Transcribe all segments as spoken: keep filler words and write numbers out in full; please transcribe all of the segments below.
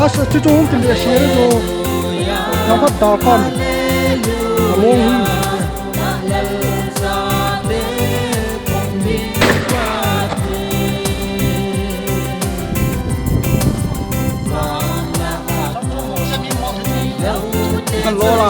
Asa, chuchu hung kile share jo. Nambat da kan. Along hung. Kan lo la.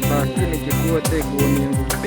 Sakini kikua te kuning.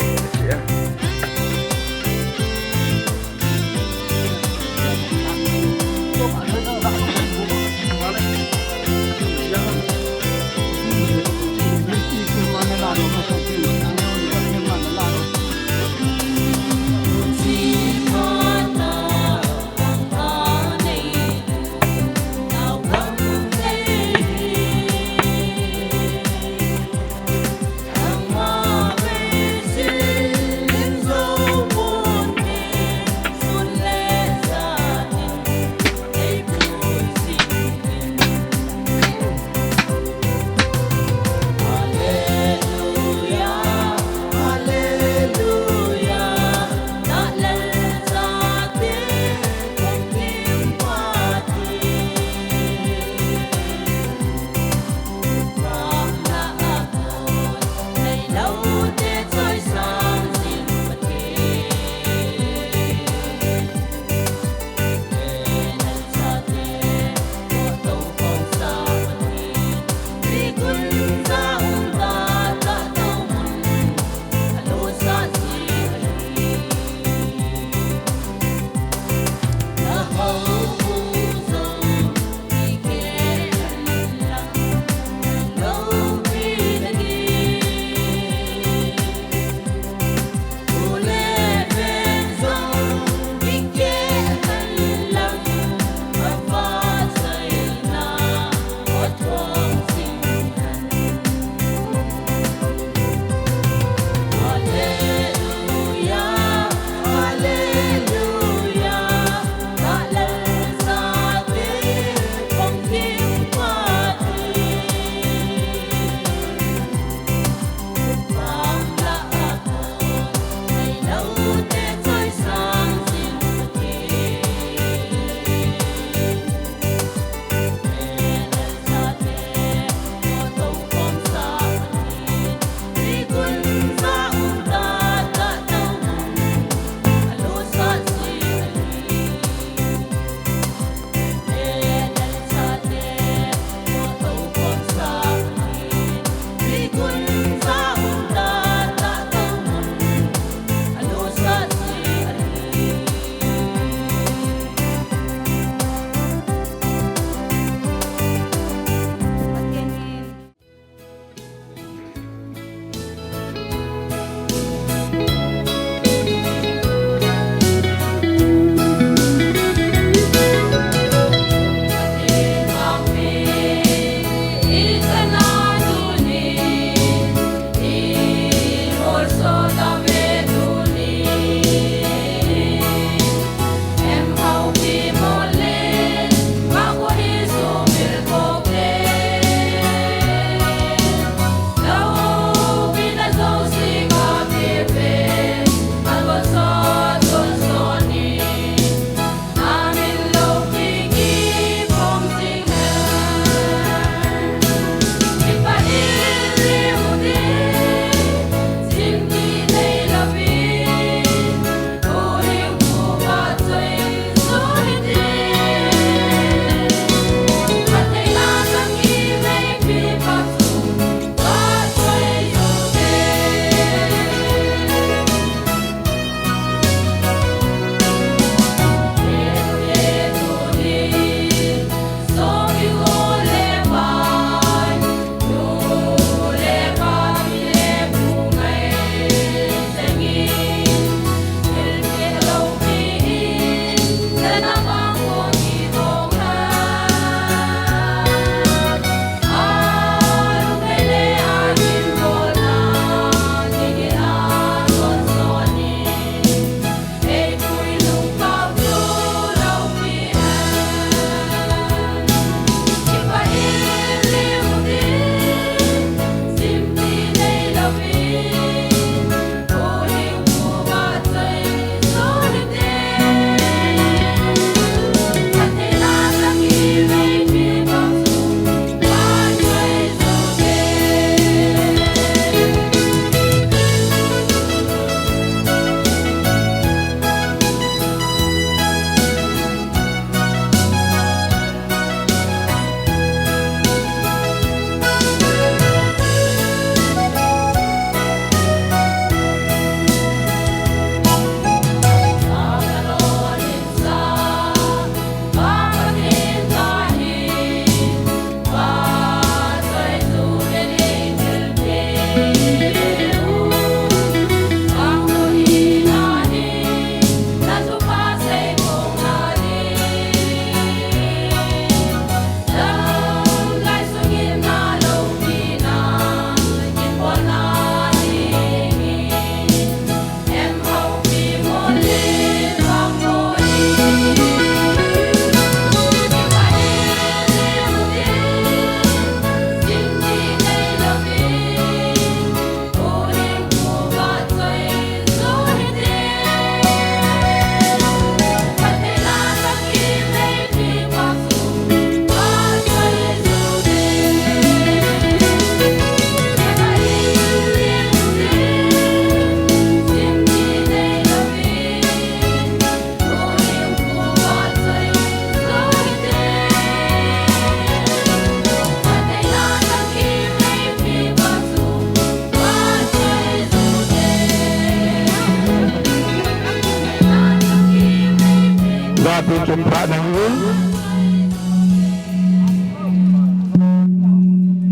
Phat na hi un.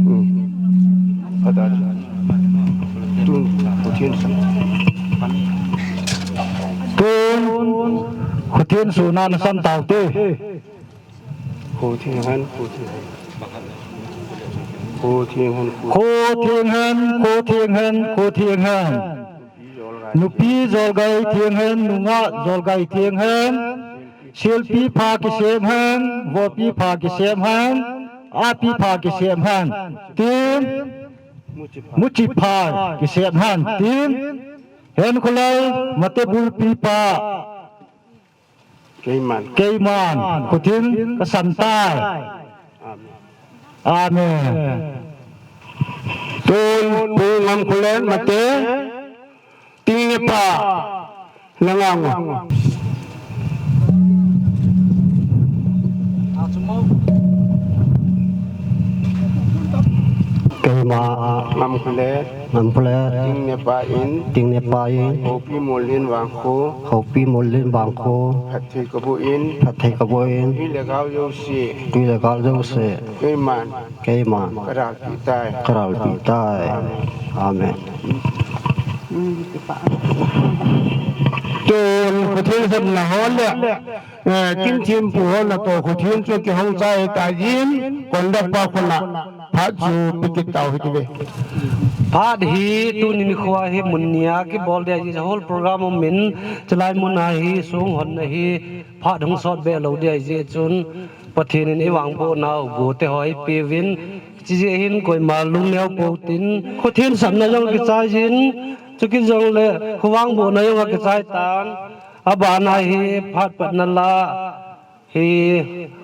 Hmm. Phat a. Tun, Pathen san. Tun, Pathen san na san tau te. Kho theng hen, kho theng hen. Kho theng hen, kho theng hen, kho theng hen, kho theng hen. Nupi jolgai theng hen, nungah jolgai theng hen. Silpi pha kisem hen, vopi pha kisem hen, api pha kisem hen. Tin, muchi pha kisem hen. Tin, Henkholal, Mate bulpi pa. Keiman. Keiman, Pathen kasan tai. Amen. Amen. Tun, Pu Ngamkholen, Mate, Tingnepa, Langam. Keima, Ngamkholen. Ngamkholen. Tingnepa in. Tingnepa in. Houpi Mollin vangkho. Houpi Mollin vangkho. Phatthei kaboh in. Phatthei kaboh in. Tui le gal jouse. Tui le gal jouse. Keiman. Keiman. Karalpi tai. Karalpi tai. Amen. Amen. Tun Pathen sanna ho le. Eh, kin thempu ho natoh khu theng chu kihong chai ta jin, conductor pa khun a phat chu pe kit tau hite ve. Phat hi tuni nikho hi mun ni a kibol ding ahi, whole program um in, chulai mun a hi song hon na hi phat hung sot be lou ding ahi jeh chun Pathen in i vangboh nau gote ho i peuvin, chijeh hin koima lungneo pou tin, khuthin sapna jong kichai jin, chukit jongle khu vangbohna jong akichai tan. Abana hi phat patna la hi,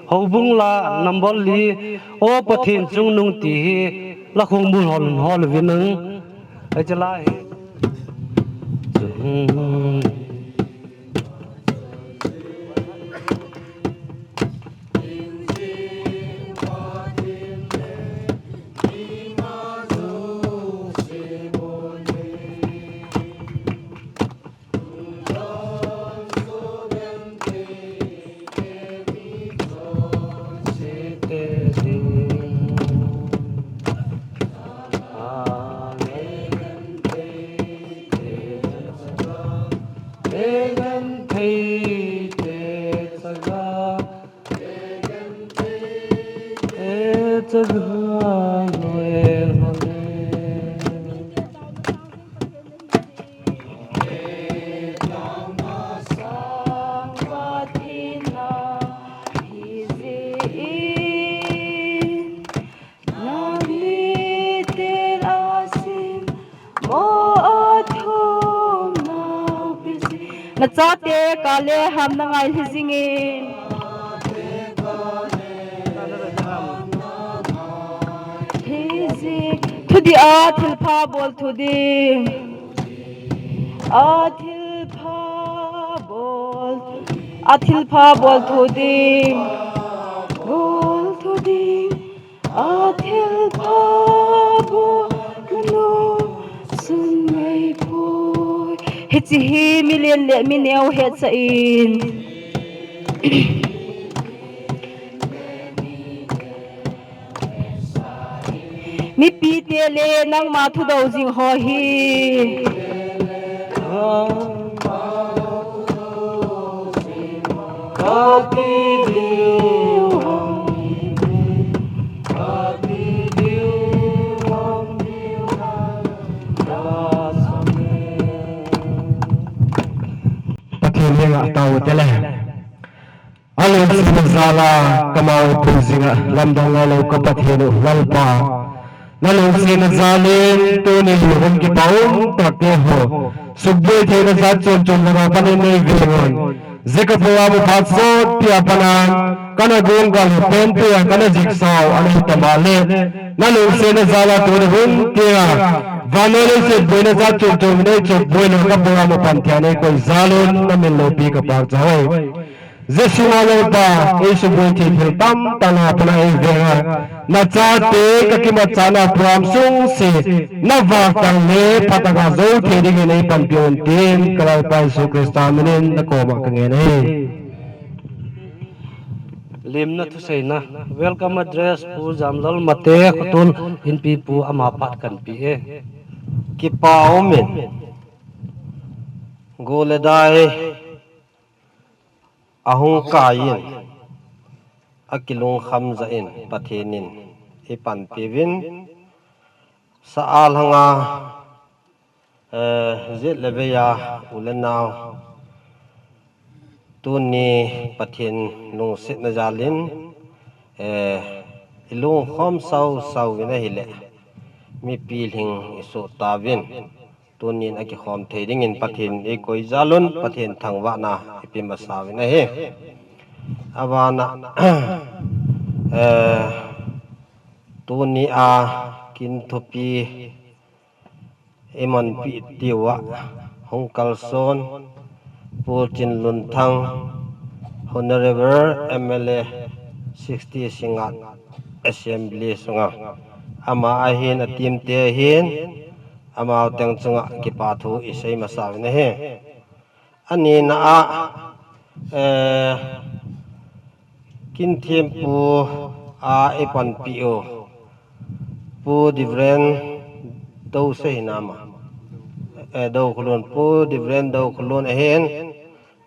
houbung la number li, O Pathen chungnung ti hi la khongbul hol hol uvin lang. Hiche la hi. Nachate kale ham nangai lhi jingin. Lhi jing. Thudih a thilpha bol thudih. A thilpha bol. A thilpha bol thudih. Bol thudih. A thilpha bol kanu sun ngai poi. Hiche hi milen le mineo hetsah in. Mipite le nangma thudou jing ho hi. Pathen henga tao tele. Alungsetna jal a kamau pui jinga lamdang ngailou ka Pathen u Lalpa. Nalungsetna jal in tuni hung kipa um tah te ho. Sukboi theina jat chom chom langa panin nei veng un. Jeh ka program u phat sot pi a pat a kana gong gal u penpen a kana jiksau ana hi tama le. Nalungsetna jal a tuni hung tia. Vannoi leiset boina jat chom chom nei chop boina ka program u pan thei a nei koi jal un namin loupi ka pachat e. Jesu Lalpa, ei sukboi thei thil tamtah na pat a ei veng a. Nachate kakimatchahna program sungse, navah tah le phatah a jou thei dingin ei panpi un tin, ka Lalpa Jesu Christa minin nakoma kangen ahi. Lemna thuseina, welcome address Pu Jamlal Mate, Khotun Inpi Pu, ama pat kanpe e. Kipa umin, go le dai ahung kaiyin, akilungkham jeh in Pathen in eipanpiuvin, sa-a lhanga, eh, jet le veiya u le nao, tuni Pathen lungsetna jalin, eh, ilungkhom sausau uvin ahile, mipi lhing isoh tauvin, tunin akikhom thei dingin Pathen eikoi jalun, Pathen thangvahna ipe masa uvin ahi. Abana, eh, tunia kin thupi imanpi diuva hung kalson Pu Chinlunthang, Honorable M L A sixty Singngat Assembly sunga, ama ahin, a team te ahin, amau teng chunga kipa thu isei masa uvin ahi. Anina a, eh, kin thempu a eipanpiu Pu Divren Dousei hinama, eh, Doukholun, Pu Divren Doukholun ahin,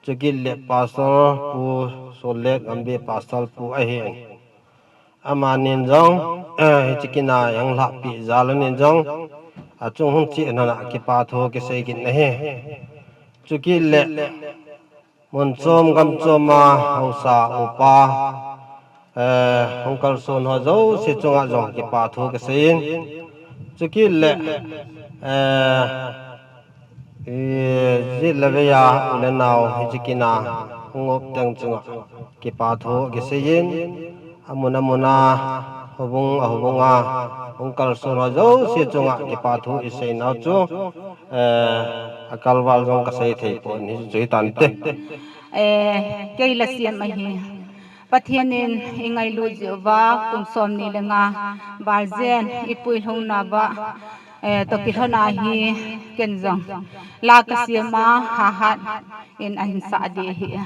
chukit le Pastor Pu Solet Ngambi, Pastor Pu ahin. Amanin jong, eh, hiche kin a hung lhahpi jal unin jong, achung hung che nana kipa thu kisei kit nahi. Chukit le mun chom gam chom a haosa upa, eh, hung kalson ho jouse chunga jong kipa thu kiseiyin. Chukit le, eh, jet le veiya u le nao hiche kin a hung up teng chunga kipa thu kiseiyin. Amun amun a, houbung, a houbung a hung kalson ho jouse chunga kipa thu iseinau chu, eh, akalval jong kasei thei pon, hichu hitante. Eh, kei la siam ahi. Pathen in eingailut jeh uva kum somni le nga val jen ipuilhung nauva, eh, toh kilhon ahi, ken jong la kasiam a, hahat in ahin sah ding ahi.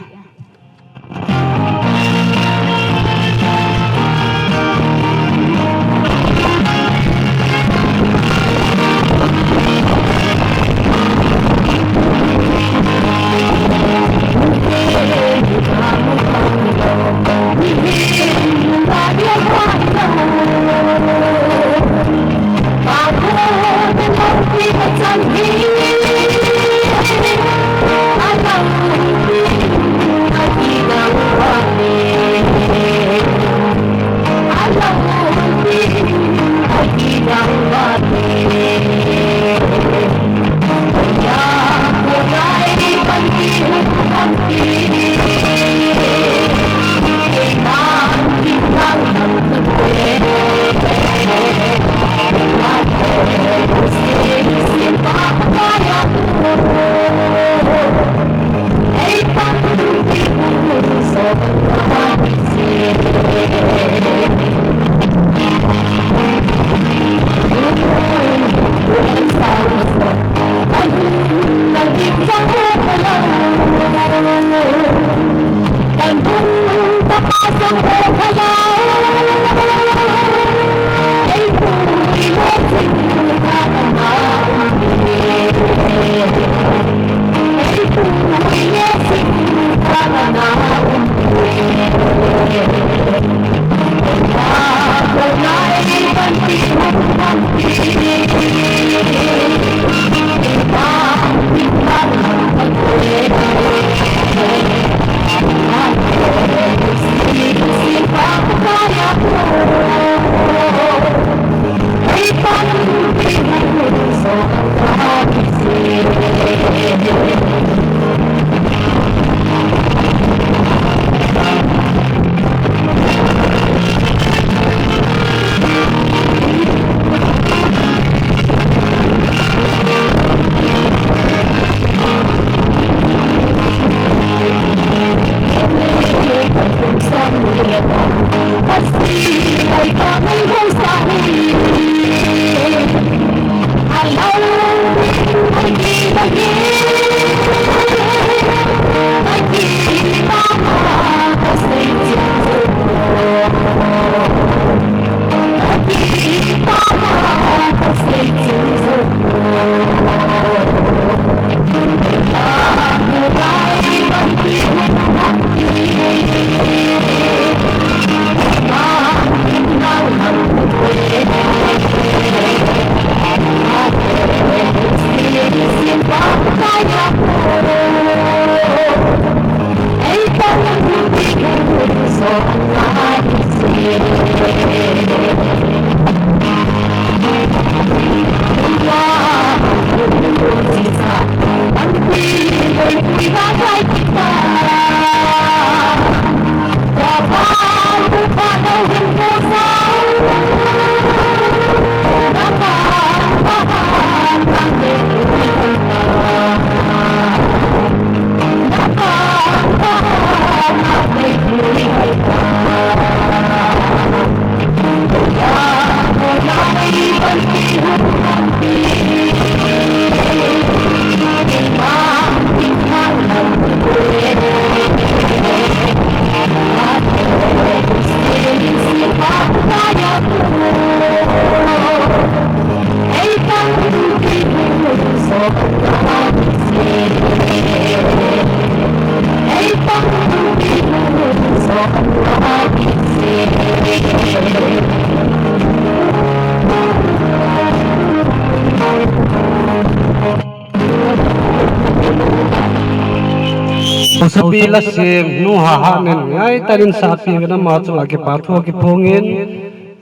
Sapi la sem nu ha ha nen ngai tarin sapi ve na ma chu a kipa thu a kiphongin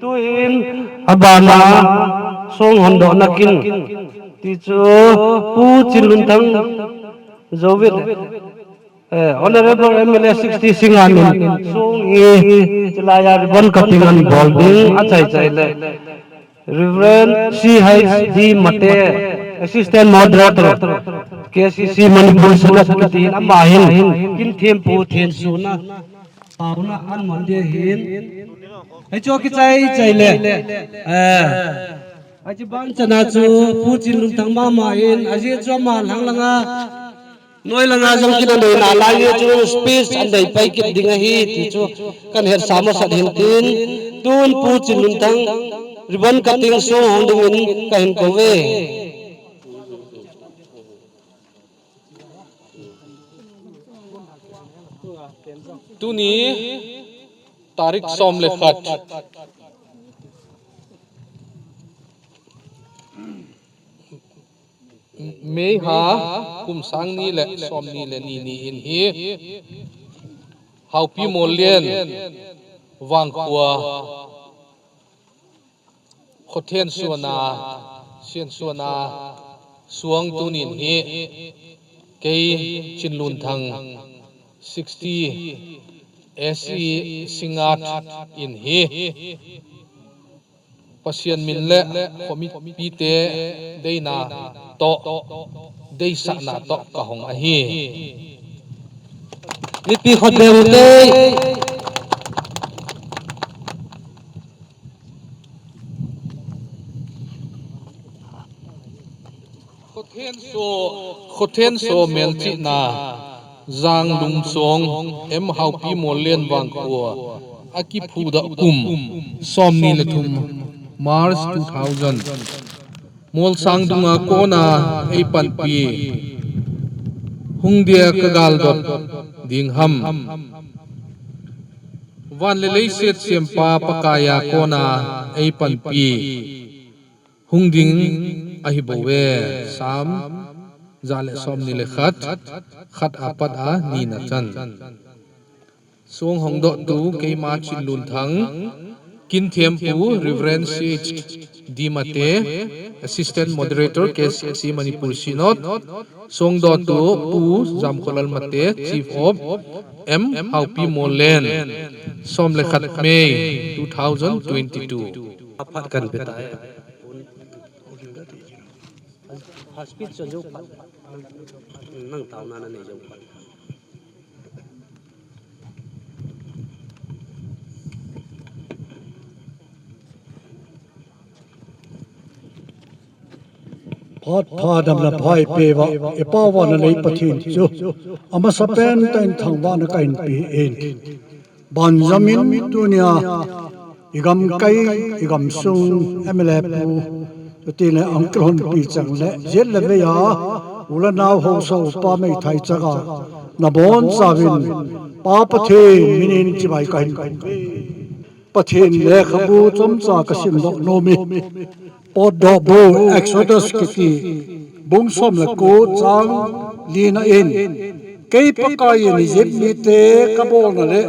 tuin abana song hon doh na kin ti chu Pu Chinlunthang Zovit, eh, Honorable M L A sixty Singa nin song hi chilai a ribbon cutting an bol ding a chai chai le Reverend C H D Mate, Assistant Moderator, K C C Manipur Synod kiti hin ama hin kin thempu thensona pauna an man dia hin. Hei chu kichai chai le. Eh. Achi ban chana chu Pu Chinlunthang mama in aji chu ama lang langa noi langa jong kin an dei na lai nge chu speech an dei pai kit ding ahi ti chu kan het sa masat hin tin tun Pu Chinlunthang ribbon cutting song hong ding in ka hin kou ve. Tuni tarik som le khat May ha kum sang ni le som ni le ni ni in hi Haupi Mollen Vangkhua khothen suana, sian suana suang tunin hi kei Chinlunthang sixty S E Singat in hi Pasian min le khomipite deina toh, deisahna toh ka hong ahi. Mipi khut beng u te. Khothen so, khothen so melchihna, Janglum song M Haupi Mollen Vangkhua a kiphudoh kum, som ni le thum, March two thousand. Molsang dunga kona ei panpi, hung dia ka galdot ding ham. Van le leiset siampa Pakaiya kona ei panpi hung ding ahi bou ve. Sam ja le som ni le khat, khat apat a nina chan. Song hongdohtu keima Chinlunthang, kin thempu Reverend C H D Mate, Assistant Moderator K C C Manipur Synod, songdohtu Pu Jamkholal Mate, Chief of M Haupi Mollen, som le khat May two thousand twenty-two. Aphat kan betai. Hospital jo phat. Nang tao na na nei jo phat. Phat pha dam la phai pe va, e pa va na lei Pathen chu. Amasa pen ta in thang va na ka in pe in. Banjamin tunia, i gamkai, i gamsung, M L A pu, chutile uncle hon pi chang le, jet le vei a, u le nau haosa upa meithai chang a, na bonchauvin, Pa Pathen minin chibai ka hin kong. Pathen lekhabu chomcha ka simdoh nom e. Potdohbu Exodus kiti, bung som le ko chang li na in, kei Pakaiyin Egypt mite ka bolna le,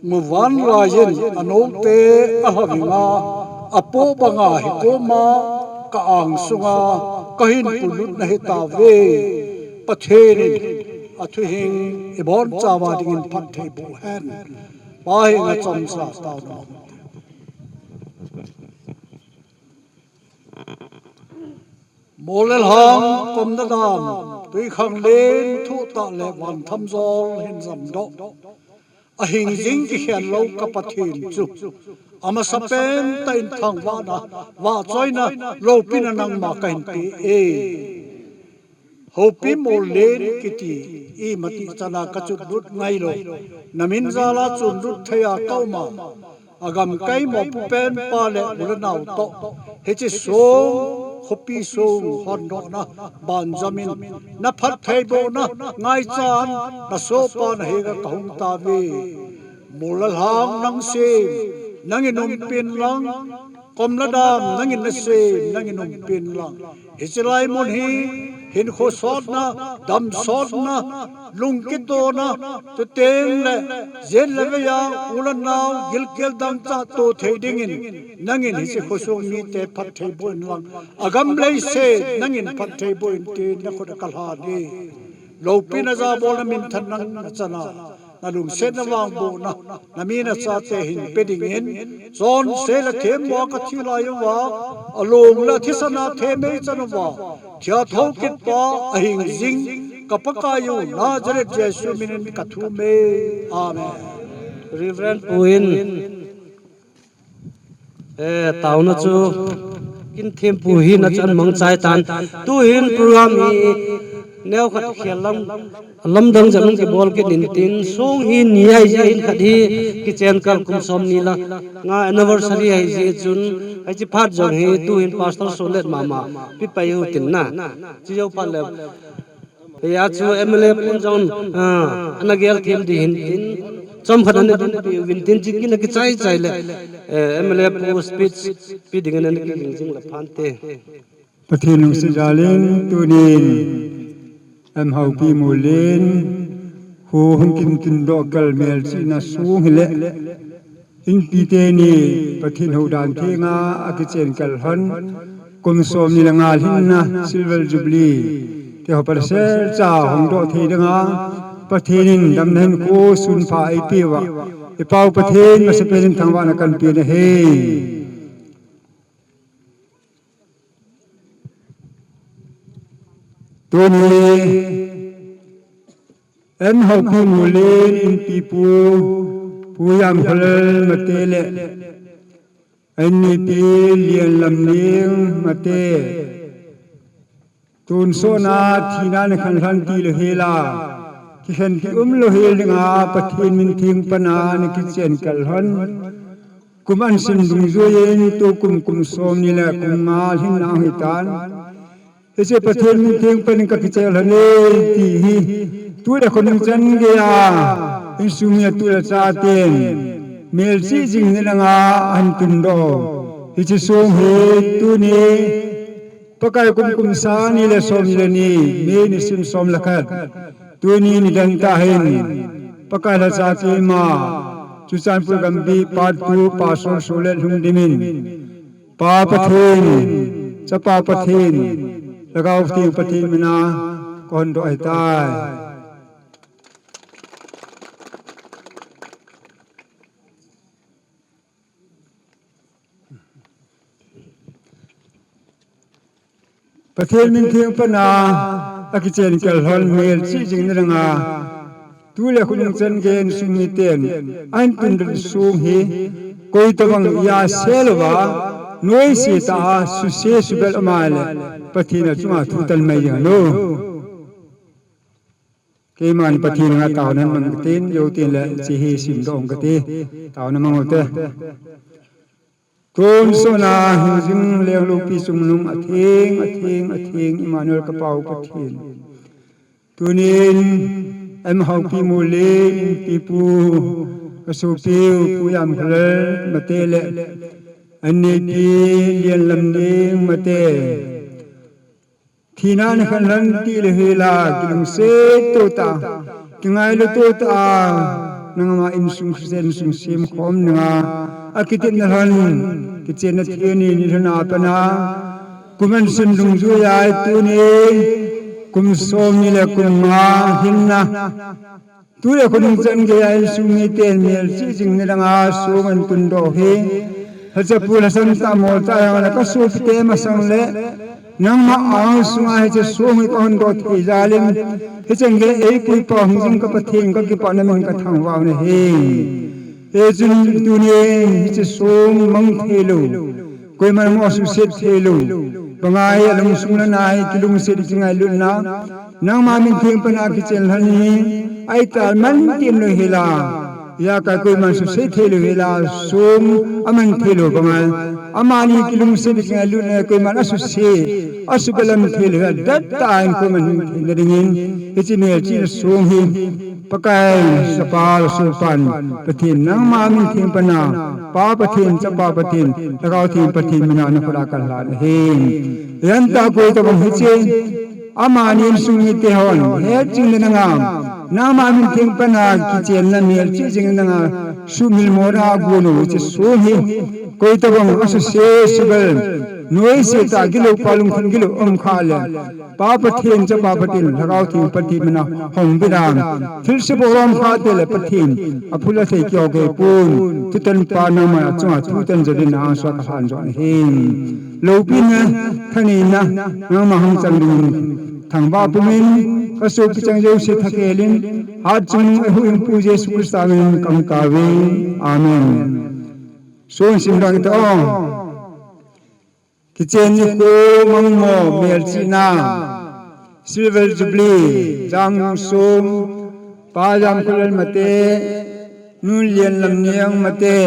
muvanlaiyin anoute a lhavinga, apoh banga hikoma ka angsunga ka hin puilut na hitauve. Pathenin athuhing i bonchauva dingin phatthei boh hen. Pa henga chomcha taona. Mol le lhang, kom le dam, twikhanglen, thuhtah le van thamjol hin jamdoh. Ahing jing kikhen lou ka Pathen chu, amasa pen tah in thangvahna, vahchoina, loupina nangma ka hin pe e. Houpi Mollen kiti, imatih chana ka chunlut ngai lou. Na min jala chunlut thei a ka um a. A gamkai mopo pen pa le u le nau toh, hiche song, khopi song hondohna, banjamin, na phatthei bohna ngaichan, na sohpa na henga ka hung tauve. Mol le lhang nang sem, nangin umpi inlang, kom le dam nangin nasem, nangin umpi inlang. Hiche lai mun hi, hinkho sotna, dam sotna, lungkitona, chuteng le, jen le vei a, u le nao, gilkel dangchah to thei dingin, nangin hiche khosung mite phatthei boh inlang, agam leiset nangin phatthei boh in tin nakhut a kalhan e. Loupina jabolna minthanna nachan a, nalungsetna vangbohna, nami nachate hinpe dingin, chonse le themmo a kathi lai uva, along le athisan a themmei chan uva, thia thou kit pa, ahing jing, ka Pakai u, Nazareth Jesu minin kathum e. Amen. Reverend Pu in, eh, taona chu kin thempu hina chu ahin mangchai tan. Tuhin program hi neokhat khel lam, lamdang jep in kibol kit intin, song hi ni ahi jeh in khat hi kichen kal kum somni le nga anniversary ahi jeh chun, hiche phat jong hi tuhin Pastor Solet mama pi pai u tin na. Chujou phat le Hia chu M L A pun jong, ah, ana gel them ding hin tin, chomkhat ana dinpi uvin tin, chukit a kichai chai le, eh, M L A pu speech pe dingin ana kiging jing le phante. Pathen lungset jal in tunin M Haokip Mol in, kho hung kin tundoh kal melchihna song hile, Inpi teni Pathen houdan thenga akichen kal lhon, kum somni le nga lhinna Silver Jubilee te ho pasal cha hongdoh thei dinga, Pathen in damna hinkho sunpha eipeuva, i Pau Pathen masapen in thangvahna kahin pe nahi. Tuni M Haokip Mol in inpi pu, Pu Yamkholal Mate le, annipi Lianlamning Mate, tonsot a thina ana khanlhon tilou hel a, kikhen kiumlou hel dinga Pathen min theng pan a ana kichen kal lhon, kum an sim dungjuiyin tukum kum somni le kum nga lhinna ahitan. Hiche Pathen min theng pan in kakichen lhon e ti hi, tule khonung chan geiya insung mi a tule chaten melchih jing ni langa ahin tundoh. Hiche song hi tuni Pakai kum kum sang ni le somni le ni, May nisim som le khat, tuni nidan tah hin Pakai lhacha keima Churachandpur Gambih Part two Pastor Solet Lhungdim in, Pa Pathen, Chapa Pathen, Lhagao Theng Pathen mina kahondoh ahitai. Pathen min theng pan a akichen kal lhon melchih jing ni langa, tule khonung chan geiya insung miten ahin tundoh song hi, koi tobang a sel uva, noise tah a suse subel um a le, Pathen a chunga thutan mai ding ahi. Keiman Pathen anga taona mang katin, jou tin le hiche hi simdoh ung kati, taona mang ute. Tonsot a hingjing lengloupi chungnung atheng, atheng, atheng, Emmanuel ka Pau Pathen. Tunin M Haokip Mol in inpi pu, ka sopiu Pu Yamkholal Mate le, annipi Lianlamning Mate, thina ana khanlhon tilou hel a, kilungset to tah a, kingailu to tah a, nangma insung Christian insung semkhom nanga, akitepna lhon, kichenna theni ni lhon a pat a, kum an sim dungjuiya tuni, kum somni le kum nga lhinna, tule khonung chan geiya insung miten melchih jing ni langa song ahin tundoh hi, lhachapu lhasan tah mol tah a jong ka sopite masang le, nangma angsunga hiche song hi kahondoh thei jal in, hichan geiya eipui pa hingjing ka Pathen kakipah, namin kathangvah u ahi. Hichun tunin hiche song mang theilou, koiman mo suhset theilou, banga hi alungsung le nai kilungset kingailutna, nangma min theng pan a kichen lhon hi, ahitai man tiem lou hel a, ijakai koiman suhset theilou hel a, song aman theilou banga, Amani kilungset ding a lut na koiman asuse, asubel a mithei le dat ta in koiman hing thei na dingin, hiche melchihna song hi, Pakai, Chapa, Sopan, Pathen, nangma min theng pana, Pa Pathen, Chapa Pathen, Lhagao Theng Pathen mina na khut a kalhan ahi. Hijeh a koi tabang hiche, amani insung mite hon, hetching le nanga, nangma min theng pana kichenna melchih jing nanga, sumil mona gon u hiche song hi, koi tabang asuse subel, noise tah gilou pa lungthim gilou um kha le, Pa Pathen, Chapa Pathen, Lhagao Theng Pathen mina hung bit a, thilse boh rom kha te le Pathen, aphul athei kihou kei pon, thutan pa nangma chunga thutan jodin na angsuh a kalhan jong ahi. Loupina, thaneina, nangma hung chang dingin thangvah pumin, kasopi chang jouse thakhel in, hatchungnung eihuhhingpu Jesu Christa min kahung tao ve. Amen. Sun sim dang ita o. Kichen nikho mangmo melchihna, Silver Jubilee, Jangsom, Pa Jamkholal Mate, Nu Lianlamniang Mate,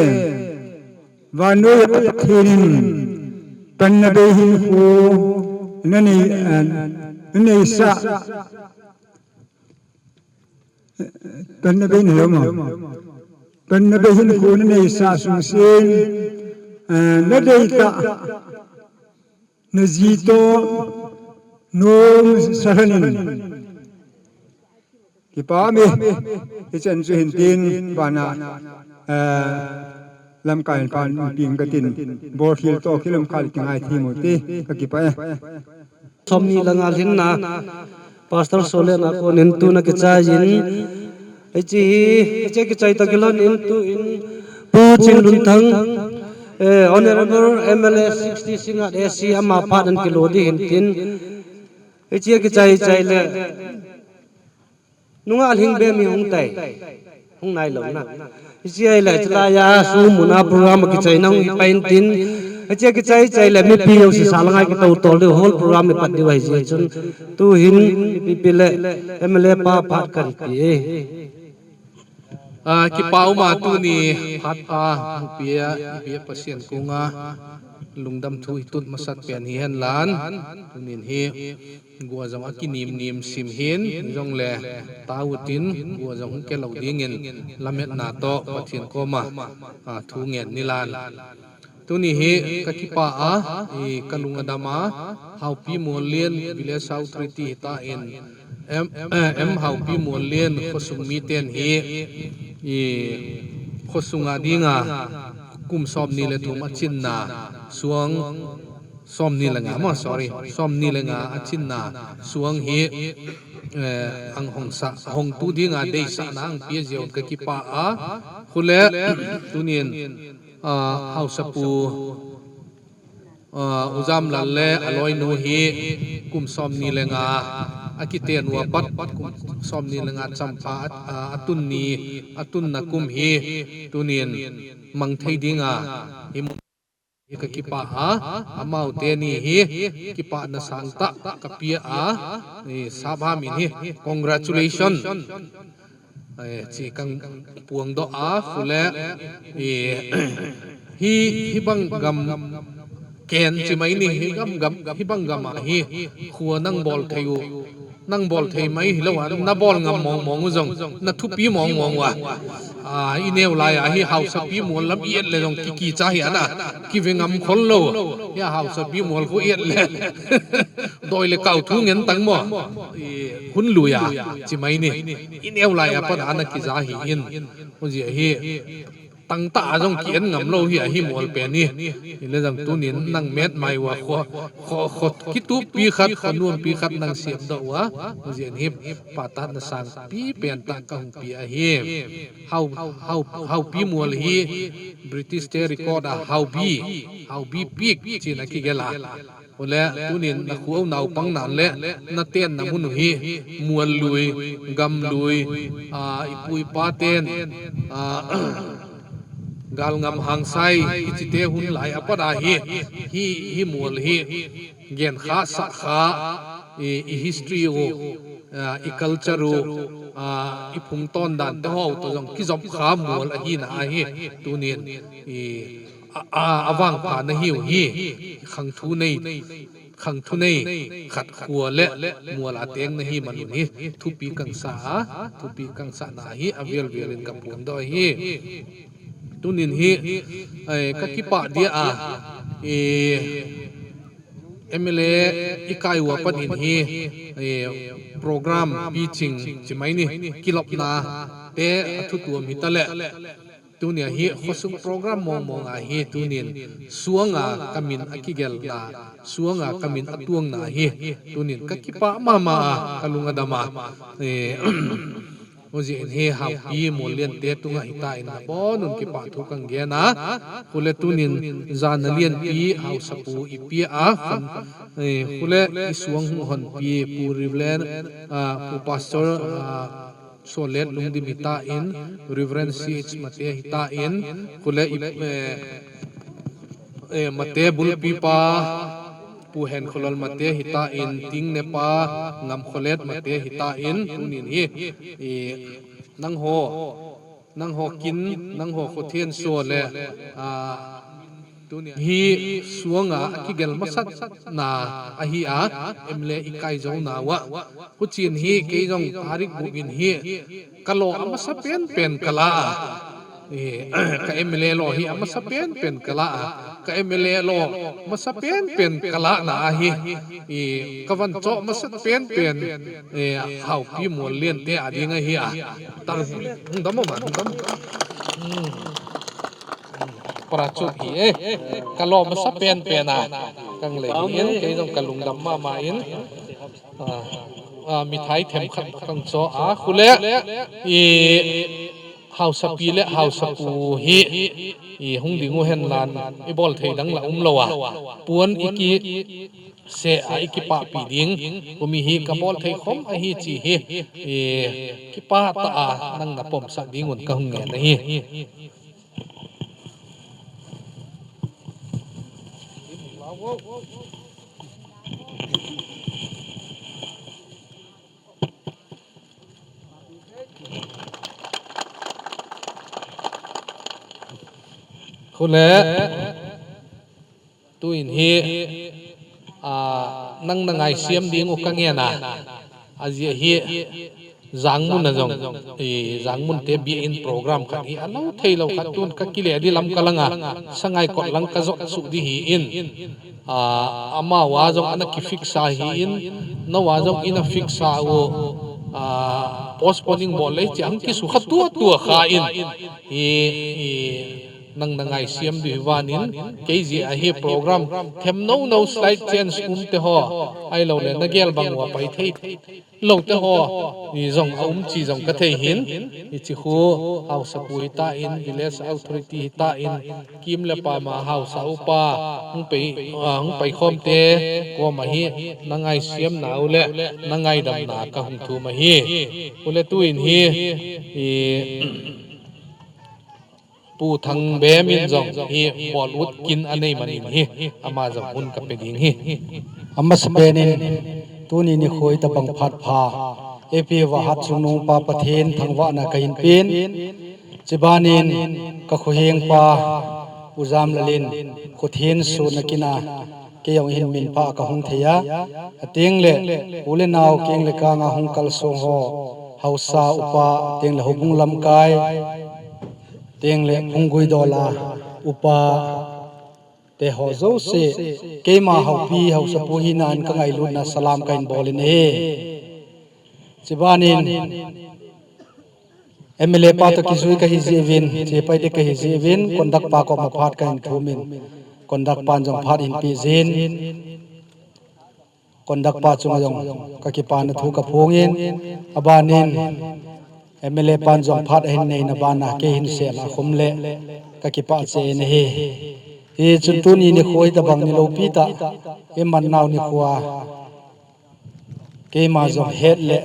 vannoi a Pathen in, panna bei hinkho, nanei, eh, naneisah, Panna bei nalou mo. Panna bei hinkho naneisah sungsen, eh, nadeitah, naji toh, nom sah lhonin. Kipah e, hichan chu hintin, vana, eh, lamkai pan ping katin, bolkhel toh khel um khat kingai thei mo te, kakipah e. Somni le nga lhinna, Pastor Solen a konin tuna kichai in, hiche hi, hiche kichai toh kilhonin tuin, Pu Chinlunthang, eh, Honorable M L A sixty Singngat A C ama phat in kilo ding hintin, hiche kichai chai le, Nungah lhing be mi hung tai. Hung nailou na. Hiche ahile, chulai a, sumuna program kichaina hung hi pai intin. Hiche kichai chai le, mipi jouse sa langa kitou tol diu, whole program hi pat diu ahi jeh chun. Tuhin, ipi pi le, M L A pa phat kahin pe e. Ah, kipah uma tuni phat a, hung pe a, ipi a Pathen konga, lungdam thu hi tut masat pen hihen lang, tunin hi, Gua jong akinim nim sim hin, jongle tautin, gua jong hung kelou dingin, lametna toh, Pathen koma, a, thu ngen nilang. Tuni hi kakipah a, i kalung adam a, Haopi Muallien, Village Authority hitan, M, eh, M Haopi Muallien, khosung miten hi, i khosung a dinga, kum somni le thum achinna, suang, Somni le nga mo, sorry. Somni le nga achinna suang hi, eh, ahung sah, hung tu dinga deisahna ahung pe jeh un kakipah a. Khule, tunin, ah, Haosapu, ah, U Jamlal le aloinu hi kum somni le nga akiten uva pat kum somni le nga champha a, a, atun ni, atunna kum hi tunin mang thei dinga hi Hi kakipah a, amau teni hi kipahna sangtah kapeh a, i, sap ham in hi, congratulation. I, chi kapuang doh a, khule, i, hi, hibang gam ken chi mai ni, hi gam, gam, hibang gam a hi, khua nang bol thei u. Nang bol thei mai hilou a, na bol ngam mong mong u jong, na thupi mong mong uva. A, i neo lai a hi Haosapi mual lam i et le jong ki, kicha hi ana, kive ngam khol lou. Hi Haosapi mual khu i et le. Doi le kau thu ngen tang mo. I, hun lui a, chi mai ni. I neo lai a pat ana kija hi in. Hujeh hi. Tangtah a jong ki en ngam lou hi ahi mual pen hi. Hile jong tunin nang met mai uva kho, kho, kho kitup pi khat, kho nuam pi khat nang siam doh uva. Hujeh in hi pahtatna sangpi pen tah kahung pe ahi. Hao, Hao, Haopi mual hi British te record a Haobi, Haobi Peak chin akigel a. Ole, tunin na khu naupang nan le, na tenna mun u hi, mual lui, gam lui, a, i pu i pa ten, a, gal ngam hang sai, hichi te hun lai a pat a hi, hi, hi mual hi, gen kha, sah kha, i, i history u, a, i culture u, a, i phung ton dan te ho, to jong kijop kha mual ahi na ahi, tunin, i, a, a, avangpha nahiu hi, khangthu nei, khangthu nei khat khua le mual a teng nahi man un hi, thupi kang sa a, thupi kang sa na hi, avel vel in ka phongdoh hi. Tunin hi, eh, ka kipah dia a, eh, M L A i kai uva pat in hi, eh, program piching chi mai ni, kilopna te a thutuam hi ta le. Tunia hi khosung program mong mong a hi tunin suanga ka min a kigelna, suanga ka min a tuangna hi tunin ka kipah mama a, ka lung a dam a. Eh, Hujeh in hi Haupi Muallian te tunga hita in nabon un kipah thu kang gen a. Khule tunin jana lianpi Hausapu i pia a, khun, eh, khule i suang hung honpi Pu Reverend, ah, Pu Pastor, ah, Solet Lungdim hita in, Reverend C H Mate hita in, khule i, eh, eh, Mate bulpi pa, Pu Henkholal Mate hita in, Tingne pa, Ngamkholet Mate hita in, tunin hi, eh, nangho, nangho kin, nangho khothenso le, ah, tunia hi suanga a kigel masatna ahi a, M L A i kai jou nauva. Huchin hi kei jong tarik gup in hi ka lo amasa penpen ka la a. Eh, ka M L A lo hi amasa penpen ka la a. Ka M L A lo masa penpen ka lana ahi. Eh, ka van choh masa penpen, eh, Haupi Muallian te a ding ahi a. Tar, hung dam ma, hung dam. Hmm. Para chu hi, eh, ka lo masa penpen a. Kang le hi in, kei jong ka lungdam mama in. Ah, ah, mithai themkhat kang choh a, khule, i, Hausapi le Hausapu hi, i, hung ding u hen lan, i bol thei dang la um lo a. Puan i ki se a, i kipahpi ding, umi hi ka bol thei khom ahi chi hi, i, kipah ta a, nang na pomsah ding un ka hung ngen ahi. Khule, tuin hi, ah, nang na ngaisiam ding u ka ngen a. Ajeh hi, Jangmun a jong, eh, Jangmun te bia in program khat hi, a lo thei lo khat tun ka kile di lam ka lang a, Sangaikot lang ka jot suh di hi in, ah, amau a jong ana ki fix a hi in, nou a jong ina fix a u, ah, postponing bol le chi ang kisu kha tua tua kha in, hi, hi, nang na ngaisiam di hi van in, kei jeh a hi program them nou nou slight change um te ho, ahilou le na gel bang uva pai thei lou te ho, i jong a um chi jong ka thei hin, i chi khu Hausapu hita in, village authority hita in, kim le pam a Hausa upa, hung pai, ah, hung pai khom te, koma hi, na ngaisiam nau le, na ngaidam na ka hung thum ahi. Ule tuin hi, i, Pu Thangbem in jong hi bol ut kin anei man in hi, ama jong hun ka pe ding hi. Amasa pen in, tuni nikho hi tabang phat pha, ipi va hat chungnung pa Pathen thangvahna ka hin pen, chiban in ka khuheng pa, U Jamlal in, khuthenso na kin a, kei jong hin min pha ka hung thei a, ateng le, u le nau, keng le kang a hung kalsong ho, Hausa upa, ateng le houbung lamkai, teng le phunggui dol a upa te ho jouse, keima Haupi, Hausapu hina in ka ngailutna salam ka hin bol in ahi. Chiban in, M L A pa toh kijui ka hi jeh uvin, chepai ding ka hi jeh uvin, conduct pa koma phat ka hin thum in, conduct pan jong phat hin pe jin. Conduct pa chunga jong ka kipana thu ka phong in, aban in M L A pan jong phat ahin neina bana kei hin sel a khum le ka kipah cheh in ahi. Hichun tuni nikho hi tabang ni loupi tah, i man nau nikho a, keima jong het le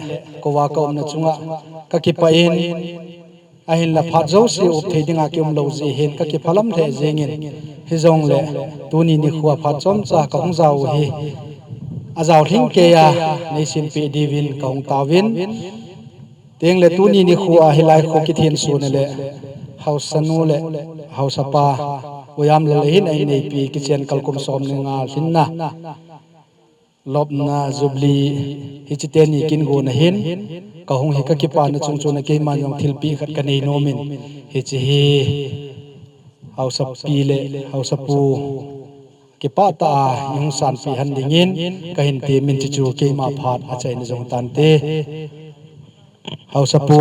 kova ka umna chunga ka kipah in, ahinla phat jouse up thei dinga kium lou jeh hin ka kiphalam lheh jeng in, hijongle tuni nikho a phat chomcha ka hung jao u hi ajao lhing kei a neisim peh diuvin ka hung taovin, teng le tuni nikho a hilai kho kithenso na le haosa nu le haosa pa Pu Yamlal hin a inneipi kichen kalkum som ni nga lhinna lopna Jubilee hiche teni kin gona hin kahung hi kakipana chung chun a keiman jong thilpeh khat kanei nomin, hiche hi Haosapi le Haosapu kipah tah a ihung sanpeh han dingin kahin temin, chuchu keima phat achaina jong tante. Haosapu,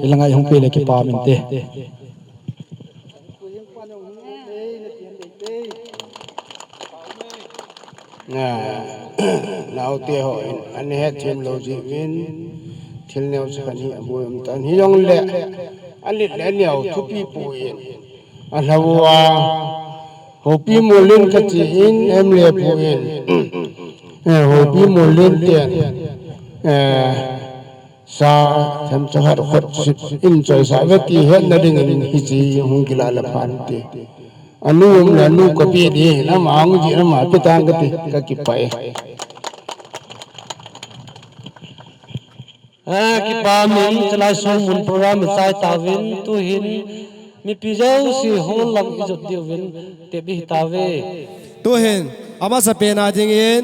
hilanga ihung peh le kipah inte. Na, naote hon ana hethem lou jeh uvin, thil neocha khat hi aboi um tan. Hijongle, alet le aneo thupi poi. Alhou a, houpi molin katin, em le poi. Eh, houpi molin ten. Eh, sa themcha khat khut sip in choisah ve ti hetna dingin hiche hung kilah le phante. Anu um le anu kapeh ding, ama hung jeh in ama pe tang kati, kakipah e. A, kipa min, chalai sung mun program i chai tauvin, tuhin mipi jouse hall lang i jot diuvin tep i hi tauve. Tuhin, amasapen a dingin,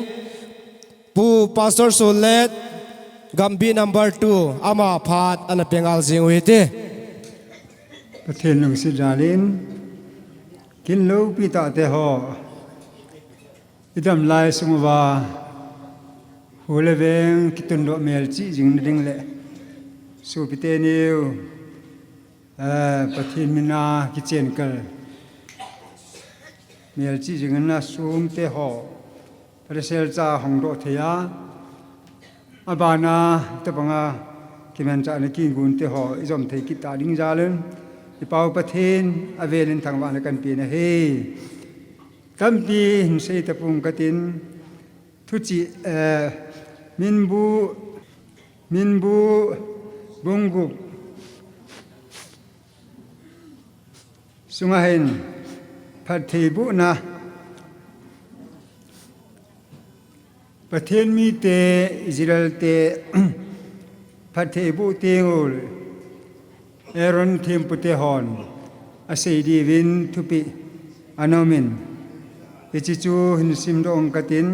Pu Pastor Solet, Gambih number two, ama phat ana pe ngal jing u hite. Pathen lungset jal in, kin loupi tah te ho, i dam lai sung uva, hou le veng kitundoh melchih jing na ding le, sopi teni u, eh, Pathen min a kichen kal melchih jing na sung te ho, Pathen selcha hong doh thei a, abana, tabanga, kimanchahna kin gun te ho, i jom thei kit ta ding jal in, i Pau Pathen, avel in thangvahna kan pe na hi. Tampi hin sei tapong katin, thuchih, eh, Minbu, Minbu, bung gup, sunga hin, phattheibohna, Pathen mite, Israel te, phattheiboh teng u, Aaron thempu te hon, asei diuvin thupeh ana um in. Hiche chu hin simdoh ong katin,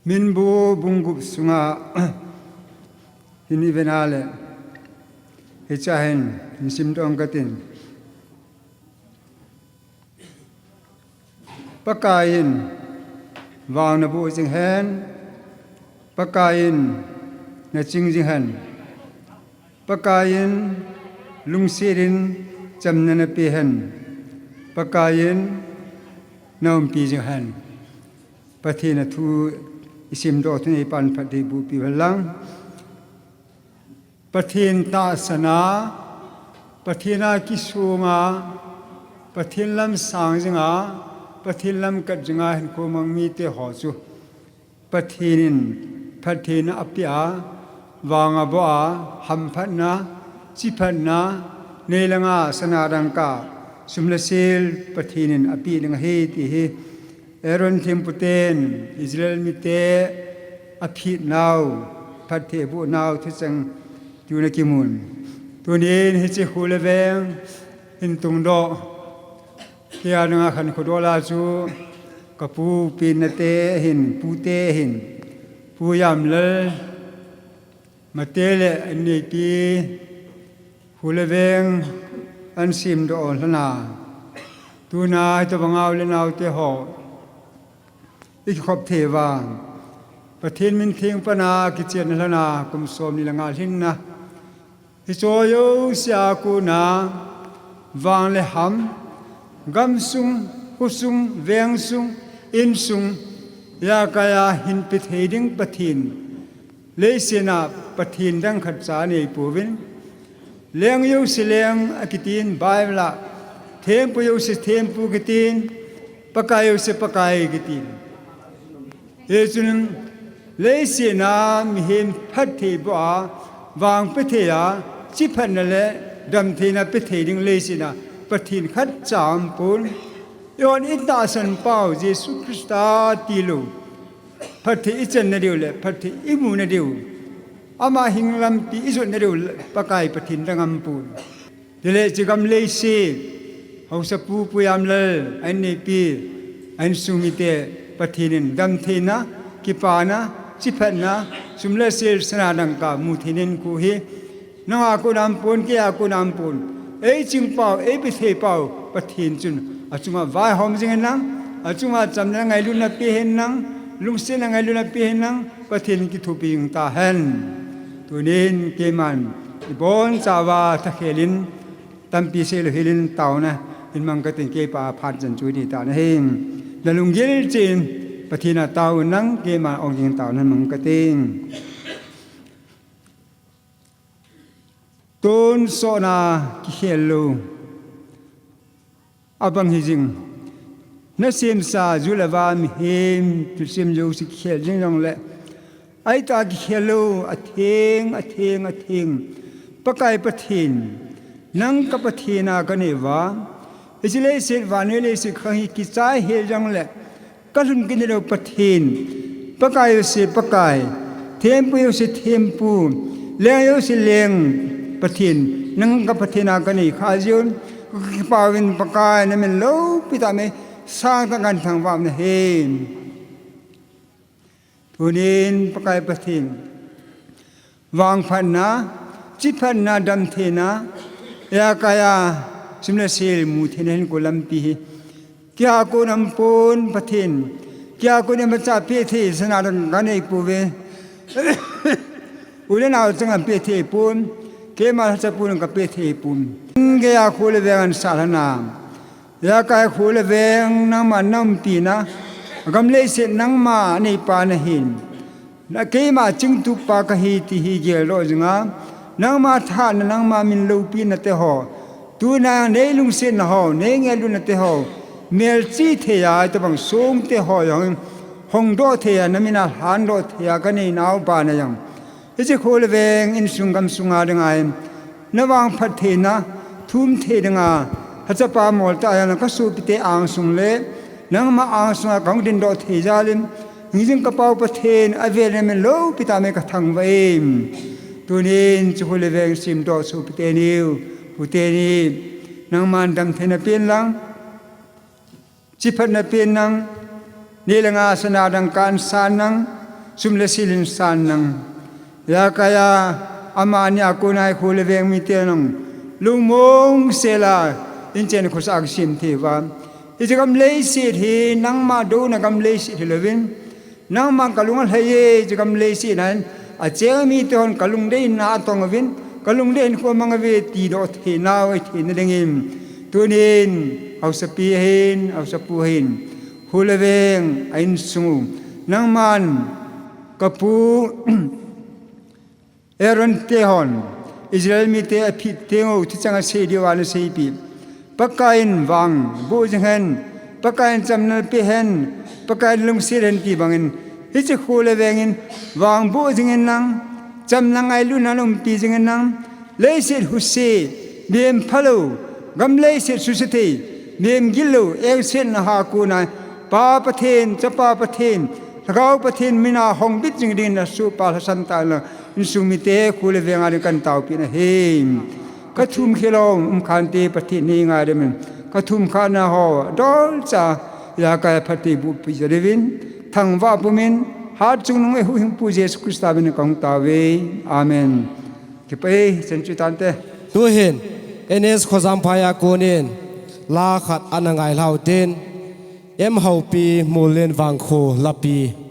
Minbu bung gup sunga, hin i ven a le, hiche a hin, hin simdoh ong katin. Pakai in vang na boh jing hen, Pakai in na ching jing hen, Pakai in lungset in chamna na pe hen, Pakai in na umpi jing hen. Pathen a thu i simdoh thei pan phattheiboh piu hen lang. Pathen tahsan a, Pathen a kisong a, Pathen lam sang jing a, Pathen lam kat jing a hinkho mang mite ho chu Pathen in phattheina apeh a, vang aboh a, hamphatna, chiphatna, nei langa sana dangka, sum le sel Pathen in apeh ding ahi ti hi Aaron thempu ten Israel mite aphet nau, phatthei aboh nau thucheng tuna kimun. Tunin hiche hou le veng hin tungdoh, kei a dinga khankho dola chu ka pu Pinna te hin, pu te hin, Pu Yamlal, Mate le anneipi, hou le veng, an simdoh lhon a. Tuna hitobang u le nau te ho, i kikhop thei uva, Pathen min theng pan a kichenna lhon a, kum som ni le nga lhinna. Hiche jouse a kona, vang le ham, gamsung, khosung, vengsung, insung, ijakai a hin pe thei ding Pathen. Leiset a Pathen dang khatcha anei pouvin. Leng jouse leng akitin Bible a. Thempu jouse thempu kitin. Pakai jouse Pakai kitin. Hichun leiset a mihem phatthei boh a, vang pe thei a, chiphatna le damtheina pe thei ding leiset a Pathen khatcha aumpon. Eihon i tahsan pau Jesu Christa tilou. Phatthei i channa diu le, phatthei i muna diu. Ama hing lampi i jotna diu le, Pakai Pathen dang aumpon. Tile hiche gam leiset, Haosapu Pu Yamlal, a inneipi, a insung mite, Pathen in damtheina, kipana, chihphatna, sum le sil sana dangka mu theina hinkho hi, nanga kona aumpon, keiya kona aumpon, eiching pau, eipe thei pau, Pathen chun achunga vaihom jing hen lang, achunga chamna ngailutna pe hen lang, lungsetna ngailutna pe hen lang, Pathen kithopi jing tahen. Tunin keiman ibonchauva thakhel in, tampi seilou hel in taona hin mang kating, keipa phat chan chu ding taona hi. Nalunggil cheh in Pathen a taona in, keiman ong jing taona hin mang kating. Tonsotna kikhel lou abang hijing. Nasemsa, ju le va, mihem, thilsem jouse kikhel jing jongle, ahitah kikhel lou, atheng, atheng, atheng. Pakai Pathen, nang ka Pathen a kanei uva, hiche leiset, vannoi leiset khang hi kichai hel jongle, kalhun kit nalou Pathen, Pakai jouse Pakai, thempu jouse thempu, leng jouse leng Pathen, nang ka Pathen a kanei kha jiuvin, kakipah uvin Pakai, namin loupi tah me, sangtah kahin thangvah u ahi. Tunin Pakai Pathen, vangphatna, chihphatna, damtheina, ijakai a sum le sil mu theina hinkho lampi hi, keiya kona aumpon Pathen, keiya kona imacha pe thei sana dang kanei pouve. U le nao changa pe thei pon, keima lhacha pon kape thei pon. Keiya kho le veng ahin sah lhon a, ijakai kho le veng nangma naumpina, gam leiset nangma neipa nahin, na keima chingtupa kahi ti hi geldoh jinga, nangma thahatna, nangma min loupina te ho, tuna nei lungsetna ho, nei ngailutna te ho, melchih thei a, itobang song te ho jong hongdoh thei a, namin a lhandoh thei a kanei nau bana jong, hiche kho le veng insung gamsunga dinga hin, navangphat theina, thum thei dinga, hachapa moltah a jong kasopite angsung le nangma angsunga kahung dindoh thei jal in, hingjing kapau Pathen, avel in namin loupi tah me kathangvah e. Tunin hiche kho le veng semdoh sopite niu, pute ni, nangman damtheina pen lang, chihphatna pen lang, nei le gou sana dangka in san lang, sum le sil in san lang. Ijakai a, amani a kona hi kho le veng mite jong lungmong sel a, inchen khosah a kisem thei uva, hiche gam leiset hi nangma douna gam leiset hilouvin, nangman kalung alhai e, hiche gam leiset a hin acheng mite hon kalungdeina atong uvin, kalungdei hinkho amang uve tidoh theinau ahi theina dingin, tunin haosapi ahin, haosapu ahin, kho le veng a insung u, nangman kapu Aaron te hon Israel mite aphit teng u thucheng asei diu a naseipeh, Pakai in vangboh jing hen, Pakai in chamna peh hen, Pakai in lungset hen ti bangin, hiche kho le veng in vangboh jing hen lang, chamna ngailutna umpi jing hen lang, leiset huse, mihem phalou, gam leiset suse thei, mihem gitlou engsetna a kona, Pa Pathen, Chapa Pathen, Lhagao Pathen mina hongbit jing dingin asohpa lhasam tah in lang, insung mite kho le veng a ding kahin taopeh ahi. Kathum khel u umkhante Pathen in eingaidam in, kathum khatna ho adolcha, ijakai a phatthei bohpeh jal uvin, thangvah pumin, hatchungnung eihuhhingpu Jesu Christa mina kahung taove. Amen. Kipah e, chan chu tante. Tuhin N S Khojamphai a konin la khat ana ngailha u hitin, M Haopi, Mollen Vangkho lapi.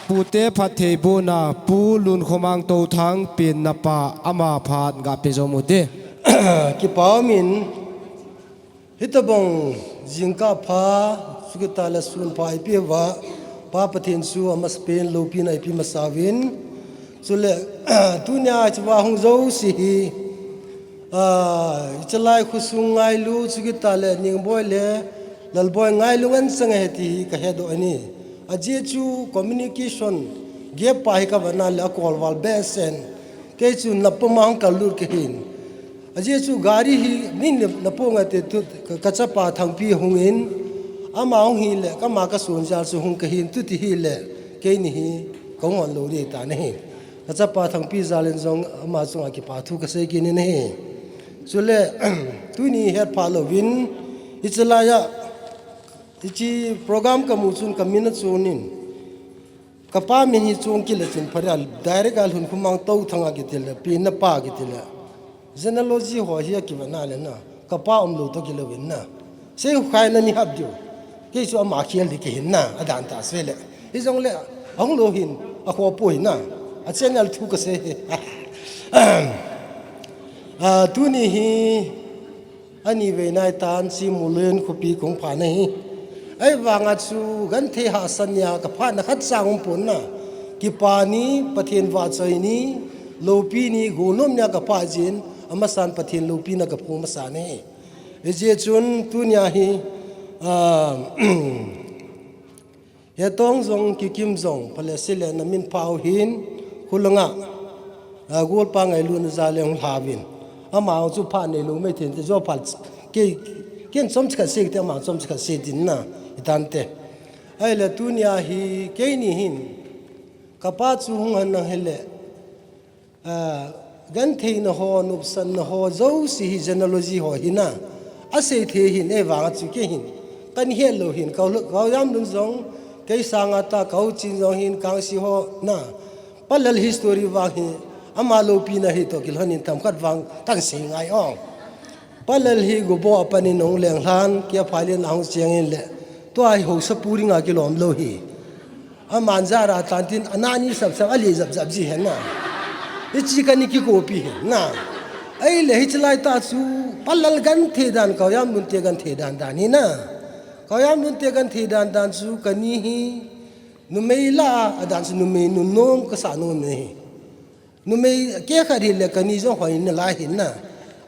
Pute phatthei bohna, Pu Lunkhomang Touthang, penna pa, ama phat ga pe jo mu te. Kipa umin, hitabang jingkah pha, chukit tah le sun pha ipi uva, Pa Pathen chu amasapen loupina ipi masa uvin. Chule, tunia hiche va hung jouse hi, ah, hiche lai khosung ngailu, chukit tah le Ningboi le Lalboi ngailu ngen chang ahi ti hi kahe doh ahi. Ajeh chu communication gap pa hi kavana le akolval behseh in. Kei chu napom a hung kallut kahin. Ajeh chu gari hi min napom a te tu ka, kachapa Thangpi hung in. Ama hung hile, kama kasun jal chu hung kahin tu ti hile. Keini hi kahung hon lou ding tan ahi. Kachapa Thangpi jal in jong ama chunga kipa thu kasei kit in ahi. Chule, tuni hetphah louvin, hiche laiya, hiche program kamu chun kamin achon in. Kapa min hi chong kit le chun pharia, direct a Lunkhomang Touthang akiti le, penna pa akiti le. Genealogy ho hi akivana le na, kapa umlou toh kilou in na. Seikhu khai nani hap diu. Kei chu ama khel ding kahin na, adan tah se le. Hijongle, ahung lou hin, akhoh poi na. A channel thu kasei hi. Ah, tuni hi, ani vei nai tan, Chimulin khopi kahung phat ahi. Ahivanga chu, genthei hahsatna kaphatna khatcha um pon na. Kipa ni, Pathen vahchoi ni, loupi ni, golnom nia kaphat jin, amasan Pathen loupina kaphong masa ahi. Hijeh chun tunia hi, ah, Hetong jong, Kikim jong, phalei sele namin phah u hin, khulanga, ah, golpa ngailutna jal le hung lha uvin. Ama chu phat neilou mei thei te jo phat kei, ken chomcha khat sei te ama chomcha khat sei tin na, hitante. Ahile tunia hi, keini hin, kapa chu hung hen lang hile, Ah, gentheina ho, nopsahna ho, jouse hi genealogy ho hi na. Asei thei hin, ahivanga chu kei hin. Kahin het lou hin, Kau, Kaujamlun jong, kei sanga tah, Kauchin jong hin, Kangsi ho na. Palal history vang hi, ama loupina hi toh kilhon in themkhat vang, kahin sei ngai o. Palal hi Gobo a pat in ahung leng lhan, kia phai len ahung cheng in le. Tua hi haosapu dinga kilom lou hi. Aman jara tan tin, ana ni sap sap, ali jap jap ji hen na. Hiche kani kikopi hen na. Ahile hiche lai tah chu, Palal genthei dan, Kaujamlun te genthei dan dan hi na. Kaujamlun te genthei dan dan chu, kani hi, numei lah a, adan chu numei nunom kasa nom ahi. Numei keh khat hile kani jong hoi nalai hin na.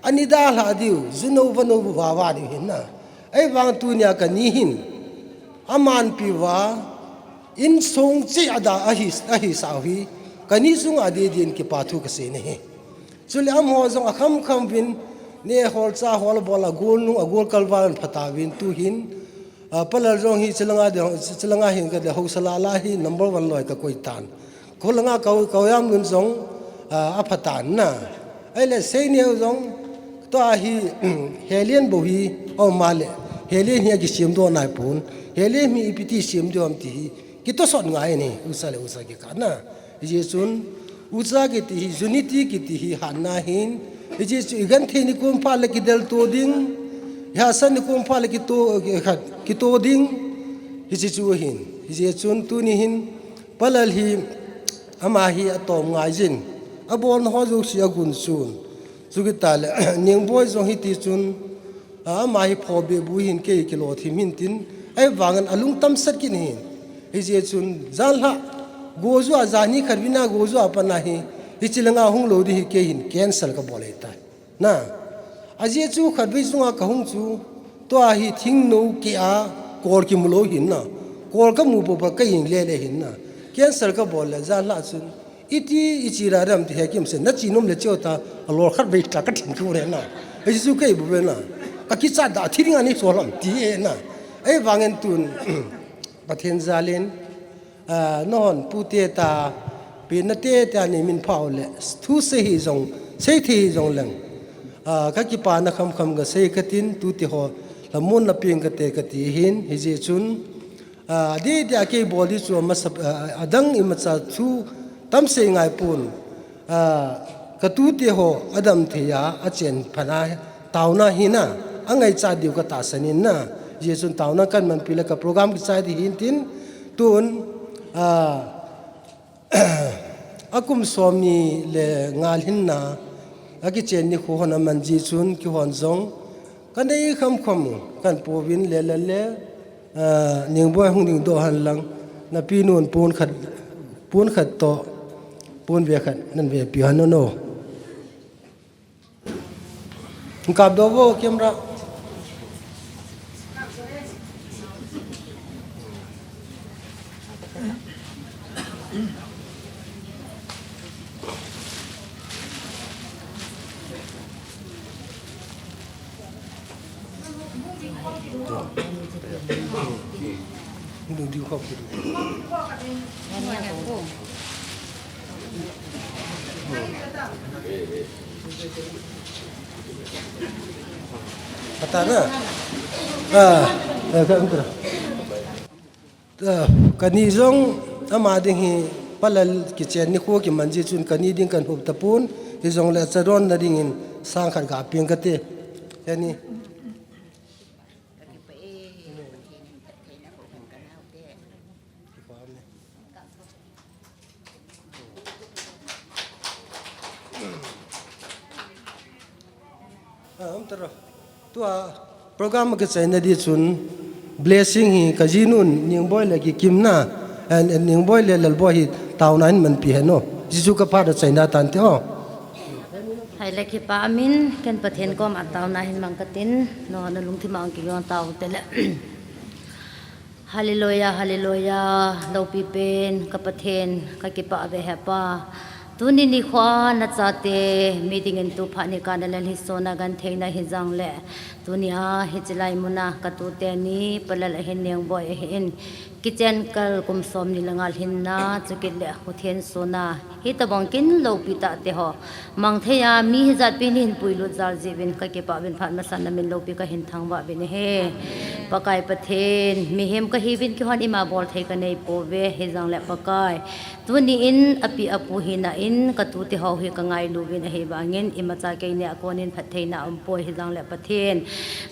Ani dalha diu, ju nou va nou va va diu hin na. Ahivang tunia kani hin. Amanpi uva, insung cheh a da ahi, ahi sau hi. Kani chunga didi in kipa thu kasei ahi. Chule amaho jong akham kham uvin, neh hol chah hol abol a golnung a golkal val in pha tauvin tuhin. Ah, Palal jong hi chilanga ding, chilanga hin kati le haosa lah lah hi number one loi kakoi tan. Khulanga Kau, Kaujamlun jong, ah, apha tan na. Ahile Seineo jong, tua hi, Helen bou hi, aum a le. Helen hi akisem doh nai pon. Helen hi ipi ti sem diu ham ti hi. Kitosot ngai ahi, ucha le ucha kikah na. Hijeh chun, ucha kiti hi, unity kiti hi, hatna ahin. Hijeh chun, igenthei ni kom phat le kidelto ding. Ihahsat ni kom phat le kito, khat, kito ding. Hiche chu ahin. Hijeh chun, tuni hin, Palal hi, ama hi atom ngai jin. Abolna ho jouse agun sun. Chukit tah le, Ningboi jong hiti chun, A, ama hi phobe bu hin kei kilou thim hin tin, ahivangin alung tamsat kit hin. Hijeh chun, janlhah, goju a jani khat vin a goju a pat na hi, hiche langa hung lou ding hi kei hin cancel kabol ahitai. Na, ajeh chu khatvei chunga kahung chu, tua hi thingnou keh a, kol kimu lou hin na, kol kamu popo kei hin lele hin na, cancel kabol le, janlhah chun, Iti, ichi ra ram ti he kim se, nachi nom le cheu ta, alol khat vei ta kathing thu re na. Ei chu kei bu ve na. Kakichat da thi ding ani so lam ti e na. Ahivangin tun, Pathen jal in, ah, nahon pute ta, penna te ta ni min phah u le, thu sei hi jong, sei thei hi jong leng. Ah, kakipana kham kham kasei katin, tute ho, lhamonna peng kate kati hin, hijeh chun, Ah, adeh deh a kei bol ding chu amasa, ah, adang imacha thu tam sei ngai pon. Ah, katute ho adam thei a, achen phat a, taona hi na, angaichat diu katahsan in na. Hijeh chun taona kahin manpi le ka program kichai ding hin tin, tun, ah, Akum somni le nga lhinna akichen nikho hon aman jeh chun kihon jong kanei khamkham kan pouvin le le le, ah, Ningboi hung dingdoh hen lang, napinun pon khat, pon khat toh, pon ve khat nan vepi hen o. Kap doh vo camera. Patana. Ah, eh, ka, ka, ah, kani jong ama ding hi palal kichen nikho kiman jeh chun kani ding kan hop tapon, hijongle chadonna dingin sang khat kapeng kate. Yani. Ah, um, taro. Tua program kichaina ding chun blessing hi kajinun Ningboi le kikimna, and, and Ningboi le Lalboi hi taona hin manpi hen o. Jesu ka phat a chaina tante o. Hai le kipa amin, ken Pathen koma taona hin mang katin, no, nalungthim a ong kigong tao tele. Hallelujah, hallelujah, loupi pen ka Pathen, ka kipah ve he Pa. Tuni nikho a nachate mi dingin tu phat nika nalal hi sona gentheina hijongle, tuni a hiche lai muna ka tute ni palal ahin Ningboi ahin, kichen kal kum somni le nga lhinna, chukit le huthen sona, hitobang kin loupi tah teho mang thei a, mi hijat pen hin puilut jal jeh uvin ka kipah uvin phat masa namin loupi kahin thangvah uvin ahi. Pakai Pathen, mihem kahiuvin kihon ima bol thei kanei pouve, hijongle Pakai, tuni in api apu hina in ka tute ho hi ka ngailu uvin ahivangin imacha kei nia konin phattheina aumpoi, hijongle Pathen,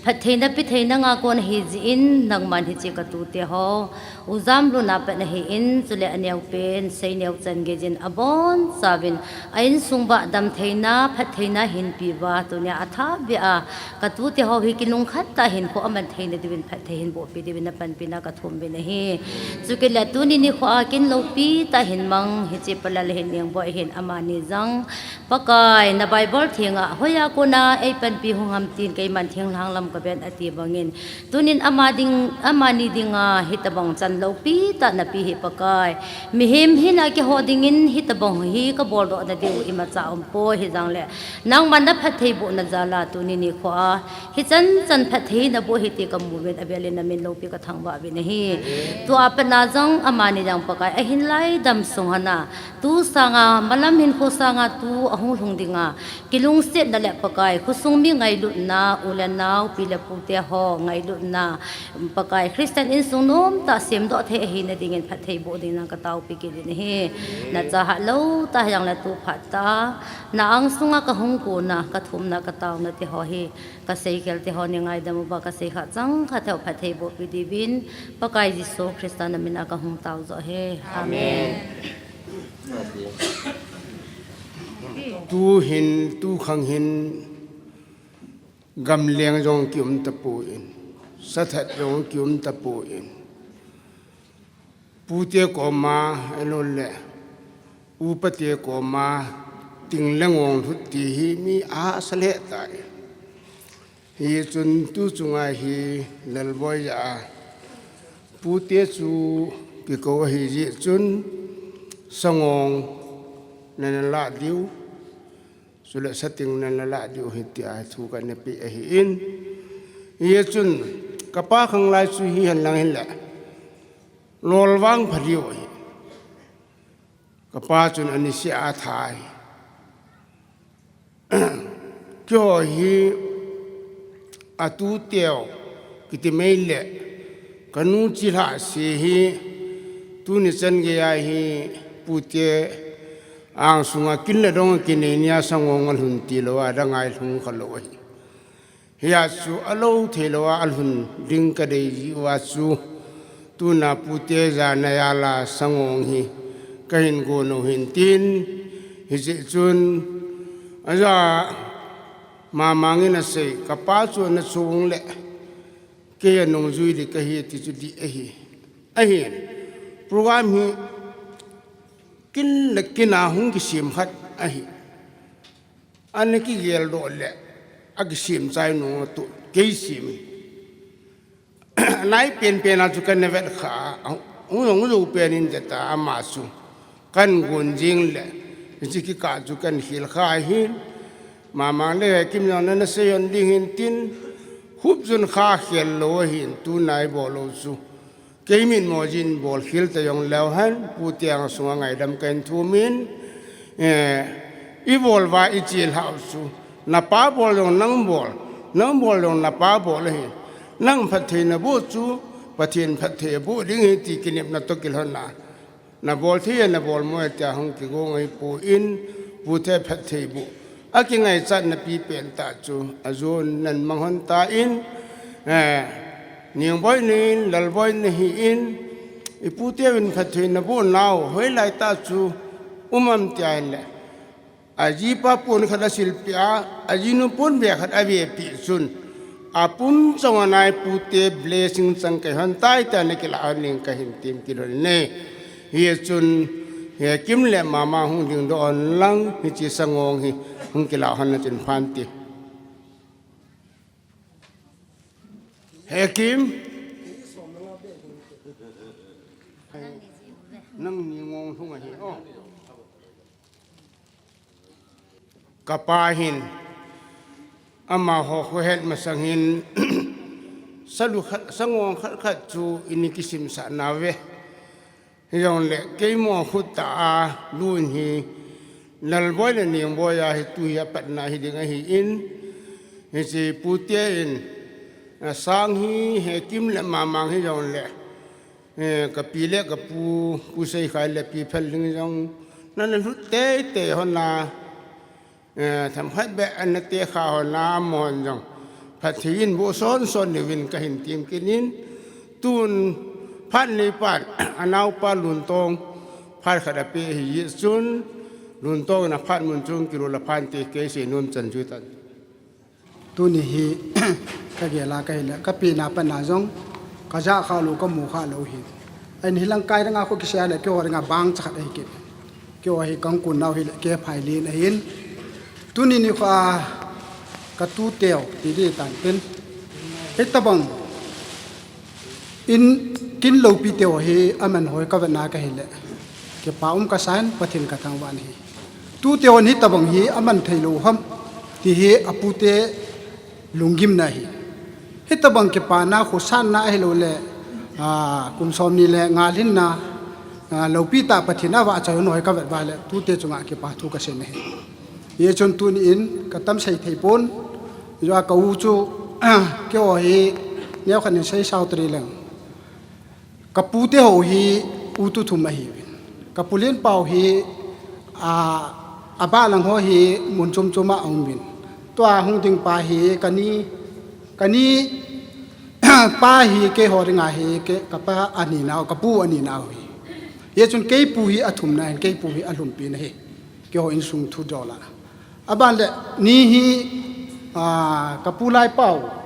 phattheina pitheina nga kon ahi jeh in nangman hiche ka tute ho u jam luna pat nahin, chule aneo pen seineo chan geijin abonchauvin a insung uva damtheina, phattheina hinpi uva, tunia athah beh a ka tute ho hi kilungkhat tah a hinkho aman theina diuvin phatthei hin bohpi diuvin napanpina kathum uvin ahi. Chukit le tuni nikho a kin loupi tah hin mang hiche palal ahin Ningboi ahin amani jong Pakai, na Bible thenga hoiya kona eipanpi hung ham tin keiman thinglhang lam kaven ati bangin, tunin ama ding, amani dinga hitobang chan loupi tah napi hi Pakai, mihem hina keiho dingin hitobang hi kabol doh nadiu imacha aumpoi, hijongle nangman naphatthei bohna jal a tuni nikho a hichan chan phatthei naboh ahi ti kamu uvin avelin namin loupi kathangvah uvin ahi. Tua pat na jong amani jong Pakai ahin lai damsung hon a, tu sanga, malam hinkho sanga tu ahung lhung dinga kilungsetna le Pakai, khosung mi ngailutna, u le nao, pi le pu teho ngailutna, Pakai, Christian insung nomtah semdoh thei ahina dingin phatthei boh dingin nang kataopi kit uvin ahi. Nachahat lou tah hijongle tu phat tah a na angsunga kahung kona, kathumna, kataona teho hi, kaseikhel teho nei ngaidam uva, kasei khah chang khah teho phatthei bohpi diuvin Pakai Jesu Christa namin a kahung tao joh ahi. Amen. Tu hin, tu khang hin, gamleng jong kium tapon, sathat jong kium tapon, pute koma, ahilou le upate koma, ting le ngong lhut ti hi mi ahahsa lheh tai. Hichun tu chunga hi Lalboi a pute chu kikou ahi jeh chun sangong nana lah diu, chule sating nana lah diu ahi tia thu kana pe ahin. Hichun kapa khanglai chu hihen lang hile lol vangpha diu ahi. Kapa chun anisea athai. Keiho hi atuteu kiti mai le, kanu chilhah se hi, tuni chan geiya hi pute angsunga kin le dong kinei nia sangong alhun tilou a, adang a lhung khalou ahi. Hia chu alou theilou a alhun ding kadei jiuva chu, tuna pute jana jal a sangong hi Kahin gon u hin tin, hijeh chun, aja, Mamang in asei, kapa chu ana chung le, kei anungjui ding kahi ti chu dih ahi. Ahin, program hi kin le kin a hung kisem khat ahi. Ana kigeldoh le, akisem chai nung atu, kei sem. Nai penpen a chu kana vet kha, hung jong jou pen inte ta ama chu. Kana gon jing le, hiche kikah chu kana khel kha ahin. Mamang le Hekim jong nana sei hon ding hin tin, hup jun kha khel lou ahin, tunai bol lou chu. Kei mitmo jin bol khel ta jong leu hen, Pu Tiang sunga ngaidam kahin thum in, eh, ibol uva ichil hau chu. Napa bol jong nang bol, nang bol jong napa bol ahi. Nang phatthei naboh chu, Pathen phatthei aboh ding ahi ti kinepna toh kilhon a. Nabol thei e, nabol mo e tia hung kigong ahipoi, Pu Te phatthei boh. Akingaichat napi pen tah chu, ajon nan mang hon tan, eh, Ningboi nahin, Lalboi nahin, ipu teuvin phatthei naboh nau, hoilai tah chu, um am tia le. Ajipa pon khat asilpeh a, ajinu pon beh khat avepeh chun, apum chong a nai Pu Te blessing chang kahi hon tai tia nakilah hon ding kahin temkit lhon e. Hichun, Hekim le Mamang hung dingdoh hon lang, hiche sangong hi hung kilah hon na chun phante. Hekim. Nang ni ngong lhung ahi, oh. Kapa hin, amaho khohet masang hin, salu khat, sangong khat khat chu eini kisimsah nauve. Hijongle, keimo khut tah a lun hi, Lalboi le Ningboi a hi tu hi apatna hiding ahin, hiche Pu Te in, asang hi, Hekim le Mamang hijongle, eh, kapi le kapu, Pu Seikhai le Pi Phalhing jong, nana lhut teitei hon a, eh, themkhat beh ana tekha hon a, amahon jong phatthei in boh sonson diuvin kahin temkit in, tun phat neipan, anaopa Luntong phat khat apeh ahi jeh chun, Luntong in aphat mun chun kilou le phante kei seinom chan chu tan. Tuni hi kagel a kahile, kapenna pat na jong, kajah kha lou, kamu kha lou hi. Ahin hilang kai dinga kho kisei a le, keiho dinga bangcha khat ahi kit. Keiho hi kahin kon nau hile, K. Phailin ahin. Tuni nikho a katuteu, ti ding tan tin. Hitobang in kin loupi teu hi aman hoi kavetna kahile, kipa um kasan, Pathen kathangvah in ahi. Tuteu in hitobang hi aman thei lou ham, ti hi apute lunggimna ahi. Hitobang kipana khosanna ahilou le, a, kum somni le nga lhinna, a, loupi tah Pathen avahchoi hon hoi kavet uva le, tute chunga kipa thu kasei ahi. Hichun tuni in katam sei thei pon, jeh a ka u chu, keiho hi neokhat in sei sao tari leng. Kapute ho hi u tuthum ahiuvin. Kapu Lenpao hi, a, abahlang ho hi mun chom chom a aum uvin. Tua hung ding pa hi kani, kani pa hi keiho dinga hi kei, kapa ani nau, kapu ani nau hi. Hichun keipu hi athumna ahin, keipu hi alhumpi na ahi. Keiho insung thu jol a. Aban le ni hi, a, kapu Laipao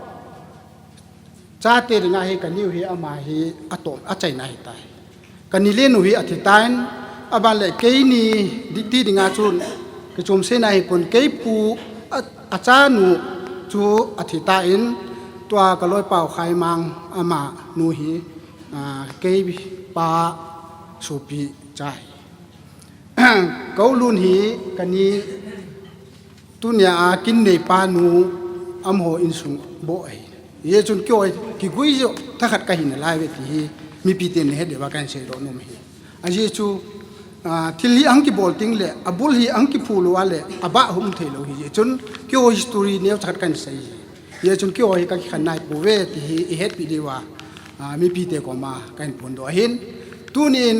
chate dinga hi kani u hi ama hi atom, achaina ahitai. Kani lenu hi athi tan, aban le keini diti dinga chun kichom seina ahipon keipu a, achanu chu athi tan, tua ka Loipao Khaimang ama nu hi, a, keipa sopi cha ahi. Ka u Lun hi kani tunia a kin neipa nu amaho insung bou ahi. Hichun keiho kigui jo thakhat kahi nalai uve ti hi mipiten nahet diuva kahin seidoh nom ahi. Ajeh chu, a, thil hi ahung kibol teng le, abul hi ahung kiphut lou a le, abah hung um thei lou ahi. Hichun keiho history neocha khat kahin sei ahi. Hichun keiho hi kakikhen nai pouve ti hi ihetpi diuva, a, mipite koma kahin phondoh ahin. Tunin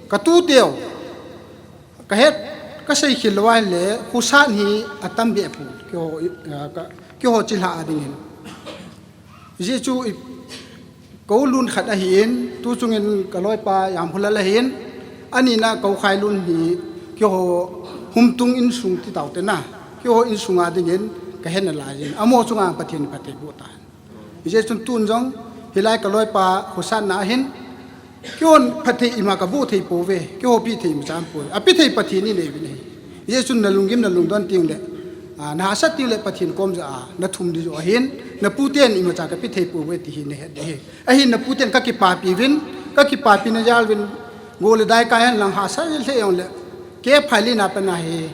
katuteu, kahet, kasei khel lou a le, khosan hi atam behpon, keiho, a, ka, keiho chilhah a dingin. Ajeh chu i, ka u Lun khat ahin, tuchungin ka Loipa Jamkholal ahin, Anina Kaukhai Lun hi keiho humtung insung ti taute na. Keiho insung a dingin ka hen a lai jin. Amaho chunga Pathen in phatthei boh ta. Hijeh chun tun jong hilai ka loipa khosatna ahin. Keihon phatthei ima ka boh thei pouve. Keiho peh thei ima cham pouve. A peh thei Pathen in eive ahi. Hijeh chun na lunggim na lungdon teng le, a, na hahsat teng le Pathen kom jeh a na thum ding joh ahin. Na puten imacha ka peh thei pouve ti hi na het ding ahi. Ahin na puten ka kipapi uvin, ka kipapi na jal uvin, go le dai ka hen lang hahsa le jong le, ke phai le na pa na hi,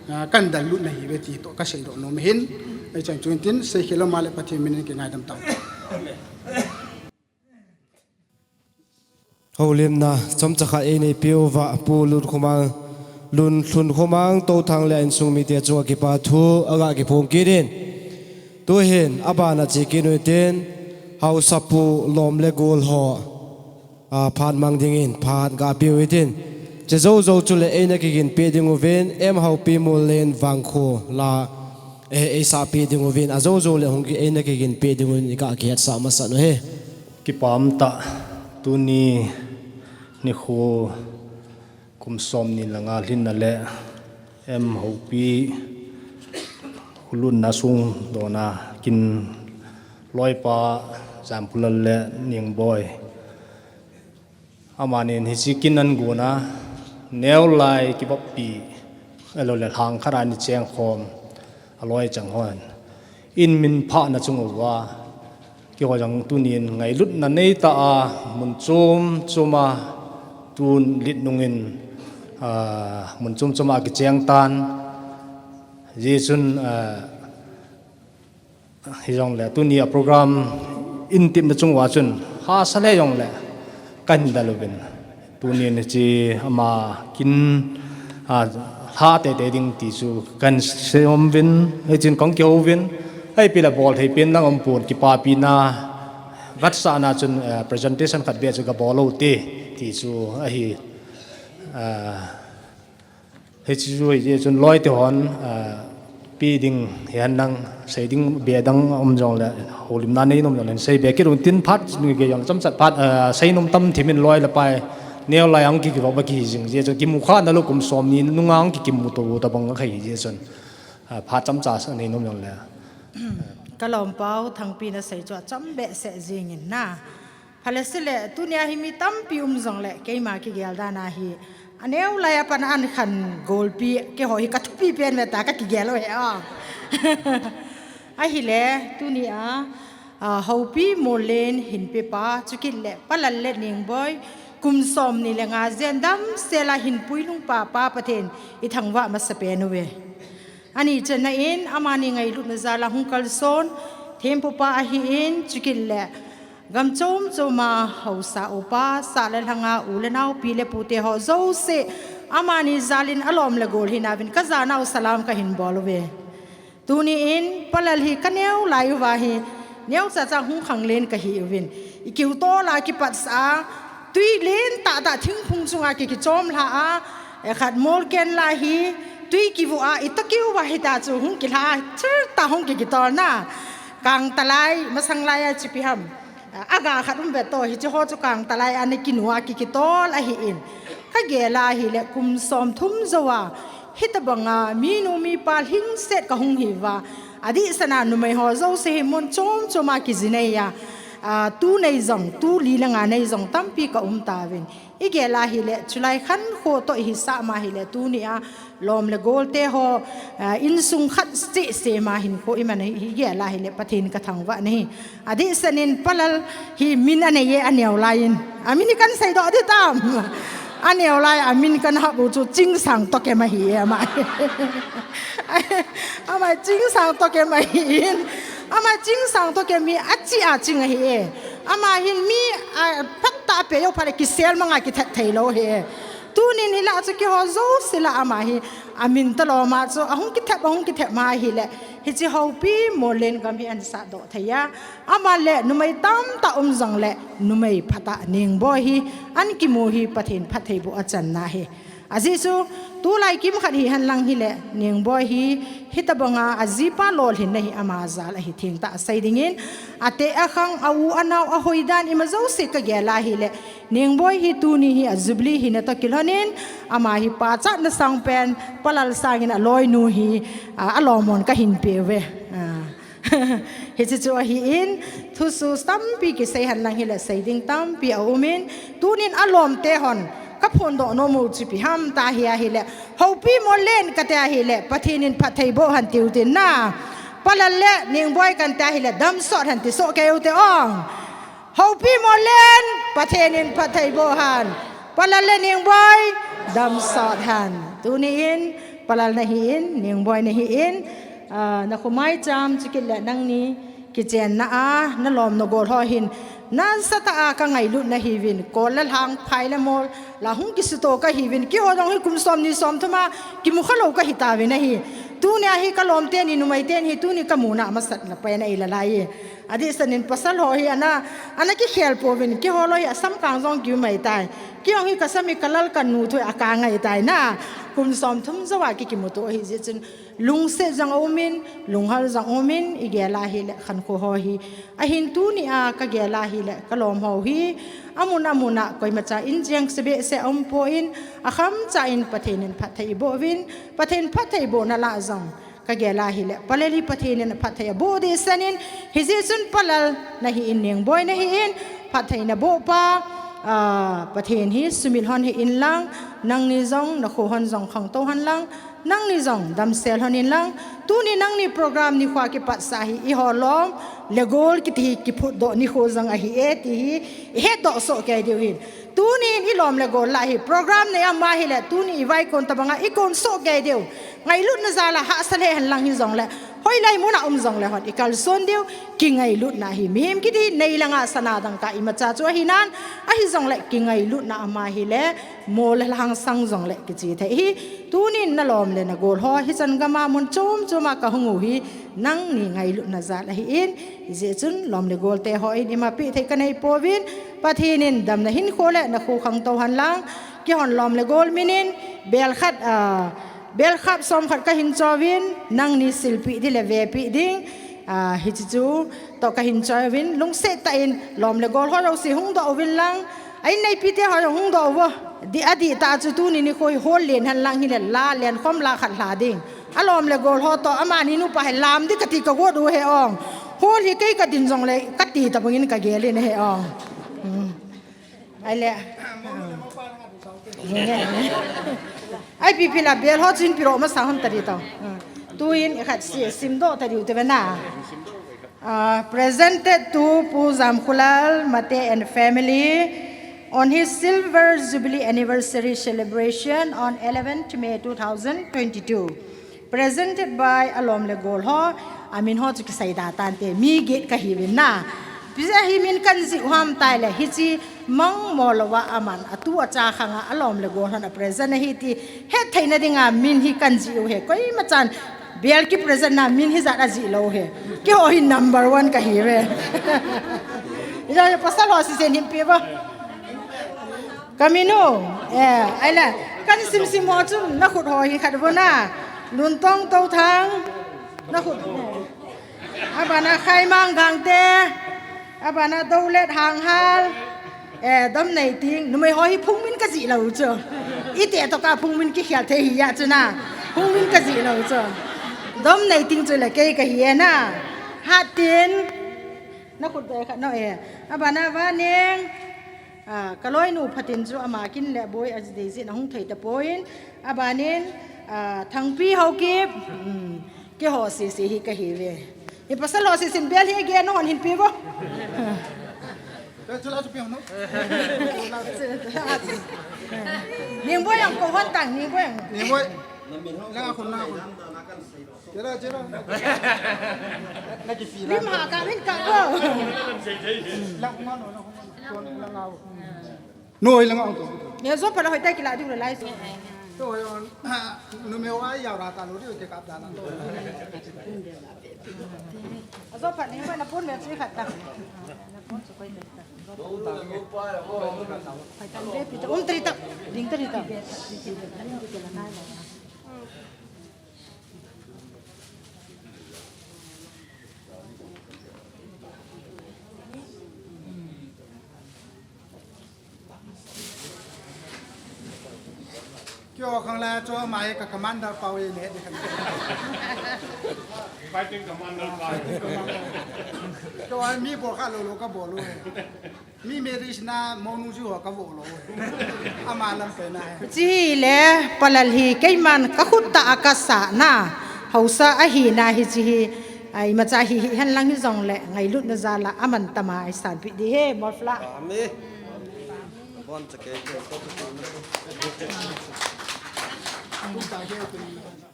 a, kan dal lut na hi ve ti toh ka seidoh nom ahin, ai chang chun tin, sei khel lou ma le Pathen min in kingaidam tau. Houlimna, chomcha khat ei nei peh uva, Pu Lun Khomang, Lun Lhun Khomang, Touthang le a insung mite chunga kipa thu, aga kiphong kit in. Tuhin, abana che kit u hitin, Haosapu lom le gol ho, a, phat mang dingin, phat ga pe u hitin. Che jou jou chule eina kigin peh ding uvin, M Haopi Mollen Vangkho la, eh, eisa peh ding uvin, ajou jou le hung ki eina kigin peh ding uvin, i ga kihetsah masat u hi. Kipah tah, tuni nikho kum som ni le nga lhinna le M Haopi khulutna sung dona kin loipa Jamphulal le Ningboi. Amanin hiche kin an gona, neo lai kibappi, ahilou le lhang khat a ni cheng khom, aloi chang hon. In min phahna chung uva, keiho jong tunin ngailutna nei ta a, mun chom chom a, tun lit nungin, a, mun chom chom a kicheng tan. Hijeh chun, a, hijongle, tuni a program in tipna chung uva chun, hahsa le jongle, kan dal uvin. Tunin hiche ama kin, a, lha teitei ding ti chu kan sei nom uvin, hichun kong kihou uvin, ipi le bol thei pen lang um pon kipapina, vetsahna chun, eh, presentation khat beh chu ka bol u hite, ti chu ahi, eh, hiche chu hijeh chun loi te hon, eh, peh ding, hihen lang sei ding beh dang um jongle, houlimna nei nom jongle, sei beh kit un tin phat, ni gei jong chomchat phat, eh, sei nom tam thim in loi le pai, neo lai a hung kikivop a kihi jing, hijeh chun kimu kha na lou kum som ni nunga hung kikimu to tabang a kahi jeh chun, eh, phat chomcha sa nei nom jongle. Ka lom pau, Thangpi na sei chu achom behseh jing in na. Phale sile, tunia hi mi tampi um jongle, keima kigel dan a hi. Aneo lai a pat a an khan golpi, keiho hi ka thupi pen ve ta ka kigel u ahi a. Ahile, tunia, a, Haopi Mollen hin pepa, chukit le, Pa Lal le Ningboi, kum som ni le nga jen damsel a hin puilhung pa, Pa Pathen, i thangvah masa pen uve. Ani channa in, amani ngailutna jal a hung kalson, thempupa ahin, chukit le, gam chom chom a haosa upa, sah le lhang a u le nao, pi le pu te ho jouse, amani jal in alom le gol hina uvin, ka janau salam kahin bol uve. Tuni in, Pa Lal hi ka neo lai uva hi, neocha cha hung khanglen kahi uvin. I kiu tol a kipat sa a, tui len tah tah thingphung chunga ki kichom lha a, eh, khat mol ken la hi, tui kivu a, i to kiu va hita chu hung kilha, thil tah hung ki kitol na. Kangtalai, masang lai a chipi ham. Aga khat um ve to, hiche ho chu Kangtalai a ana kinu a ki kitol ahin. Ka gel a hile kum som thum jou a, hitabang a, minu mipa lhingset ka hung hi uva. Adeh sanga numei ho jouse hi mun chom chom a kijinei a, a, tu nei jong, tu li le nga nei jong tampi ka um tauvin. I gel a hile, chulai khankho toh i hisah ma hile, tunia lom le gol te ho, a, insung khat seh seh ma hinkho i man a hi, i gel a hile, Pathen ka thangvah na hi. Adeh sangin Pa Lal hi min anei e, aneo lai in. Amin hi kan seidoh ding tam. Aneo lai, amin kan hap u chu Chingsang Tokem ahi e, ama. Ama Chingsang Tokem ahin. Ama Chingsang Tokem hi achi a ching ahi e. Ama hin mi, a, phat tah a pe jou phat le kisel mang a kithat thei lou ahi e. Tunin hi la chu keiho jouse la ama hi amin talou ma chu ahung kithep, ahung kithep ma hile. Hiche Haopi Mollen gam hi an sahdoh thei a. Ama le numei tamtah um jongle numei phatah Ningboi hi an kimu hi Pathen phattheiboh a channa ahi. Ajeh chu, tulai kimkhat hihen lang hile, Nengboi hi, hitabanga ajipa lolhinna hi ama jal ahi thengtah a sei dingin, ate akhang, a u anao, ahoi dan, ima jouse kagel a hile, Nengboi hi tuni hi a Jubilee hina toh kilhonin, ama hi pachatna sangpen, Palal sangin aloinu hi, a, alomon kahin peuve. A. Hiche chu ahin, thusoh tampi kisei henlang hile sei ding tampi aumin, tunin alomte hon, kaphondoh nom u chu ipi ham tia hi ahile, houpi mo len kati ahile, Pathen in phatthei boh hen tiu tin na. Palal le Nengboi kan ti ahile, damsot hen ti sohkei ute o. Houpi mo len, Pathen in phatthei boh hen. Palal le Nengboi, damsot hen. Tuni in, Palal nahin, Nengboi nahin, a, nakho maicham chukit le nangni kichenna a, nalom nagol ho hin, nasatah a kangailutna hiuvin, kol le lhang, phai le mol, la hung kisuto kahiuvin, keiho jong hi kum somni somthum a, kimu khalou kahitauvin ahi. Tunia hi kalom teni, numei teni hi, tuni kamuna masatna pen ahi lalai. Adehsetin pasal ho hi ana, ana kikhel pouvin, keiho loi hi asam kang jong kiu mai tai. Kei jong hi kasam hi kalal kanu thu a kang ahi tai na. Kum somthum jou a ki kimuto ahi jeh chun lungset jong aumin, lunghal jong aumin, igel a hile khankho ho hi. Ahin tunia kagel a hile kalom ho hi. Amun amun a koimacha in jeng se behseh aumpon, akhamcha in Pathen in phatthei iboh uvin, Pathen phatthei bohna lah jong. Kagel a hile, Palal hi Pathen in aphatthei aboh dehsetin, hijeh chun Palal nahin Nengboi nahin, phatthei naboh pa, a, Pathen hi sumil lhon hih in lang, nangni jong, nakho hon jong khangtou hen lang, nangni jong damsel lhon in lang, tuni nangni program nikho a kipatsah hi, eiho lom le gol kiti hi kiphutdoh nikho jong ahi e, ti hi, ihetdoh sohkei diu hin. Tunin ilom le gol lah hi, program nei ama hile, tuni ivaikon tabanga ikon sohkei diu. Ngailutna jal a hahsa lheh hen lang hijongle, hoilai muna um jongle hon ikalson diu, kingailutna hi. Mihem kiti hi nei langa sana dangka imacha chu ahinan, ahijongle kingailutna ama hile, mol le lhang sang jongle kiche thei hi. Tunin nalom le nagol ho, hichan gam a mun chom chom a kahung u hi, nangni ngailutna jal ahin, hijeh chun lom le gol te hon ima pehthei kanei pouvin, Pathen in damna hinkho le nakho khangtou hen lang, keihon lom le gol minin, bel khat, a, bel khap som khat kahin chouvin, nangni silpeh ding le vepeh ding, a, hiche chu toh kahin chouvin, lungset tah in lom le gol ho jouse hungdoh uvin lang, a inneipi te ho jong hungdoh uvo. Di, adih tah chu tuni nikho hi hol len hen lang hile la len khom la khat lha ding. Alom le gol ho toh, amani nupa hi lam ding kati kagot u ahi ong. Hol hi kei kadin jongle kati tabangin kagel in ahi ong. Hmm. Ahile. Ipi ipi la bel ho chu hin piro masa hon tadi tau. Hmm. Tuin ikhat si simdoh tadi u te ve na. Uh, presented to Pu Jamkhulal Mate and family on his silver jubilee anniversary celebration on eleventh May two thousand twenty-two. Presented by alom le gol ho, amin ho chu kisei da tante, mi get kahiuvin na. Ipi jeh a hi min kan jih u ham tile, hiche mangmo louva aman, atu acha khanga alom le gol hon a present ahi ti hetthei na dinga min hi kan jih u ahi, koimachan Bel ki present na min hijat ajih lou ahi. Keiho hi number one kahi ve. Ija pasal ho sisen hin pe vo. Ka min u. Eh, ahile. Kan simsim ho chun nakhut ho hi khat vo na. Luntong Touthang. Nakhut. Abana Khaimang Gangte. Abana Doulet Hanghal. Eh, Domneiting, numei ho hi phungmin kajih lou chu. Ite toh ka phungmin kikhel thei hi a chu na. Phungmin kajih lou chu. Domneiting chu le kei kahi e na. Hatin. Nakhut be khat no e. Abana Vaneng. Ah, kaloinu Phatin chu ama kin le boi aji dei jin ahung thei tapon. Abanin, ah, Thangpi Haokip. Hmm. Keiho sese hi kahi ve. Hi pasal ho sesen bel hi age nahon hin pe vo. Ningboi ang ko hon tang, Ningboi ang. Ningboi. Lang akon, lang akon. Jera, jera. Lagi pila. Lim ha ka, min ka ko. Lang ko mano, lang ko mano. Noi lang ang to. Neo jo pala hoi tai kila di ulai so. Numei a ijao ra ta lo diu te kap da na. Ajo phat ni ko na pon me chi khat ta. Na pon chu koi ta. Phai tan be pi ta, um tari ta, ding tari ta. Kio khang la cho mai ka commander pau ye ne de kan. Fighting commander pau. Kio mi bol kha lo lo ka bol lo. Mi marriage na mo nu ju ho ka bol lo. Ama lam pe na he. Chi le palal hi keiman ka khut ta a ka sa na. Hausa ahi na hi chi hi. Ai ma cha hi hi hen lang hi jong le ngailut na ja la aman tama ai san pi di he mol fla. Amen.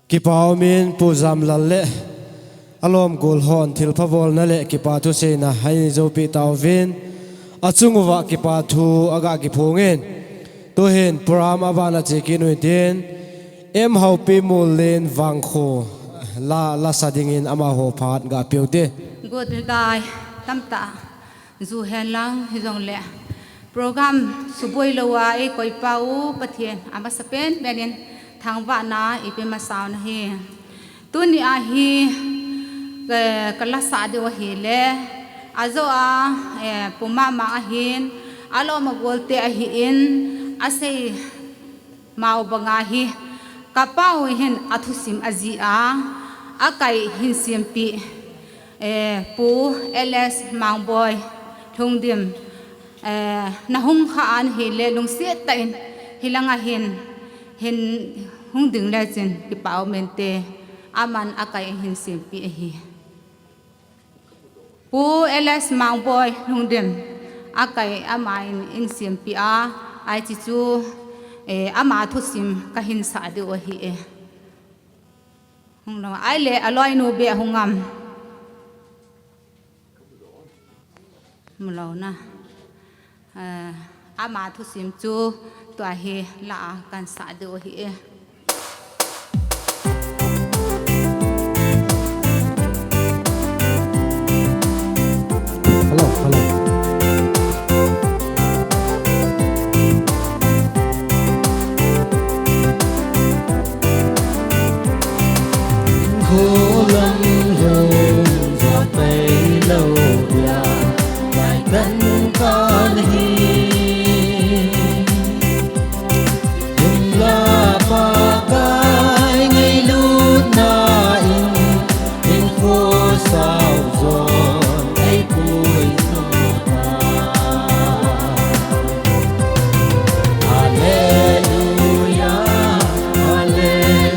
Kipa umin Pu Jamlal le alom gol hon thilpha bolna le kipa thuseina hai jopi tauvin achung uva kipa thu aga kiphongin tuhin program abana chekin uitin M Haupi Mulin Vangkho la lasa dingin amaho phat ga piu te. Good guy tamta. Ju hen lang hi jong le program suboi lo a ei koi pa u Pathen amasa pen penin thangvahna ipe masau na hi. Tuni a hi ka, ka lasa diu ahi le ajo a eh, puma ma ahin alom a golte ahi in asei Mau banga hi ka pau hin a thusim a ji a, a kai hin siampi, eh, Pu L S Mangboi Lhungdim, eh, na hung kha an hi le lungsiat ta in hi langa hin, hin hung ding le chin kipau mente aman a kai hin siampi ahi. Pu L S Mangboi Lhungdim a kai ama in, in siampi a, ai chi chu, eh, ama thusim ka hin sa diu ahi e. Hung lo, ai le a loinu be hung am. Mu lo na. Eh, ama thusim chu tua hi la a kan sa diu ahi e. Hello, hello. Kholam lhung jot pai lou dia, lai kan kan hi. Himla Pakai ngailutna in, hinkho saujot ei puilut ta. Hallelujah, hallelujah.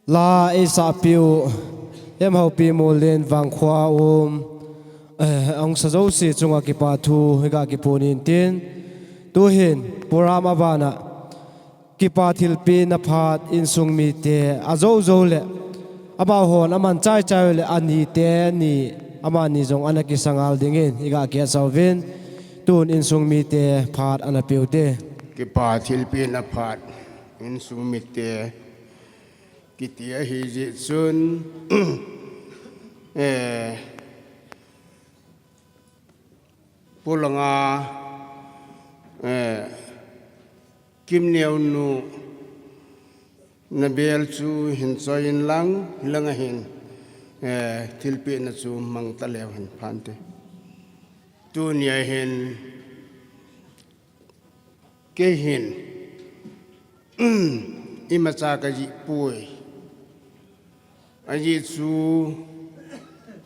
La eisahpiu M Haupi Molin Vangkhua um, eh, ongsa jouse chunga kipa thu hi kakipunin tin, tuhin program abana kipa thilpeh na phat insung mite ajo jo le amahon aman chai chai le anite ni amani jong ana kisangal dingin hi kakisauvin, tun insung mite phat ana peute. Kipa thilpeh na phat insung mite kiti ahi jeh chun, eh, Pu Langa, eh, Kimneo nu na bel chu hin choi in lang, hilanga hin, eh, thilpeh na chu mang taleu hen phante. Tunia hin, kei hin, imacha kajih poi. Ajeh chu,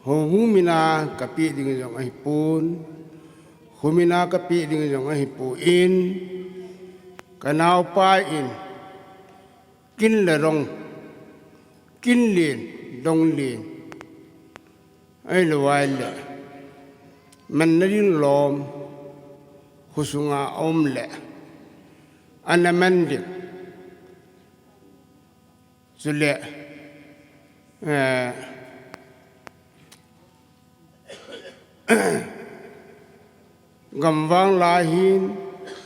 houbung mina kapeh ding jong ahipon, kho mina kapeh ding jong ahipon, kanaopa in, kin le rong, kin len, dong len, ahilou vai le, manna ding lom, khosunga um le, ana man ding. Chule, eh, gamvang lai hin,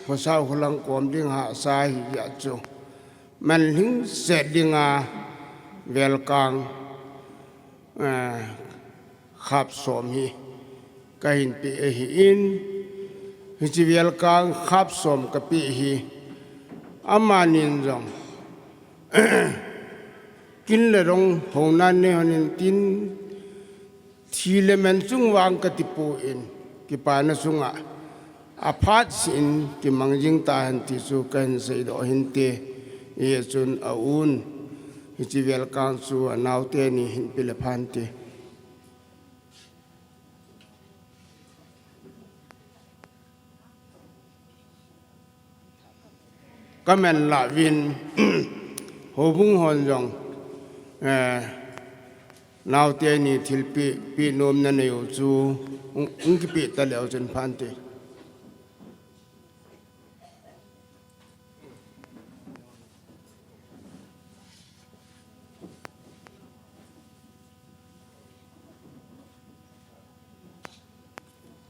khosa kholang kom ding hahsa hi jeh chu, manlhingset dinga velkang, eh, khap som hi kahin peh ahin, hiche velkang khap som kapeh hi, amanin jong, kin le rong hounan nei hon in tin, thi le man chung vang kati poi, kipana chunga aphat seh in kimang jing tahen ti chu kahin seidoh hinte, hijeh chun a-un, hiche velkang chu anaote ni hin pe le phante. Kaman lah uvin, houbung hon jong, eh, naote ni thilpeh, peh nom nanei u chu, hung, hung kipeh taleu chun phante.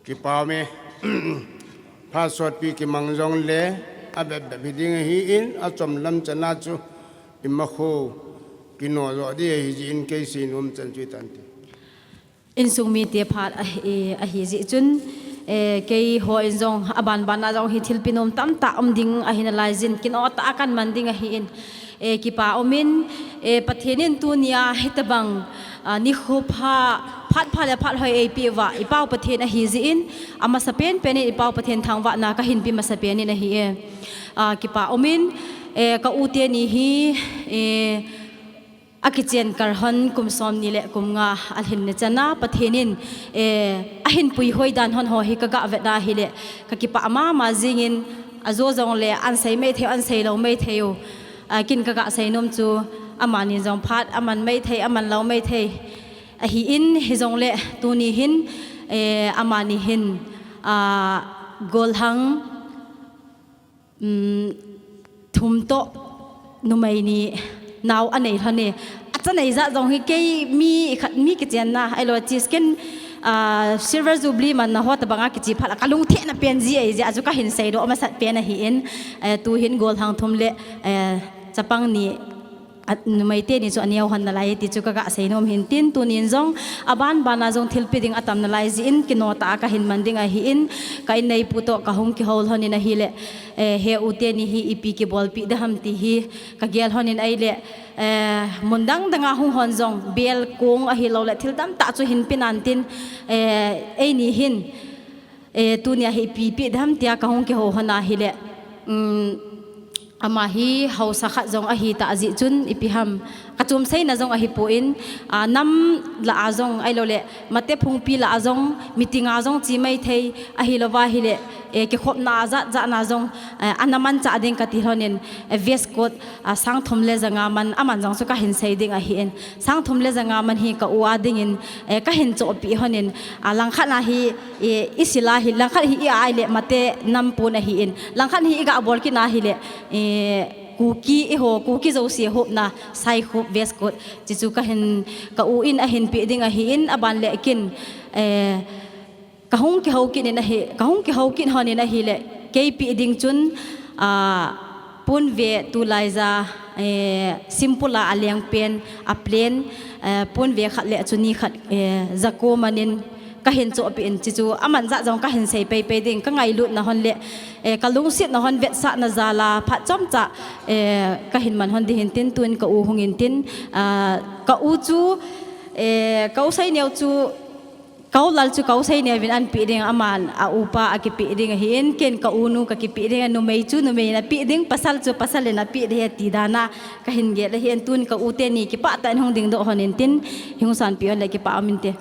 Kipah ume, phat sotpi kimang jongle, abep bep hiding ahin, achom lam chana chu, imakhou, kino jo ding ahi jeh in kei seinom chan chu hitante. Insung mite phat ahi, ahi jeh chun, eh, keiho in jong, aban ban a jong hi thilpeh nom tamtah um ding ahi nalai jin, kino tah a kaman ding ahin, eh, kipah umin, eh, Pathen in tunia hitobang, ah, nikho pha, phat pha le phat hoi eipeh uva, i Pau Pathen ahi jeh in, amasapen pen in i Pau Pathen thangvahna kahin pe masapen in ahi e. Ah, kipah umin, eh, ka u teni hi, eh, akichen kar hon kum somni le kum nga alhin ni chana Pathen in, eh, ahin puihoi dan hon ho hi kaga vet ahile, kakipah mama jingin, ajo jongle ansei maithei, ansei lou maithei u. Ah, ken kaga seinom chu, amani jong phat aman maithei, aman lou maithei ahin, hijongle tuni hin, eh, amani hin, ah, golhang, um, thum toh numei ni nao anei lhon e. Achanei jat jong hi kei mi khat mi kichenna, ahilou chi skin, ah, silver jubilee manna ho tobanga kiche phat a kalungthim na pen ji ahi jeh a chu kahin seidoh masat pen ahin, eh, tuhin golhang thum le, eh, chapang ni, a, numei teni chu aneo hon nalai ti chu kaga seinom hin tin, tunin jong aban ban a jong thilpeh ding atam nalai jeh in kino tah a kahin man ding ahin, ka inneipu toh kahung kihou lhon in ahile, eh, he u teni hi ipi kibolpeh ding ham ti hi kagel lhon in ahile, eh, mun dang dang a hung hon jong bel kong ahilou le thil tamtah chu hin pe nan tin, eh, eini hin, eh, tunia hi ipi pe ding ham tia kahung kihou lhon ahile, um, ama hi haosa khat jong ahitah jeh chun ipi ham, Kachom seina jong ahipon, a, nam lah a jong, ahilouleh mate phungpi lah a jong, meeting a jong chi mai thei, ahilouva hileh, eh, kikhopna a jat jat na jong, eh, ana manchah ding kati lhonin, eh, vest coat, a, sang thum le ja nga man, aman jong chu kahin sei ding ahin. Sang thum le ja nga man hi ka u a dingin, eh, kahin chohpeh lhonin, a, langkhat na hi, eh, i sil a hi, langkhat hi i a ahileh mate nam pon ahin. Langkhat hi i gabol kit na hileh, eh, Kuki eiho, Kuki jouse hopna, saikhup vest coat, chuchu kahin, ka u in ahin peh ding ahin, aban le kin, eh, kahung kihou kit in ahi, kahung kihou kit lhonin ahileh, kei peh ding chun, a, ponve tulai ja, eh, simple a aleng pen, a plain, eh, ponve khat le chuni khat, eh, ja ko man in, kahin chohpeh in, chuchu aman jat jong kahin sei pei pei ding, ka ngailutna lhon le, eh, ka lungsetna lhon vetsahna jal a phat chomcha, eh, kahin man lhon ding hin tin, tun ka u hung in tin, a, ka u chu, eh, ka u Saineo chu, ka u lal chu ka u Saineo vin an peh ding, aman a upa a kipeh ding ahin, ken ka u nu ka kipeh ding, numei chu numei in a peh ding, pasal chu pasal in a peh ding, ti dan a kahin gel ahin, tun ka u teni kipah tah in hung dingdoh lhon in tin, hung sanpeh lhon le kipah um inte.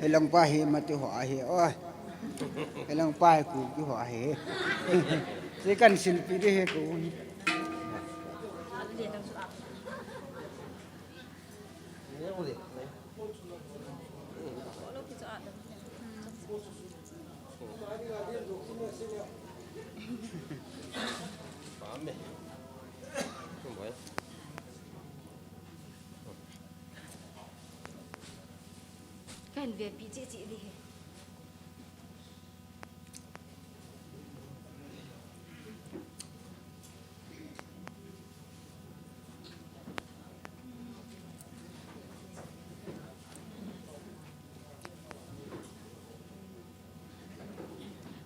Hilang pa hi mati ho ahi, oi. Hilang pa hi Kuki ho ahi. Sekan silpi ding hi ku. Kahin vepi cheh cheh ding hi.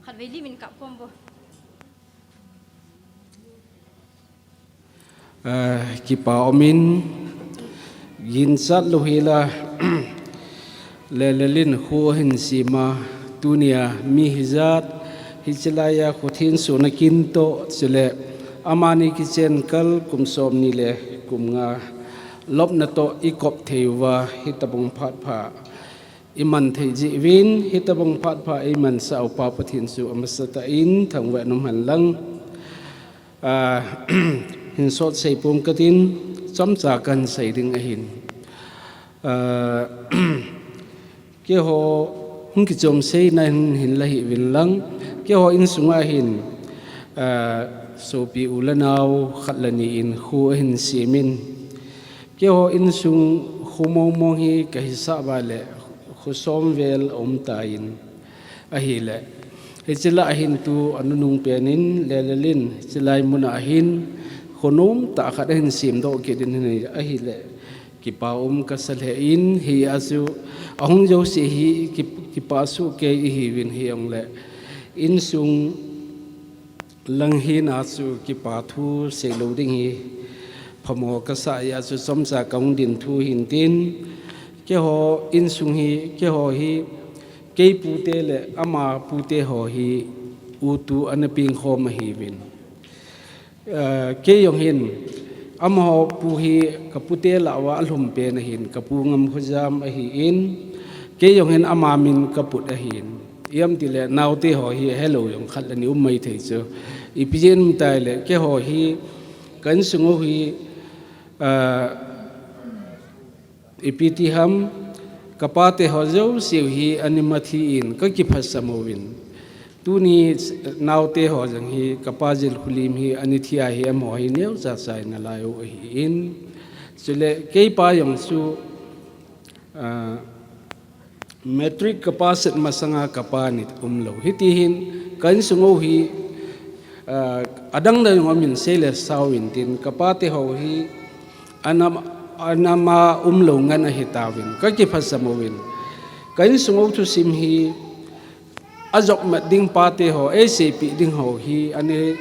Khatvei lim in kap khom vo. Ah, kipa um in, ginchat lou hel a, Lelel in kho ahin sem a, tunia mi hijat, hiche laiya khothensohna kin toh, chule amani kichen kal kum somni le kum nga lopna toh i kop thei uva, hitobang phat pha i man thei jeh uvin, hitobang phat pha i mansah u Pa Pathen chu amasatah in thangvah in um hen lang. Ah, hin sot sei pong katin, chomcha kahin sei ding ahin. Ah, keiho hung kichom seina hin, hin la hih uvin lang, keiho insunga hin, ah, sopi u le nao khat le ni in kho ahin sem in, keiho insung kho mong mong hi ka hisah uva le kho som vel aum tan, ahile, hiche lah a hin tu a nunung pen in Lelel in hiche lai mun a hin kho nom tah khat ahin semdoh kit in ahi, ahile, kipa um kasa lheh in, hia chu ahung jouse hi ki, kipa soh kei ihiuvin, hijongle insung lang hina chu kipa thu sei lou ding hi phamo kasah, hia chu chomcha kahung din thu hin tin, keiho insung hi, keiho hi, kei pute le ama pute ho hi u tu ana peng khom ahiuvin. Ah, kei jong hin, amaho pu hi ka pute lah uva alhum pen ahin, ka pu Ngamkhojam ahin, kei jong hin ama min ka put ahin. Ijemtile naote ho hi helou jong khat le ni um maithei chu. Ipi jeh in tile, keiho hi, ka insung u hi, ah, ipi ti ham, ka pate ho jouse u hi ana mathi in ka kiphatsah uvin. Tuni naote ho jong hi, ka pa Jilkholim hi ana thi a hi, amaho hi neocha cha in alai u ahin. Chule keipa jong chu, ah, matric ka pass masanga ka pa ni umlou. Hiti hin ka insung u hi, ah, adang dang jong um in seile sao in tin, ka pate ho hi ana, ana ma umlou ngen ahi tauvin, ka kiphatsah uvin. Ka insung u thusim hi ajop mat ding pate ho, eiseipeh ding ho hi ana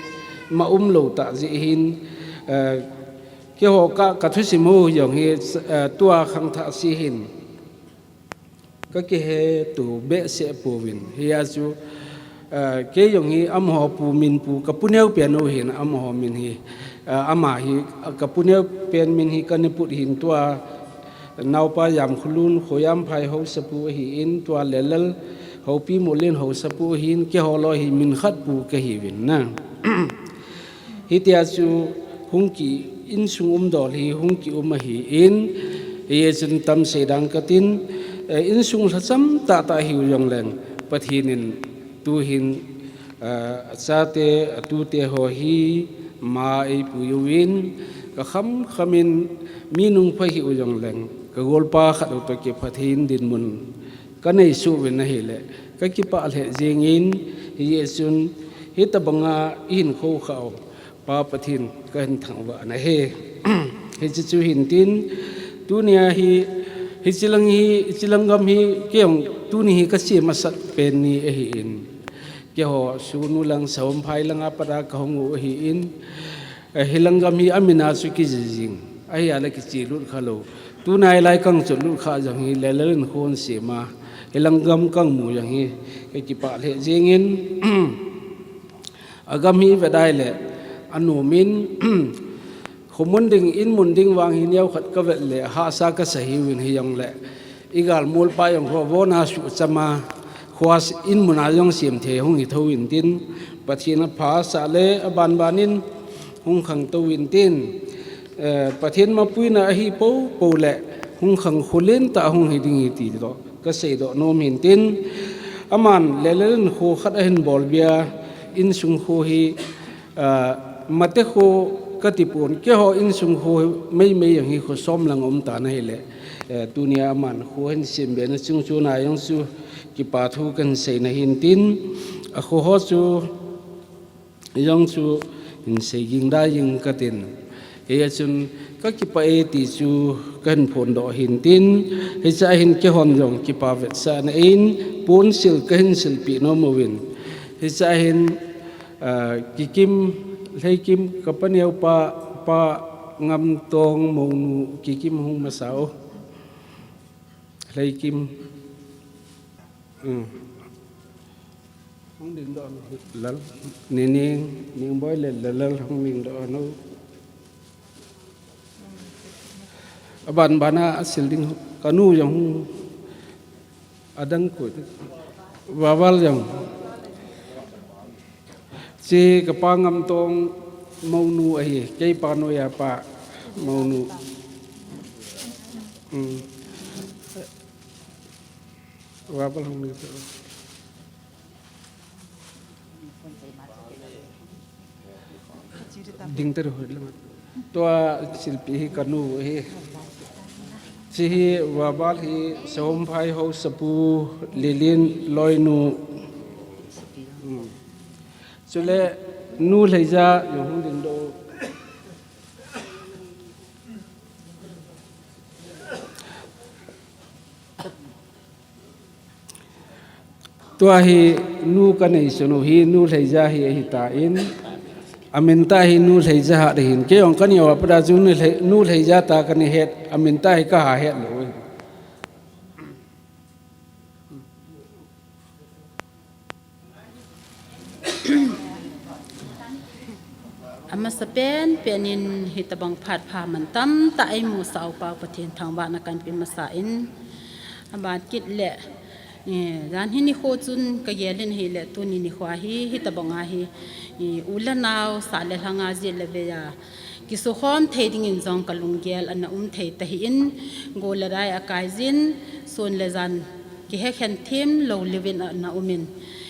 ma umlou tah jeh hin, eh, keiho ka, ka thusim u jong hi, eh, tua khangthah se hin ka kiheto behseh pouvin. Hia chu, Kei jong hi amaho pu min pu ka pu neo pen u hin amaho min hi, ama hi ka pu neo pen min hi ka ne put hin tua, naopa Jamkholun Khoijamphai haosapu ahin, tua Lellel Haopi Molin haosapu ahin, keiho loi hi min khat pu ka hiuvin na. Hitia chu hung ki insung umdol hi hung ki um ahin, hijeh chun tam sei dang katin, insung lhacham tahtah hiu jongleng Pathen in tuhin achate atute ho hi ma eipui uvin, ka khamkham in mi nungpha hiu jongleng ka golpa khat u toh kiphatthei in dinmun ka neisuh uvin ahile ka kipah lheh jengin, hijeh chun hitobanga ihin khoukhah u Pa Pathen kahin thangvah na ahi. Hiche chu hintin, tunia hi, hiche lang hi, hiche lang gam hi, kei jong tuni hi ka che masat pen ni ahin. Keiho Sugnu lang, Sahomphai langa pat a ka hung u ahin. Hilang gam hi amin a chu kijijing ahia le kiche lut khalou. Tunai lai kang chot lut kha jong hi Lellel in khon sema, hilang gam kang mu jong hi ka kipah lheh jengin. Agam hi vet ahile anom in, khomun ding, inmun ding vang hi neokhat ka vet le hahsa kasa hiuvin, hijongle igalmolpa jong khovona suhchama, kho inmun a jong semthei hung hi thou intin, Pathen aphasah le abanbanin hung khangtou intin, Pathen mapuina ahi poupou le hung khang kholentah hung hi ding hi ti toh ka seidoh nom hintin, aman Lellel in kho khat ahin bolbia, insung kho hi, mate kho katipon, keiho insung kho meimei jong hi kho som lang umtan ahile, tunia aman kho ahin sembena chungchon a jong chu kipa thu kahin seina hintin, akho ho chu jong chu hin sei ging da jing katin, hijeh chun ka kipah e ti chu kahin phondoh hintin, hichea hin keihon jong kipa vetsahna in ponsil kahin silpeh nom uvin, hichea hin Kikim, Lheikim, ka paneupa, Pa Ngamtong mounu Kikim hung masa u. Lheikim. Hung dingdoh u, Lal. Nining, Ningboi le Lal hung dingdoh u. Abanbana asil ding, kanu jong hung, adang koi. Vabal jong. Che ka Pa Ngamtong mounu ahi, keipa noiya pa mounu. Vabal hung ni to. Dingter hoi lama. Tua silpeh hi kanu ahi. Che hi Vabal hi Sahomphai haosapu Lilin loinu. Chule Nu Lheija jong hung dingdoh u. Tua hi nu kanei sunu hi Nu Lheija hi ahitan, amin tah hi Nu Lheija hat ahin, kei jong kaneo a pat a chu Nu Lhei, Nu Lheija tah kahin het, amin tah hi kaha het lou. Amasa penpen in hitobang phat pha mantam tah eimusah u Pa Pathen thangvahna kahin pe masa in, aban kit le, eh, jan hi nikho chun kagel in ahile tuni nikho hi, hitobang a hi, eh, u le nao, sah le lhang a jih le vei a kisukhom thei dingin jong kalunggel ana um thei tahih in, go le dai akai jin, sun le jan kihekhen thim lou liuvin ana um in,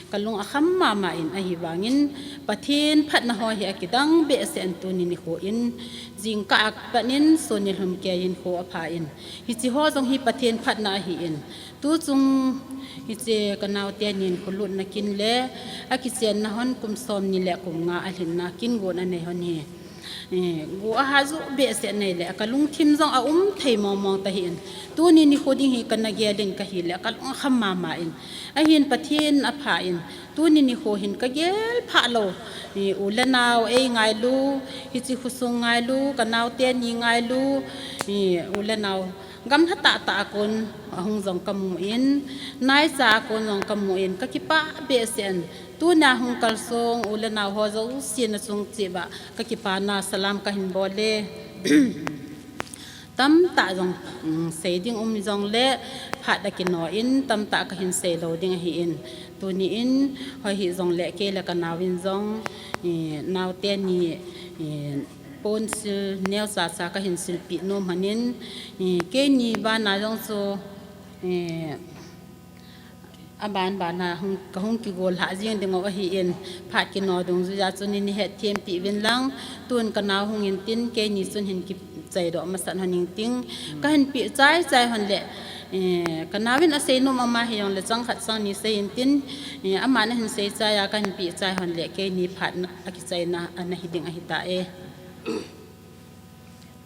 kalung akham mama in, ahivangin Pathen phatna ho hi akidang behseh in tuni nikho in, jingkah a pat in sun nilhum kei in kho apha in, hiche ho jong hi Pathen phatna ahin, tuchung hiche kanaote nin kholutna kin le akichenna hon kum somni le kum nga alhinna kin gon anei hon hi, eh, go aha joh behseh nei le kalungthim jong aum thei mongmong tahih in, tuni nikho ding hi kana gel in kahile kalung akham mama in, ahin Pathen apha in, tuni nikho hin kagel phah lou, eh, u le nao eingailu, hiche khosung ngailu, kanaote ni ngailu, eh, u le nao Gamla tah tah a kon ahung jong kamu in, naicha a kon jong kamu in, kakipah behseh in, tuna hung kalsong u le nao ho jouse nachung cheh uva kakipana salam kahin bol e. Tamtah jong, um, sei ding um jongle phat a kino in, tamtah kahin sei lou ding ahi in. Tuni in, hoi hijongle kei le kanao in jong, eh, naote ni, eh, ponsil neocha cha kahin silpeh nom hon in, eh, keini bana jong chu, eh, aban bana hung, kahung kigol lhah jeng ding u ahi in, phat kino dungjuiya chun nei hetthem peh uvin lang, tun kanao hung in tin, keini chun hin kichai doh masat hon ing tin, kahin peh chai chai hon le, eh, kanao in asei nom ama hijongle chang khat chang ni sei in tin, eh, aman ahin sei chai a kahin peh chai hon le, keini phat na, akichaina ana hi ding ahi ta e.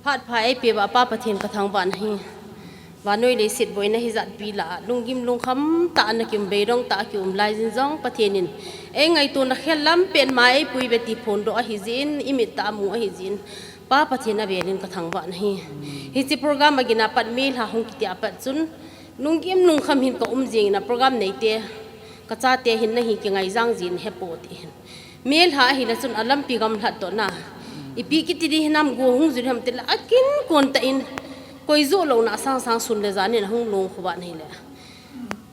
Phat pha eipeh uva Pa Pathen kathangvah nahi. Vannoi leiset boina hijat pi lah a, lunggim lungkham tah a nakium, beidong tah a kium lai jin jong Pathen in eingaitona khel lam pen ma eipui uve ti phondoh ahi jeh in, imit tah a mu ahi jeh in, Pa Pathen avel in kathangvah nahi. Hiche program agin a pat, melha hung kiti a pat chun, lunggim lungkham hin kaum jeng in a, program neite, kachate hin nahi kingai jang jin hepo ti hin. Melha ahile chun alampi gamlhat toh na. Ipi kiti di hinam, go hung jun ham tile akin kon tah in, koi joh louna asang sang sun le jan in ahung long khovah in ahile,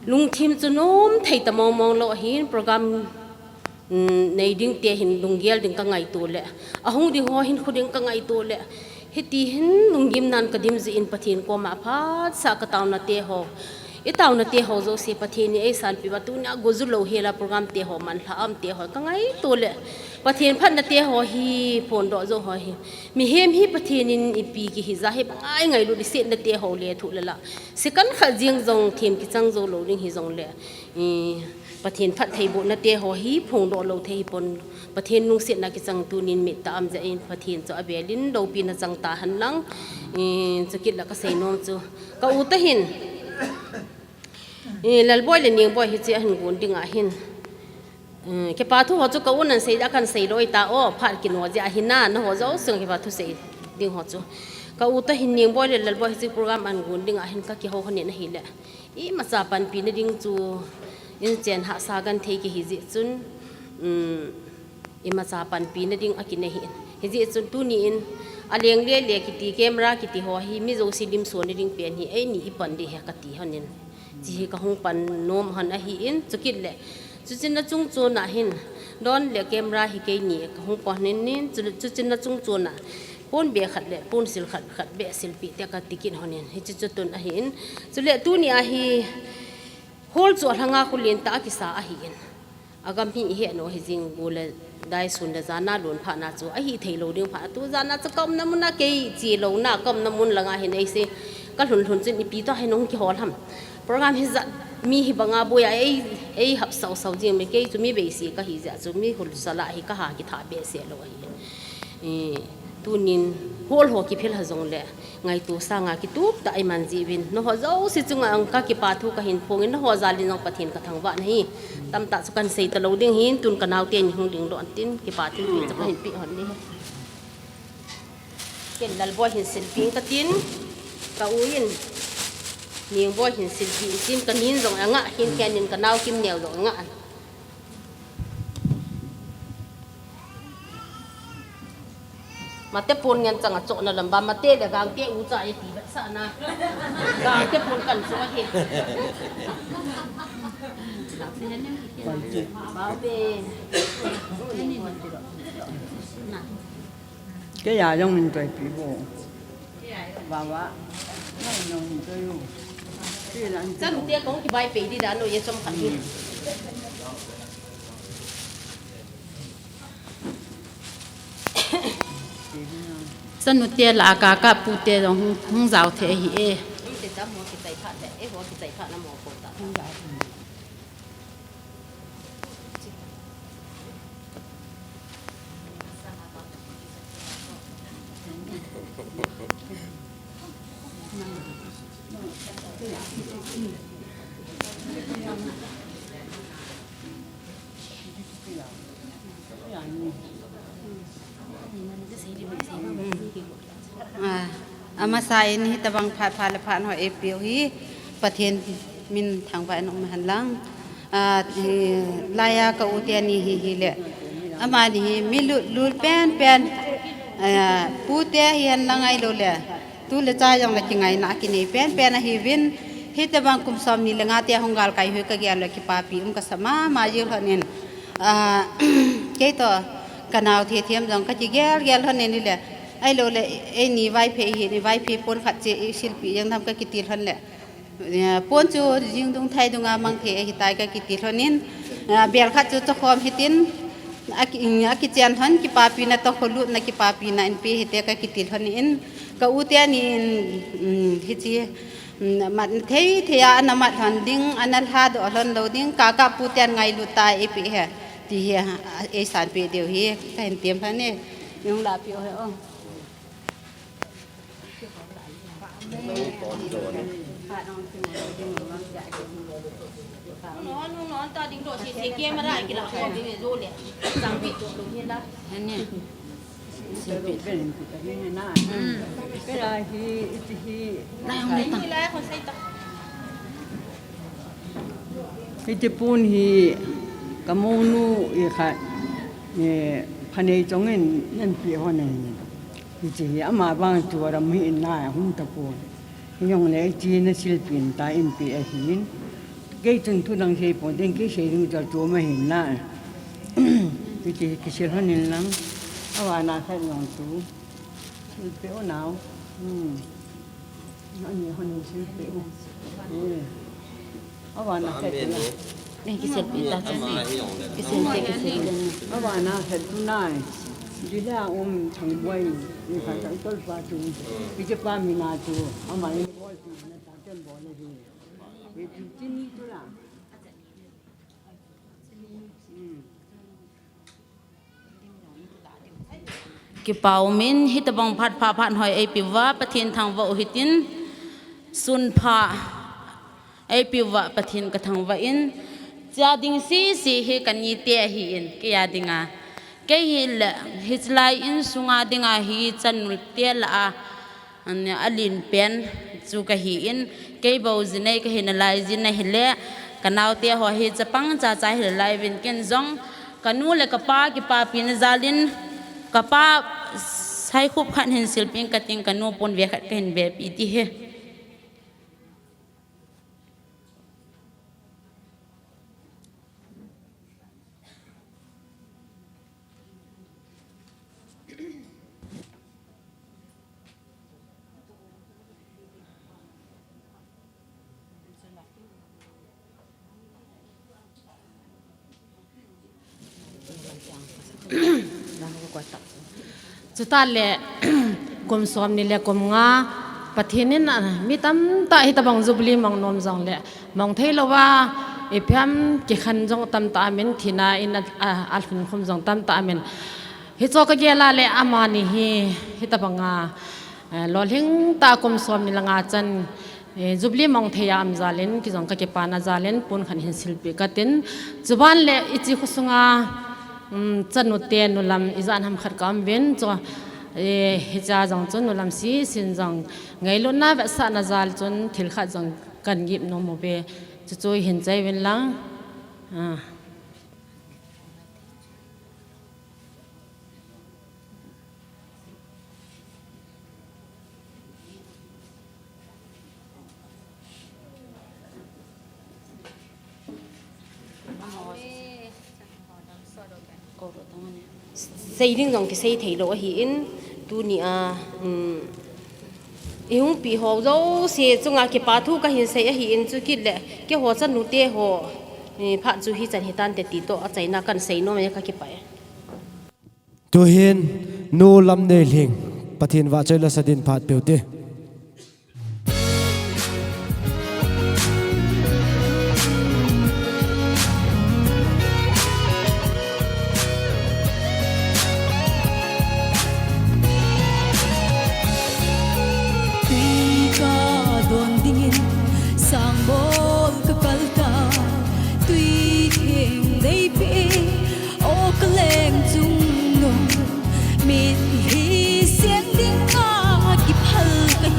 lungthim chu nom thei ta mong mong lou ahin, program, um, nei ding te hin lunggel ding kangaito le, ahung ding ho hinkho ding kangaito le, hiti hin lunggim nan kadim jeh in Pathen koma phatsah kataona te ho, itaona te ho jouse Pathen in eisanpeh uva, tunia go ju lou hel a program te ho, manlha um te ho kangaito le, Pathen phatna te ho hi phondoh jou ho hi, mihem hi Pathen in ipi kihi ja hi banga eingailut, isetna te ho lethuh le la, second khat jeng jong them kichang jou lou ding hijongle, eh, Pathen phattheibohna te ho hi phongdoh lou thei hipon, Pathen lungsetna kichang tunin mit tah a um jeh in Pathen chu avel in loupina chang ta hen lang, eh, chukit la kasei nom chu. Ka u tah hin, eh, Lalboi le Ningboi hiche ahin gon ding ahin, eh, kipa thu ho chu ka un ahin sei a kahin sei loi ta o, phat kino jeh ahin a, naho jouse kipa thu sei ding ho chu. Ka u tah hin Ningboi le Lalboi hiche program ahin gon ding ahin kakihou hon in ahile, imacha panpina ding chu, inchen hahsa genthei kihi jeh chun, um, imacha panpina ding akinei ahin. Hijeh chun tuni in, aleng le le kiti, camera kiti ho hi mi jouse lim sona ding pen hi eini ipan ding ahi kati hon in. Hiche hi kahung pan nom hon ahin, chukit le, chuche nachung chon a hin, drone le camera hi keini kahung pan hon in, chu, chuche nachung chon a, pon be khat le ponsil khat khat be silpeh te kati kit hon in. Hiche chu tun ahin. Chule tuni a hi, hall chu alhanga khu lentah a kisa ahin, agam hi ihet nau ahi jing, go le dai, sun le jan a lon phat na chu ahithei lou ding phat a, tu jan a chu ka umna mun a kei che louna, ka umna mun langa hin eisei, kalhun lhun chun ipi toh hin hung kihol ham. Program hijat mi hi banga boi a ei, eihap sau sau jing, mi kei chu mi beisi kahi jeh a chu mi hol sala hi kaha kitha behseh lou ahi. Eh, tunin hall ho kiphel ha jongle, ngaito sanga kitup tah a iman jeh uvin, naho jouse chunga jong kakipa thu kahin phong in, naho jal in jong Pathen kathangvah nahi. Tamtah chu kahin sei talou ding ahin, tun kanaote ni hung ding lou antin, kipa thu chu kahin peh hon ding. Ken Lalboi hin silpeh ing katin, ka u in Ningboi hin silpeh in tin, kanin jong anga hin, kenin kanao Kimneo jong anga. Mate pon ngen chang a chohna lam ba, mate le gangte u cha e ti vetsahna. Gangte pon kan choh ahi. Ba be. Kei a jong min toi pi bo. Ba ba. Nang nong min toi u. Kei lang. Chanu te kong kibai pe di da no ye chom khat hi. Chanu te la ka ka pu te jong hung, hung jao thei ahi e. Hung te ta mo kichai pha te, e ho kichai pha na mo ko ta. Hung jao. Ah. Amasa in hitabang phat pha le phat ho eipeu hi Pathen min thangvah in um hen lang. A, hi, laiya ka u te ni hi hi le. Amani hi mi lul, lul pen pen. A, pu te hi hen lang ahilou le. Tu le cha jong le kingaina kinei pen pen ahiuvin. Hitabang kum som ni le nga te hung gal kai hui ka gel le kipapi um ka sa mama jil lhon in. A, kei toh ka nao Thethem jong ka kigel gel lhon in le. Ahilou le, eini Vaiphei hi ni, Vaiphei pon khat che i silpi jeng tham ka kiti lhon le. Eh, pon chu jing dung thai dunga mang thei ahi tai ka kiti lhon in, eh, bel khat chu chakhom hitin, aki, akichen lhon kipapina toh kholutna kipapina in pe hite ka kiti lhon in, ka u te ni in, um, hichi, um, mat thei thei a ana mat lhon ding, ana lhadoh lhon lou ding, ka ka pu ten ngailut ta eipe hi, ti hi, a, eisan pe diu hi, ka hin tem lhon e, jong la pe o he o. Hiti pon hi ka mounu i khat, eh, phanei chong in nan pe hon ahi. Hiche hi ama vang chu aram hi in na hung tapon. Hijongle hiche na silpi in ta in pe ahin. Kei chun thu dang sei pon, den kei sei ding chu atum ahin na. Hiche hi kisil hon in lang. Avana khat jong chu. Silpi o nao. Hmm. Ani hon in silpi o. Eh. Avana khat na. Nei kiselpi ta. Kiselpi, kiselpi. Avana khat tu nai. Dila um Thangboi. Ni khat tol pa tu. Ije pa mina tu. Ama in bol tu na ta ken bol le hi. Ye tu chini tu la. Hmm. Kipa umin, hitabang phat pha phat hoi eipeuva, Pathen thangvah u hitin, sun pha eipeuva, Pathen ka thangvah in, chia ding sisi hi ka ni te ahin, kei a dinga. Kei hi le, hichelai insunga dinga hi chanu te lah a, An, alen pen chu ka hi in, kei bou jinei ka hi nalai jin ahile, ka naote ho hi chapang chacha hi nalai uvin ken jong, ka nu le ka pa kipapina jal in, ka pa saikhup khat hin silpi in ka ting, ka nu pon ve khat ka hin vepi ti hi. Chutah le, kum som ni le kum nga, Pathen in, ah, mi tamtah hitabang Jubilee mang nom jong le, mang thei louva, ipi ham kikhen jong tamtah amin, thina in a, a, alhun khum jong tamtah amin. Hicho ka gel a le amani hi, hitabang a, eh, lolhing tah kum som ni le nga chan, Eh, Jubilee mang thei a um jal in, kei jong ka kipana jal in, pon khat hin silpi ka tin. Chuban le, hiche khosunga, um, chanu te nu lam ijat ham khat ka um uvin, chu, eh, hiche a jong chu nu lam sisin jong ngailutna vetsahna jal chun thil khat jong kan gim nom uve, chuchu hin chai uvin lang. Ah. Sei ding jong kisei thei lou ahi in, tuni a, um, i hung pi ho jouse chunga kipa thu ka hin sei ahi in, chukit le keiho chanu te ho, eh, phat chu hichan hitante ti toh achaina kan sei nom e, ka kipah e. Tuhin, nu Lamneilhing, Pathen vahchoi la sa din phat peu te. Tui ka don dingin, sangbol ka kal ta, tui theng nei pe, O ka leng chungnung, mitlhi sian dinga kiphal ka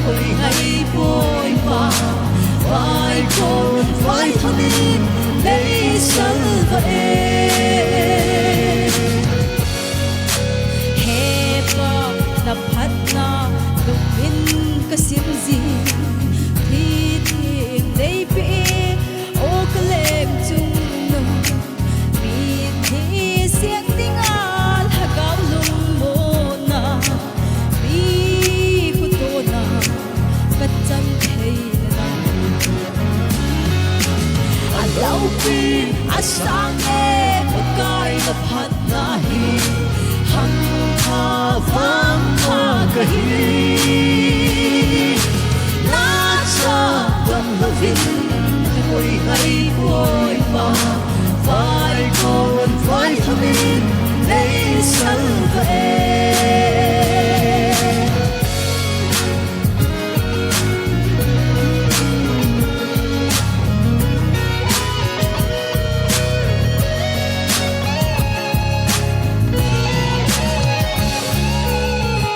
Koi ngai poi Pa, vai kon vai thanin nei salva e. He Pa, na phatna lungin ka sim jing, thi theng nei pe e, o ka leng chung no. Mithi siang dinga lhagao lungmonna, mi khutona ka chan thei le nang. A lopi a sang e, Pakai na phatna hi, hangtha vangtha ka hi. Na cha dong louvin, koi ngai poi Pa, vai kon vai thanin nei salva e.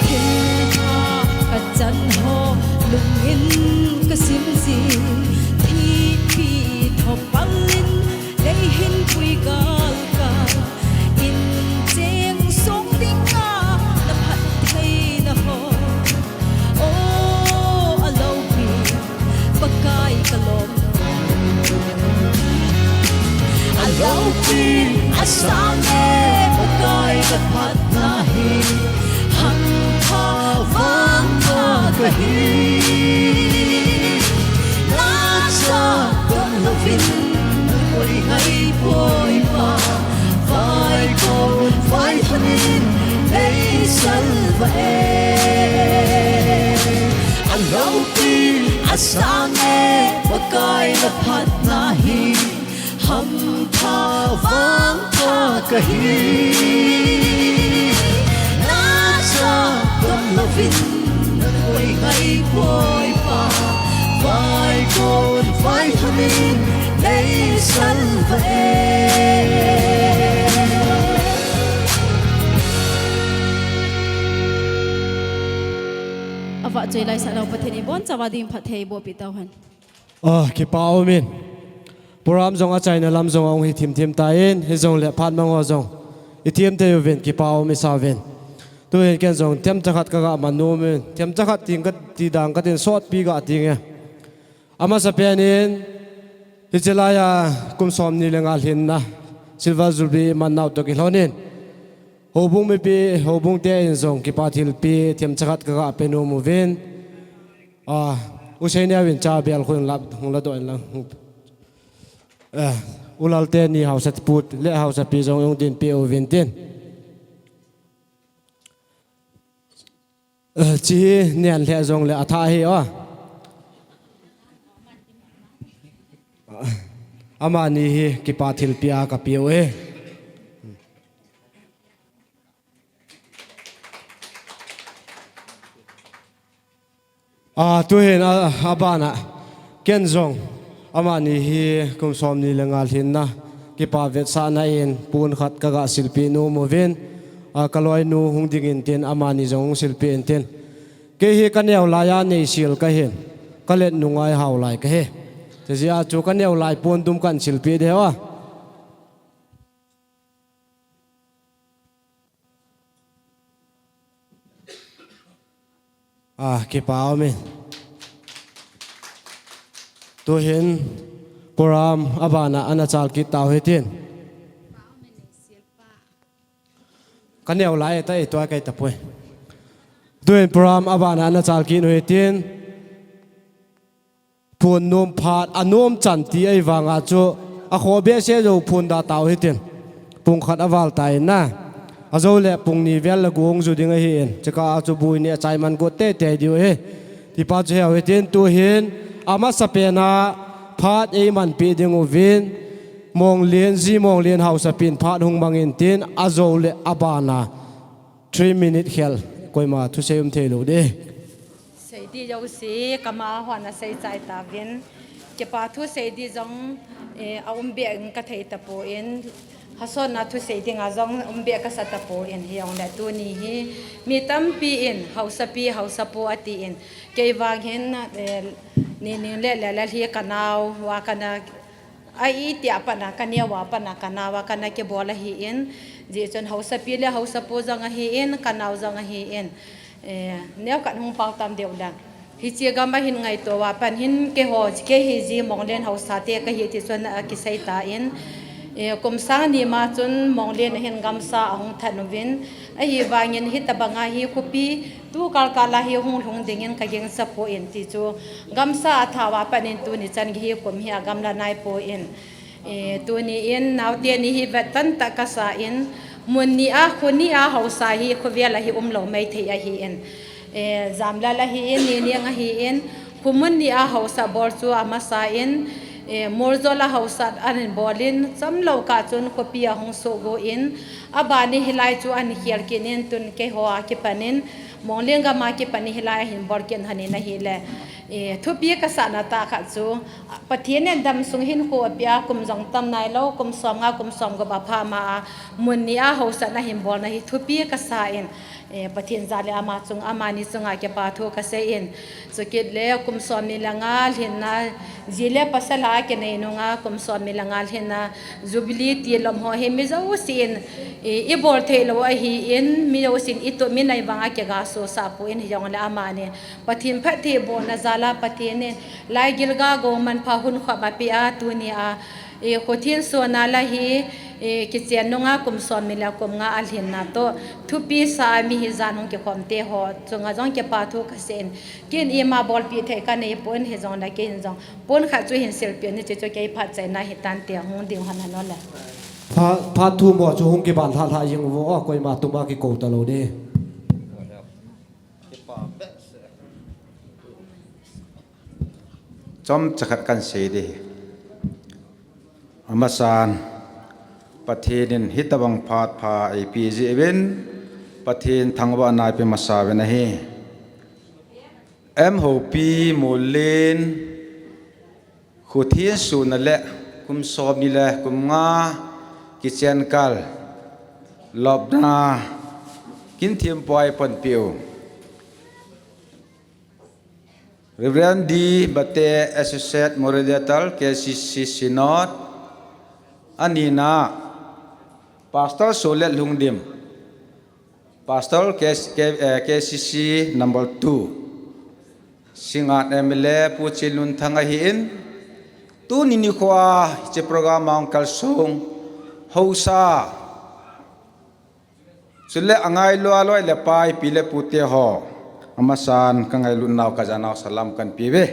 Thilpha ka chan ho lungin ka sim jing, thihpi thopal in lei hin pui galgal, in cheng song dinga na phattheina ho. O, a lopi, Pakai ka lom. A lopi a sang e, Pakai na phatna hi, hangtha vangtha ka hi. Na cha dong louvin, koi ngai poi Pa, vai kon vai thanin nei salva e. A lopi a sang e, Pakai na phatna hi, hangtha vangtha ka hi. Na cha dong louvin, koi ngai poi Pa, vai kon vai thanin nei salva e. Avahchoi laisah nau Pathen in ibonchauva ding phatthei boh peh tauhen. Ah, kipa umin. Program jong achaina lam jong ahung hi thimthim tan, hijongle phat mang ho jong ithim thei uvin, kipa um isauvin. Tuhin ken jong themcha khat kaga man nomin, themcha khat ting kati dang katin sotpi ga tinge. Amasapen in, hiche laiya kum somni le nga lhinna, Silver Jubilee man nau toh kilhonin, houbung mipi, houbung te in jong kipa thilpi themcha khat kaga pe nom uvin. Ah, U Seineovin cha bel khu hung la, hung ladoh in lang. Eh, U Lalteni haosapu le haosapi jong hung dinpi uvin tin. Eh, hiche hi nen lheh jongle atha hi o. Amani hi kipa thilpi a kapeh u hi. Ah, tuhin a, abana, ken jong, amani hi kum somni le nga lhinna, kipa vetsahna in, pon khat kaga silpeh nom uvin, ah, kaloinu hung dingin tin, amani jong hung silpeh in tin. Kei hi kaneo laiya neisil kahin, kalet nungai hao lai kahi. Hijeh a chu kaneo lai pon dum kan silpeh diu a. Ah, kipa umin. Tuhin program abana ana chal kit tau hitin. Kaneo lai ta e, tua kai tapoi. Tuhin program abana ana chal kit u hitin. Pon nom phat, anom chan ti ahivanga chu, akhoh behseh jou pon da tau hitin. Pung khat aval tai na. Ajou le pung ni vel le gu hung ju ding ahin. Chukah a chu bui ni achai man got teitei diu ahi. Tipa chu hiu hitin tuhin, amasapen a phat eimanpeh ding uvin. Monglien, Ji Monglien haosapin phat hung mangin tin, ajou le abana. Three minute khel, koima thusei um thei lou ding. Sei di jouse, kama hon asei chai tauvin. Kipa thu sei di jong, eh, aum beh in kathei tapon. Asotna thusei dinga jong um beh kasa tapon, hijongle tuni hi mi tampi in, Haosapi, Haosapu atin, kei vang hin, eh, Nining le Lallal hi kanao a kana, a iti a pat na, kaneo a pat na kanao a kana kibol ahin, hijeh chun Haosapi le Haosapu jong ahin, kanao jong ahin, eh, neokhat hung pao tam deu lang. Hiche gam a hin ngaito a pat hin keiho, kei hi ji Monglen Haosa te kahi ti chun akisei tan, eh, kum sang ni ma chun Monglen a hin gamsa ahung that uvin, ahivangin hitabanga hi khopi tu kalkal a hi hung lhung dingin kagingcha pon ti chu gamsa athao a pat in tuni chan gei hi kum hi agamla nai pon. Eh, tuni in naote ni hi vet tan tah kasa in, mun ni a, kho ni a Haosa hi khovel a hi umlou maithei ahin, eh, Jamlal ahin, Nining ahin, khomun ni a Haosa bol chu amasa in, eh, Muljol a Haosa ahin bol in, chamlou kah chun khopi ahung sohgo in, abani hilai chu ahin khel kit in, tun keiho a kipan in, Monglen gam a kipan in hilai ahin bol kit lhon in ahile, eh, thupi kasahna tah khat chu, Pathen in damsung hinkho apeh a, kum jong tam nailou, kum som nga, kum som gup apha ma a, mun ni a Haosa ahin bolna hi thupi kasa in, eh, Pathen jal le ama chung, amani chunga kipa thu kasei in, chukit le kum som ni le nga lhinna, ji le pasal a kinei nunga kum som ni le nga lhinna, Jubilee tilom ho hi mi jousen, eh, ibol theilou ahin, mi jousen itup mi nai vanga kiga sosah pon, hijongle amani Pathen phattheibohna jal a Pathen in laigil ga go manpha hunkhop apeh a, tuni a, eh, khothen sona la hi, eh, kichen nunga kum som ni le kum nga alhinna toh thupi sa a mi hi jan hung kikhom te ho chunga jong kipa thu kasei in, ken ima bolpeh thei kanei pon, hijongle kei in jong pon khat chu hin silpeh in, hiche chu kei phat chaina hitante, hung ding hon hon le. Phat, phat thum ho chu hung kiban lhah lhah jeng uvin, koima tuma kikou talou ding. Chomcha khat kan sei ding. Amasan, Pathen in hitabang phat pha eipeh jeh uvin, Pathen thangvahna ipe masa uvin ahi. M. Haopi, Monglen, khothen sona le kum som ni le kum nga kichen kal lopna, kin thempu a eipanpeh u Reverend D. Bate, Associate Moderator, K C C Synod. Anina, Pastor Solet Lhungdim, Pastor K, K, eh, K C C number two. Singngat M L A Pu Chinlunthang ahin, tuni nikho a hiche program a hung kalsong Haosa, chule angailu a loi le pai, pi le pute ho, amasan kangailutnau kajanau salam kanpe uve.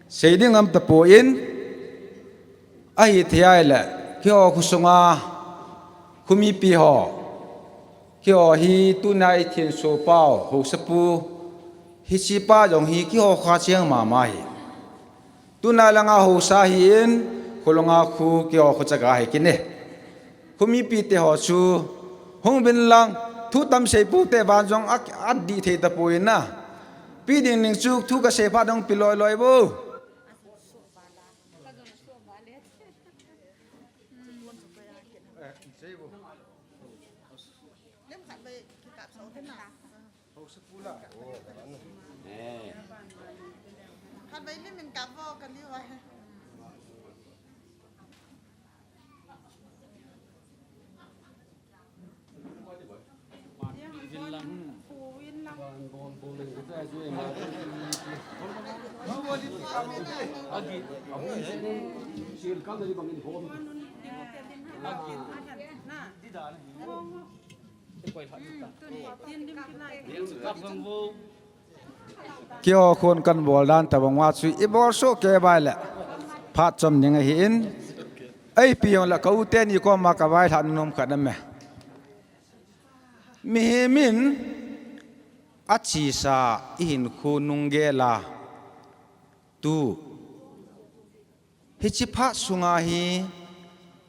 Sei ding um tapon, ahithei ahile, keiho khosunga khomipi ho, keiho hi tuna ithenso pau Haosapu, hichepa jong hi keiho kho cheng mama ahi. Tuna langa Haosa ahin, kholanga khu keiho khochaga ahi kit e. Khomipite ho chu hung uvin lang, thu tam seipou te vang jong a, adih thei tapon a. Pe ding ding chu thu kasei phat hung pe loi loi vo. Khatvei lim in kap vo, kaliu ahi. Keiho khon kan bol dan tabang uva chu i bol soh kei uva ahile phat chom ding ahin, ipi hung le ka u teni koma ka vailhah nom khat aume. Mihem in achesa ihinkho nung gel a tu hiche phat sunga hi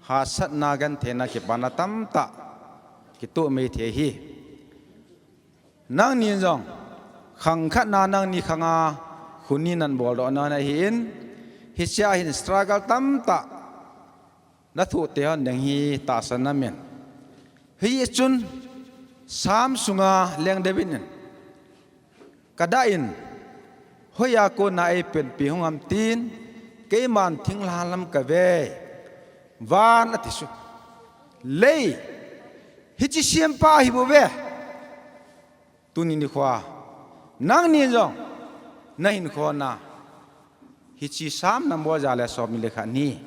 hahsatna, gentheina, kipana tamtah kitoh maithei ahi. Nangni jong khang khat na nangni khanga khut ni nan boldoh na ahin, hichea hin struggle tamtah nathu te hon ding hi tahsan namin. Hichun Sam sunga leng David in, kadah in, hoiya kona eipenpi hung ham tin, keiman thinglhang lam kave, van ati chu. Lei, hiche sempa hi bou ve. Tuni nikhoa, nangni jong, nahinkho na, hiche Sam number ja le som ni le khat ni.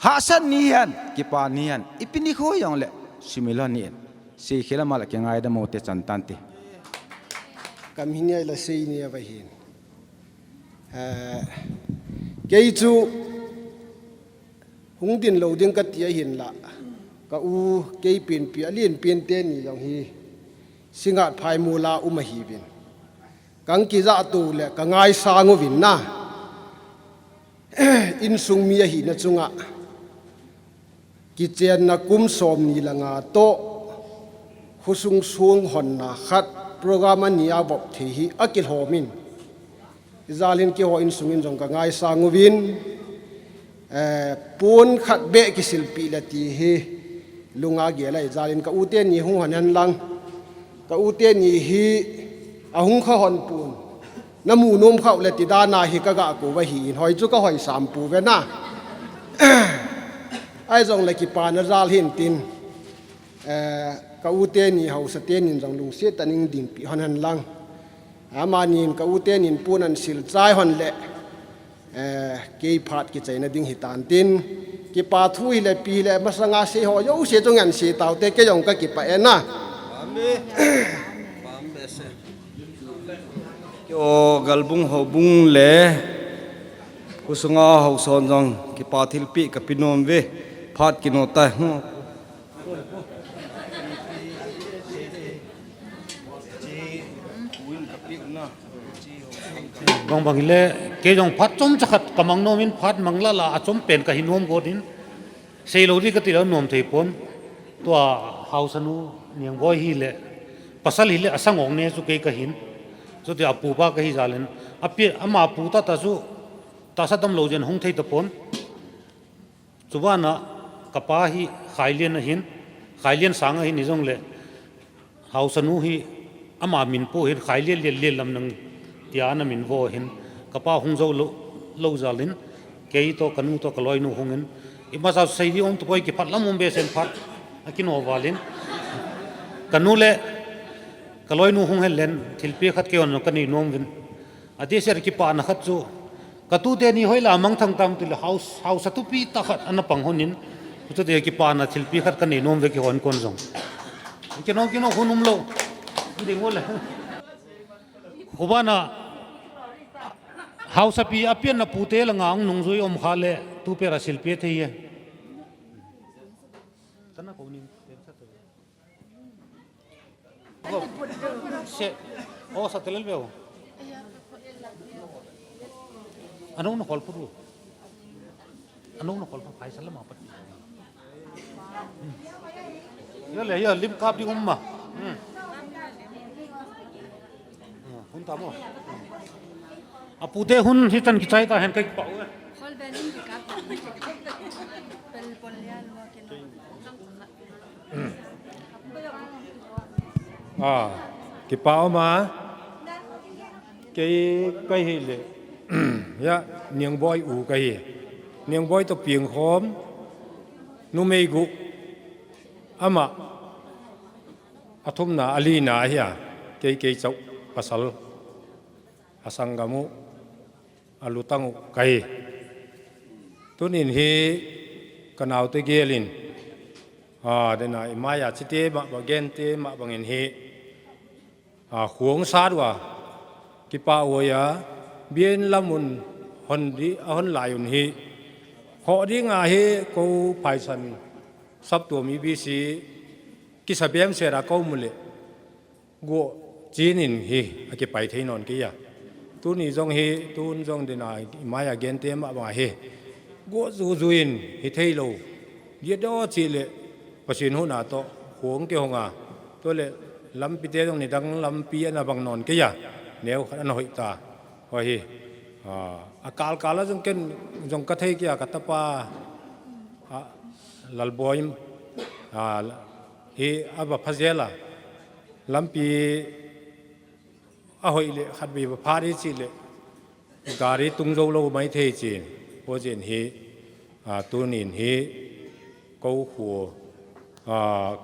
Hahsat ni hen, kipa ni hen, ipi nikho jongle, sumil lhon ni in. Seikhel ama le kingaidam u te chan tante. Kam hi ni a ila sei ni a vahin. Eh, kei chu hung din lou ding kati ahinla, ka u kei penpi alen pente ni jong hi Singngat Phaimol a um ahiuvin. Kang kijah to le ka ngaisang uvin na. Insung mi ahina chunga kichenna kum som ni le nga toh, khosung songhonna khat program ani a vop thei hi akilhomin. Ijal in keiho insung in jong ka ngaisang uvin, eh, pon khat beh kisilpeh le ti hi lunga gel a, ijal in ka u teni hung hon hen lang. Ka u teni hi ahung kha hon pon. Namu nom khah u le ti dan a hi ka gah kou ahin, hoi chu ka hoi sam pouve na. Ahi jongle kipana jal hin tin, eh, ka u teni haosa tenin jong lungset tah in dinpi hon hen lang. Amanin ka u tenin pon ahin sil chai hon le, eh, kei phat kichaina ding hitan tin, kipa thu hile pi hile masanga sei ho jouse chu ngen sei taute, kei jong ka kipah e na. Amen. Keiho Galbung Houbung le khosunga haosa hon jong kipa thilpeh ka pe nom uve, phat kino tai. Bang bang hile, kei jong phat chomcha khat ka mang nom in, phat mang lala achom pen ka hi nom got in. Sei lou di kati le nom thei pon. Tua haosanu Niangboi hile, pasal hile asang ong ne chu kei ka hin. Chuti a pupa ka hi jal in. Api, ama pu tah tah chu tahsa dam lou jeh in hung thei tapon. Chubana kapa hi Khailian ahin, Khailian sang ahin, hijongle haosanu hi ama min pu hin Khailian Lianlian Lamnang tia ana min vo hin, kapa hung jou lou, lou jal in, kei toh, kanu toh, kaloinu hung in, imacha sei di um tapoi, kiphat lam um behseh in phat akino val in, kanu le kaloinu hung hen len, thilpeh khat kei hon kanei nom uvin. Adeh seh a kipana khat chu, ka tute ni hoila mangthang tam tile haos, haosa thupi tah khat ana pang hon in, chutile kipana thilpeh khat kanei nom uve keiho kon jong. Kino, kino, hun um lou. Ding u le. Hubana, haosapi apianna pute langa hung nungjui um kha le, tu pera silpeh thei e. Kana ko ning. Se, o sa telel veu. Anu na khol puru. Anu na khol pa phai sala ma pat. Ya le, ya lim kap di umma. Hmm. Hmm, hun tamo. Apute hun hitan kichai ta hen kai pa. Khol ben in kap. Pel pol ya lo ke lo. A, kipa um a, kei kahi le, ya, Niangboi u kahi. Niangboi toh pengkhom, numei gup, ama, athumna, alina ahi a, kei, kei chauh, pasal, asanggam u, alutang u kahi. Tunin hi kanaote gelin, a, dena imai a chite mah bang, gente mah bangin hi, a, khuang sat uva, kipa u a, bian lam un hon di, ahon lai un hi, khoh ding ahi, kou phaisan saptuam EBC, kisa bem sera kou mu le. Guh chinin hi akipai thei non kei a. Tuni jong hi, tun jong dena, imai a gente mah bang ahi. Guh jujuin hi thei lou. Dia do chi le, Pathen huna toh, khuang kihong a. Tua le, lampi te jong nidang lampi ana bang non kei a. Neo khat ana hoi ta. Hoi hi. A, akal kal a jong ken, jong ka thei kei a ka tapa. A, Lalboi, a, hi a va pha jel a, lampi a hoi le khatvei va pha di chi le, gari tung jou lou mai thei chi. Ho jin hi, a, tunin hi, ko khu, a,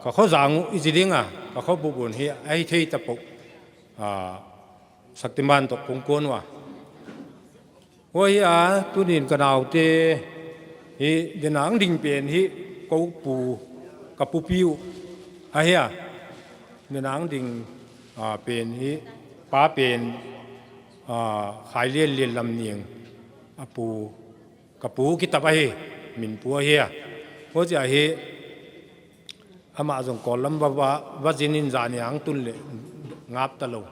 ka kho jang u i ji ding a, ka kho bu bun hi, a hi thei ta po. A, Shaktiman to kong kon wa. Ho hi a, tunin ka naute hi, dinang ding pen hi, ko pu, ka pu piu. A hi a, dinang ding, a, pen hi, pa pen, a, khai lien lien lam ning, a pu, ka pu kitap a hi, min pu a hi a. Ho chi a hi, Ama jong kol lam va, va, va jin in jani ang tun le ngap ta lou.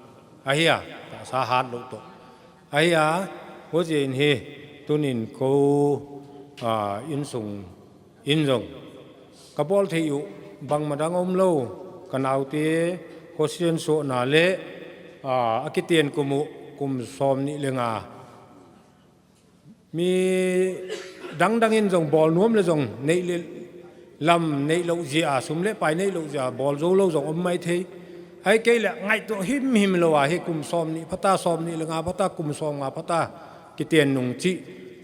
A hi a, ta sa hat lou to. A hi a, ho jin hi, tunin ko, a, insung, in jong. Ka bol thei u, bang ma dang om lou, ka naute, ko sien so na le, a, a kiten kum u, kum som ni le nga. Mi dang dang in jong bol nuam le jong nei le lam nei lou jia, sum le pai nei lou jia, bol jou lou jong om mai thei. Hai kei le ngaito him him lou a hi kum som ni phata, som ni le nga phata, kum som nga phata, kiten nung chi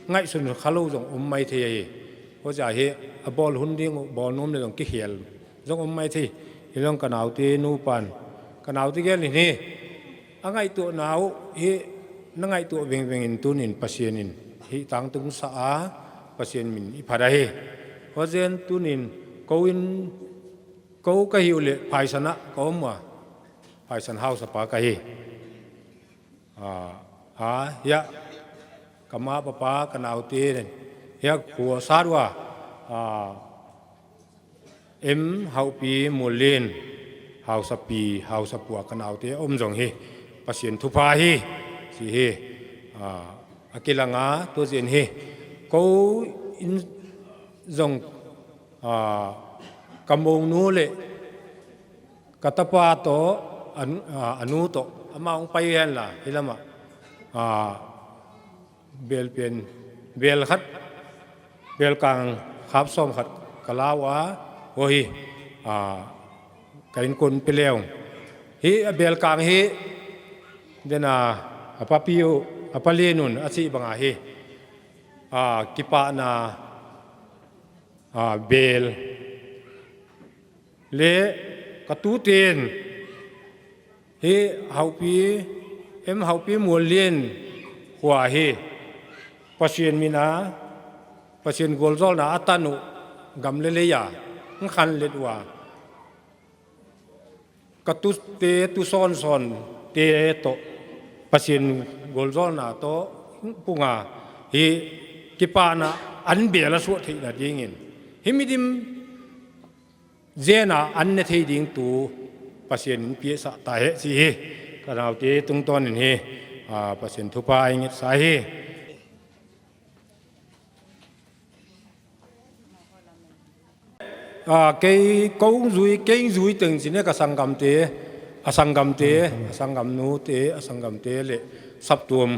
ngaihsun kha lou jong om mai thei a hi. Ho jia hi a bol hun ding u, bol nuam le jong kihel jong om mai thei. Hi long ka naute nu pan, ka naute gel in hi. A ngaito nau hi, na ngaito veng veng in tunin Pasian in hi tang tung sa a, Pasian min i phat a hi. Ho jin tunin ko in, ko ka hi u le phaisan a ka om a, phaisan hausa pa ka hi. A, a, ya, ka ma papa, ka naute nen. Ya, ko sa rua, a, Em Haupi Mulin, hausapi, hausapu a ka naute om jong hi, Pasian thupha hi, si hi, a, a kilang a, tu jin hi, ko in jong, a, ka mong nu le, ka tapa to, an-, a, anu to, ama ong pai hen la, hi lama, a, Bel pen, bel khat, bel kang khap som khat ka lau a, ho hi, a, ka in kun pe leu. Hi a bel kang hi, dena, a pa piu, a pa lenun, a chi banga hi, a, kipana, a, bel. Le ka tu ten hi Haupi, em Haupi Muallin khua hi Pasian mina, Pasian goljolna a tanu gam le leia, ng khan let ua. Ka tu te, tu son son te to, Pasian goljolna to, punga hi kipana an bela suat theina dingin. Hi midim Jena an ne thei ding tu Pasian in piasa ta he chi hi. Ka naute tungton in hi, a, Pasian thupha i ngit sa hi. A, kei kong jui, kei jui teng chine ka sanggam te, a sanggam te, a sanggam nu te, a sanggam te le saptuam,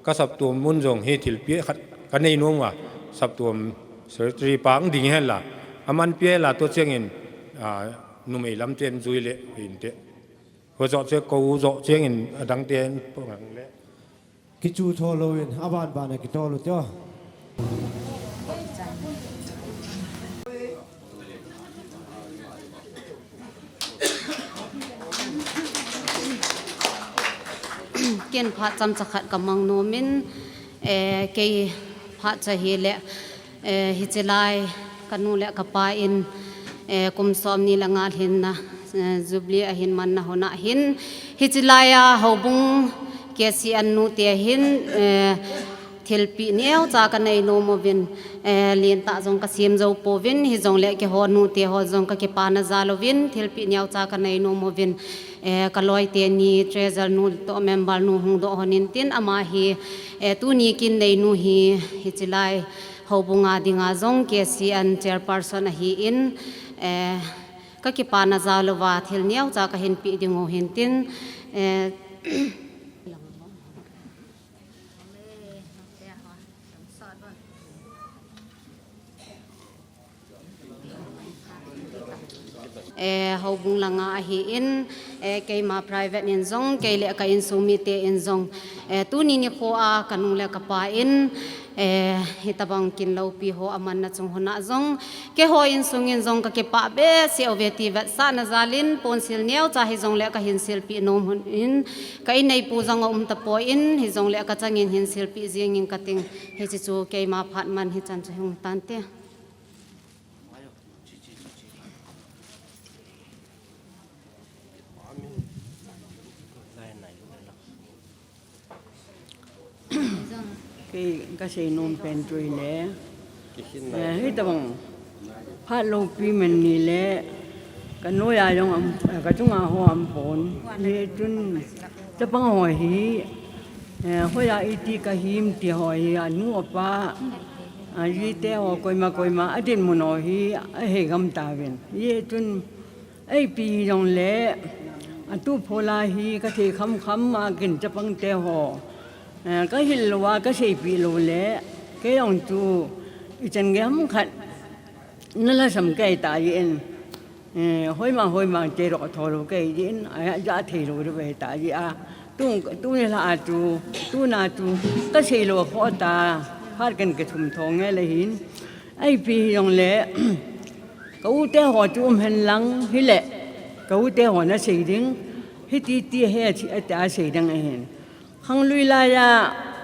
ka saptuam mun jong hi thilpi khat ka nei nom a, saptuam secretary pa ang ding hen la, aman pia la to chengin, a, numei lam ten jui le hin te. Ho jo che ko jo chengin adang ten po ngang le. Kichu tho lo in, aban ban a kitol u te o. Ken phat chomcha khat ka mang nom in, eh, kei phat cha hi le, eh, hichi lai ka nu le ka pa in, eh, kum som ni le nga lhinna, eh, Jubilee ahin manna hun a hin, hichi lai a houbung K C N nu te hin, eh, thilpi neocha ka nei nom uvin, eh, lentah jong ka sem jou pouvin, hijongle keiho nu te ho jong ka kipana jal uvin, thilpi neocha ka nei nom uvin, eh, ka loi teni treasurer nu toh member nu hung doh hon in tin ama hi, eh, tuni kin nei nu hi, hichi lai houbung a dinga jong K C N chairperson ahi in, eh, ka kipana jal uva thil neocha ka hin pe ding u hin tin, eh, Amen. Amen. eh, houbung langa ahin, eh, keima private in jong, kei le ka insung mite in jong, eh, tuni nikho a ka nu le ka pa in, eh, hitabang kin loupi ho amanna chung hun a jong, keiho insung in jong ka kipah behseh uve ti vetsahna jal in, ponsil neocha hijongle ka hin silpeh nom hun in, ka inneipu jong aum tapon, hijongle ka chang in hin silpeh jing in ka ting, hiche chu keima phat man hichan chu hung tante. Kei ka seinom pen chu ahile, eh, hitabang phat loupi man ni le, ka noiya jong am, eh, ka chunga ho aum pon. Hichun, chapang ho hi, eh, hoiya iti ka him ti ho hi, anu apa, ajite ho koima koima, adinmun ho hi, ahei gam tauvin. Hichun, eipi hijongle, atu phola hi ka thei khamkham a kin chapang te ho, eh, ka hil lou a, ka seipeh lou le, kei jong chu, ichan gei ham khat, na lhasam kei ta jeh in, eh, hoima hoima che ro tho lou kei jeh in, a, ja thei lou le ve ta jeh a, tu, tuni lha a chu, tuna chu, ka sei lou kho ta, phat kan ka thum tho nge le hin, eipi hijongle, ka u te ho chu um hen lang hile, ka u te ho na sei ding, hiti ti he, ati a sei ding ahin. Khanglui laiya,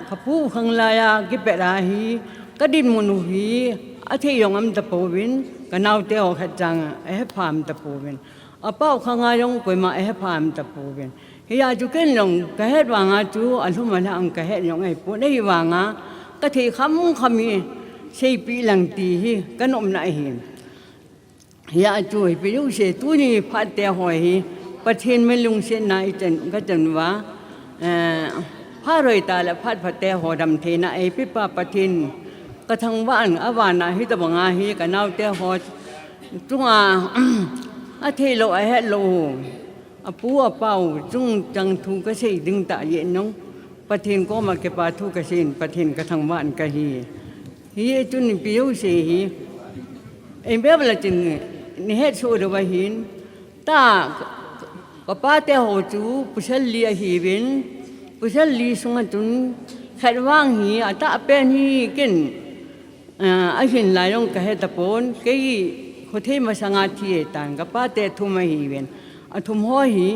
ka pu khang laiya, kipet a hi, ka dinmun u hi, athei jong aum tapouvin, ka nao te ho khat chang, ahe pha aum tapouvin. Apa u khang a jong koima ahe pha aum tapouvin. Hia chu ken jong ka het vanga chu alhum alhang ka het jong ahipon, ahivanga ka thei khamkham hi seipeh lang ti hi ka nomna ahi. Hia chu ipi jouse tuni phat te ho hi Pathen min lungsetna ichan ka chan uva, eh, phat hoi tah le phat pha te ho damtheina eipepa Pathen ka thangvah in avana hitabanga hi ka nao te ho chunga athei lou ahet lou Apu apau chungchang thu ka sei ding tah jeh nung, Pathen koma kipa thu ka sei in, Pathen ka thangvah in ka hi. Hichun ipi jouse hi, ei bep la chin ni het soh lou ahin, ta ka pa te ho chu pasal li ahiuvin, pasal li sunga chun khat vang hi atah pen hi ken, ah, ahin lai jong ka he tapon, kei khothei masanga thi e tan, ka pa te thum ahiuvin. Athum ho hi,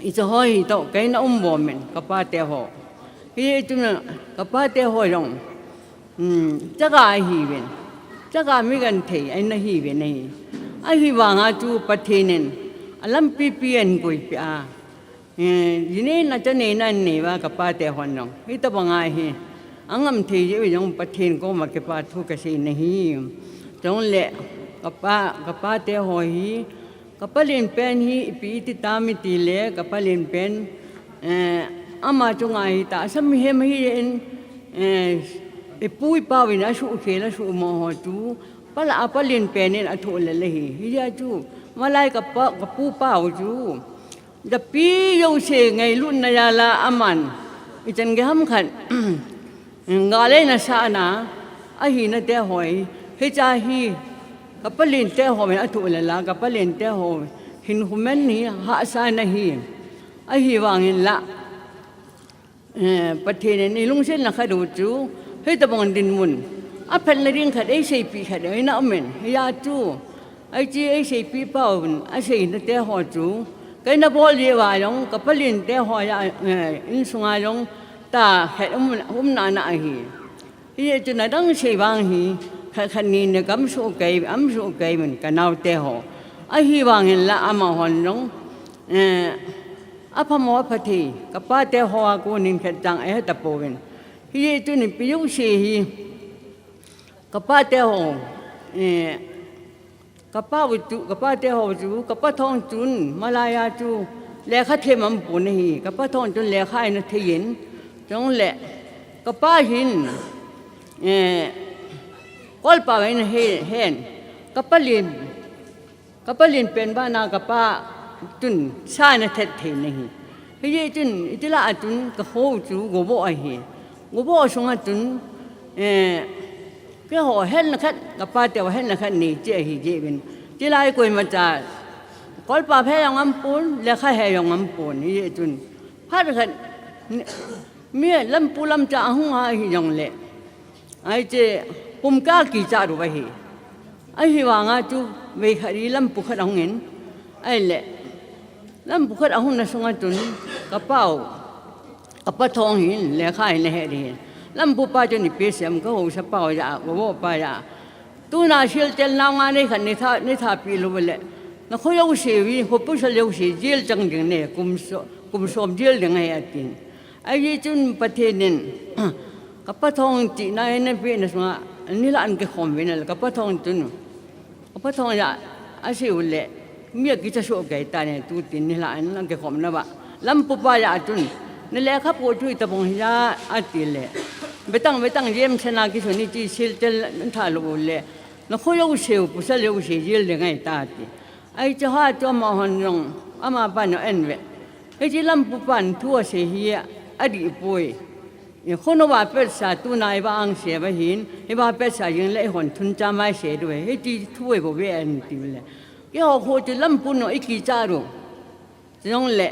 icha ho hi toh, kei na um bom in, ka pa te ho. Hichun ka pa te ho jong, um, chaga ahiuvin. Chaga mi genthei, ahi na hiuvin ahi. Ahivanga chu Pathen in, alampi pi ahin koipeh a. Eh, ji neina cha neina nei uva ka pa te hon jong. Hitabanga hi. Angam thei jeh u jong Pathen koma kipa thu ka sei na hi. Chule ka pa, ka pa te ho hi. Ka palen pen hi ipi iti tam iti le, ka palen pen, eh, ama chunga hi tahsa mihem ahi in, eh, ipu ipa uvin asuhkhel asuhmo ho chu. Pala a palen pen in athoh lel ahi. Hijeh chun, malai ka pa, ka pu pa u chu. Japi jouse ngailutna jal a aman, ichan gei ham khat, gal eina sahna, ahina te ho hi, hiche hi, ka palen te ho in athoh lel a, ka palen te ho hin humen hi, hahsana hi, ahivangin la. Eh, Pathen in eilungsetna khat u chu, hitabang dinmun. Aphatna ding khat, eiseipeh khat, eina um in. Hijeh chun, hiche eiseipeh pa uvin, aseina te ho chu. Kei na bol jeh uva jong, ka palen te ho a, eh, insunga jong, ta khat um, umna na ahi. Hichun adang sei vang hi, khat khat ni ni kam suh kei, am suh kei min ka nao te ho. Ahivangin la amahon jong, eh, aphamo aphathei, ka pa te ho a konin khat chang ahe tapouvin. Hichun ipi jouse hi, ka pa te ho, eh, Ka pa u chu, ka pa te ho chu, ka pa thong chun, malai a chu, lekha them aum pon ahi, ka pa thong chun lekha eina thei in, chule, ka pa hin, eh, kolpa eina he, hen, ka palen, ka palen pen bana ka pa chun, sa eina thet thei in ahi. Hijeh chun, iti la a chun, ka ho chu, gobo ahi. Gobo sunga chun, eh, Keiho hetna khat, ka pa te ho hetna khat nei cheh ahi jeh uvin. Tilai koimacha, kolpa phe jong aum pon, lekha he jong aum pon, hijeh chun. Phat khat, mi lampu lamcha ahung a ahi jongle. Ahi che, pumkal kicha ru ahi. Ahivanga chu, vei khat hi lampu khat ahung in. Ahile, lampu khat ahung na sunga chun, ka pau. Ka pa Thong hin, lekha hin ahe ding hin. Lampu pa chun ipi asei em, ka haosa pau ja, ka vo pa ja. Tuna silchel nau nga nei khat nei tha, nei tha pi lou le. Na kho jouse hi, kho pasal jouse, jail chang ding nei, kum so, kum som jail ding ahi atin. Ahi chun Pathen in, ka pa Thong chihna in na pi na sunga, ni la an ke khom vin le, ka pa Thong chun. Ka pa Thong ja, asei u le, mi akicha so kei ta ne, tu tin ni la an lang ke khom na ba. Lampu pa ja chun, na lekha po chu ita bong hi ja, ati le. Betang, betang, jem sena ki suni chi silchel tha lou le. Na kho jouse u, pasal jouse, jail ding ahi ta ati. Ahi che ha chu amahon jong, ama pa no en ve. Hiche lampu pan thu asei hi, adih poi. I kho nova petsa tuna iva angse va hin, iva petsa jing le ihon thun cha mai se du he, hiti thu e vo ve an ti le. Keiho kho chu lampu no ikicha ru. Chujong le,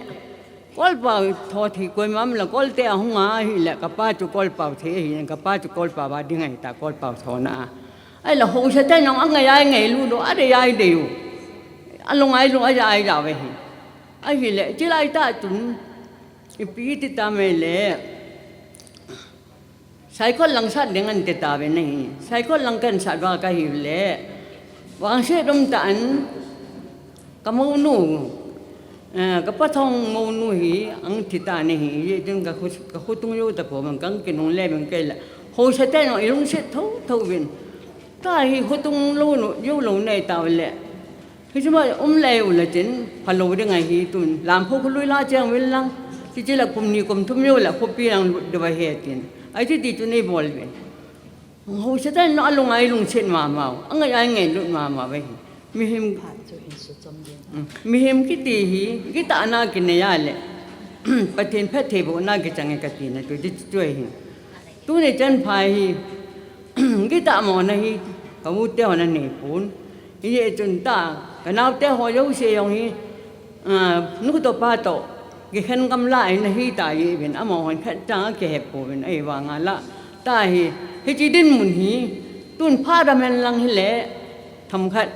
kolpa tho thei koima um le, kolte ahung a ahi le, ka pa chu kolpa thei ahi, ka pa chu kolpa va ding ahi ta, kolpa tho na. Ahi le, haosa te jong angai ai ngailu do, adei ai dei u. Alung ai lu, aja ai ja ve hi. Ahi le, chilai ta chun, ipi ti ta mai le. Saikot lang sat ding an ti ta ve na hi. Saikot lang kan sat va ka hi le. Vangse dom ta an ka monu. Eh, ka pa Thong monu hi ang thi ta na hi. Ye ding ka khu, ka khu tung yo ta po man kang kinung le ben kai la. Haosa te no ilung se tho tho vin. Ta hi khu tung lo no yo lo nei ta le. Hichu ma um lei u le tin, phalou ding ahi tun. Lam pho khu lui la chang vil lang. Ti chi la kum ni kum thum yo la khopi lang lut de va he tin. Ahi ti ti chu nei bol ve. Haosa te no alung ai lungset mama u. Angai ai ngailut mama ve hi. Mihem, phat chu hin su chom ding. Mm. Mihem kiti hi, kitah na kinei a le. Pathen phattheibohna kichang e kati na tu ti chu hi. Tuni chan pha hi, kitah mona hi, ka u te hon anei pon. Hijeh chun ta, ka nao te ho jouse jong hi, ah, nu toh pa toh, kikhen gam la ahi na hi ta jeh uvin, amahon phat chang akihe pouvin, ahivanga la, ta hi, hiche dinmun hi, tun phat dam hen lang hile, themkhat,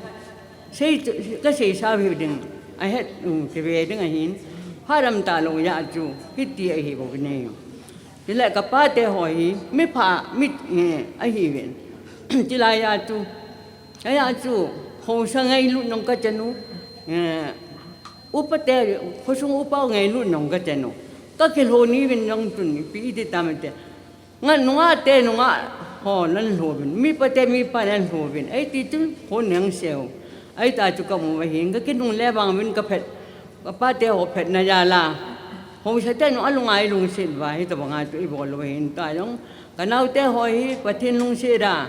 sei chu, ka seisa u hi ding, ahet, um, kive ding ahin, phat dam talou jeh chu, hiti ahi bou ve. Chule ka pa te ho hi, mi pha, mi, eh, ahi uvin. Chulai a chu, ahi a chu, haosa ngailut nung ka chan u, eh, upa te, khosung upa ngailut nung ka chan u. Ka kilhon ni uvin jong tun, ipi ti ta ma te. Nga nunga te, nunga ho nan lho uvin. Mi pa te, mi pa nan lho uvin. Ahi ti chu, ho nang seu. Ahi ta chu ka mu va hin, ka kinung le vang uvin ka phat. Ka pa te ho phatna jal a. Haosa te no alung ai lungset va hi tabang a chu i bol u hin ta jong. Ka nao te ho hi Pathen lungset a.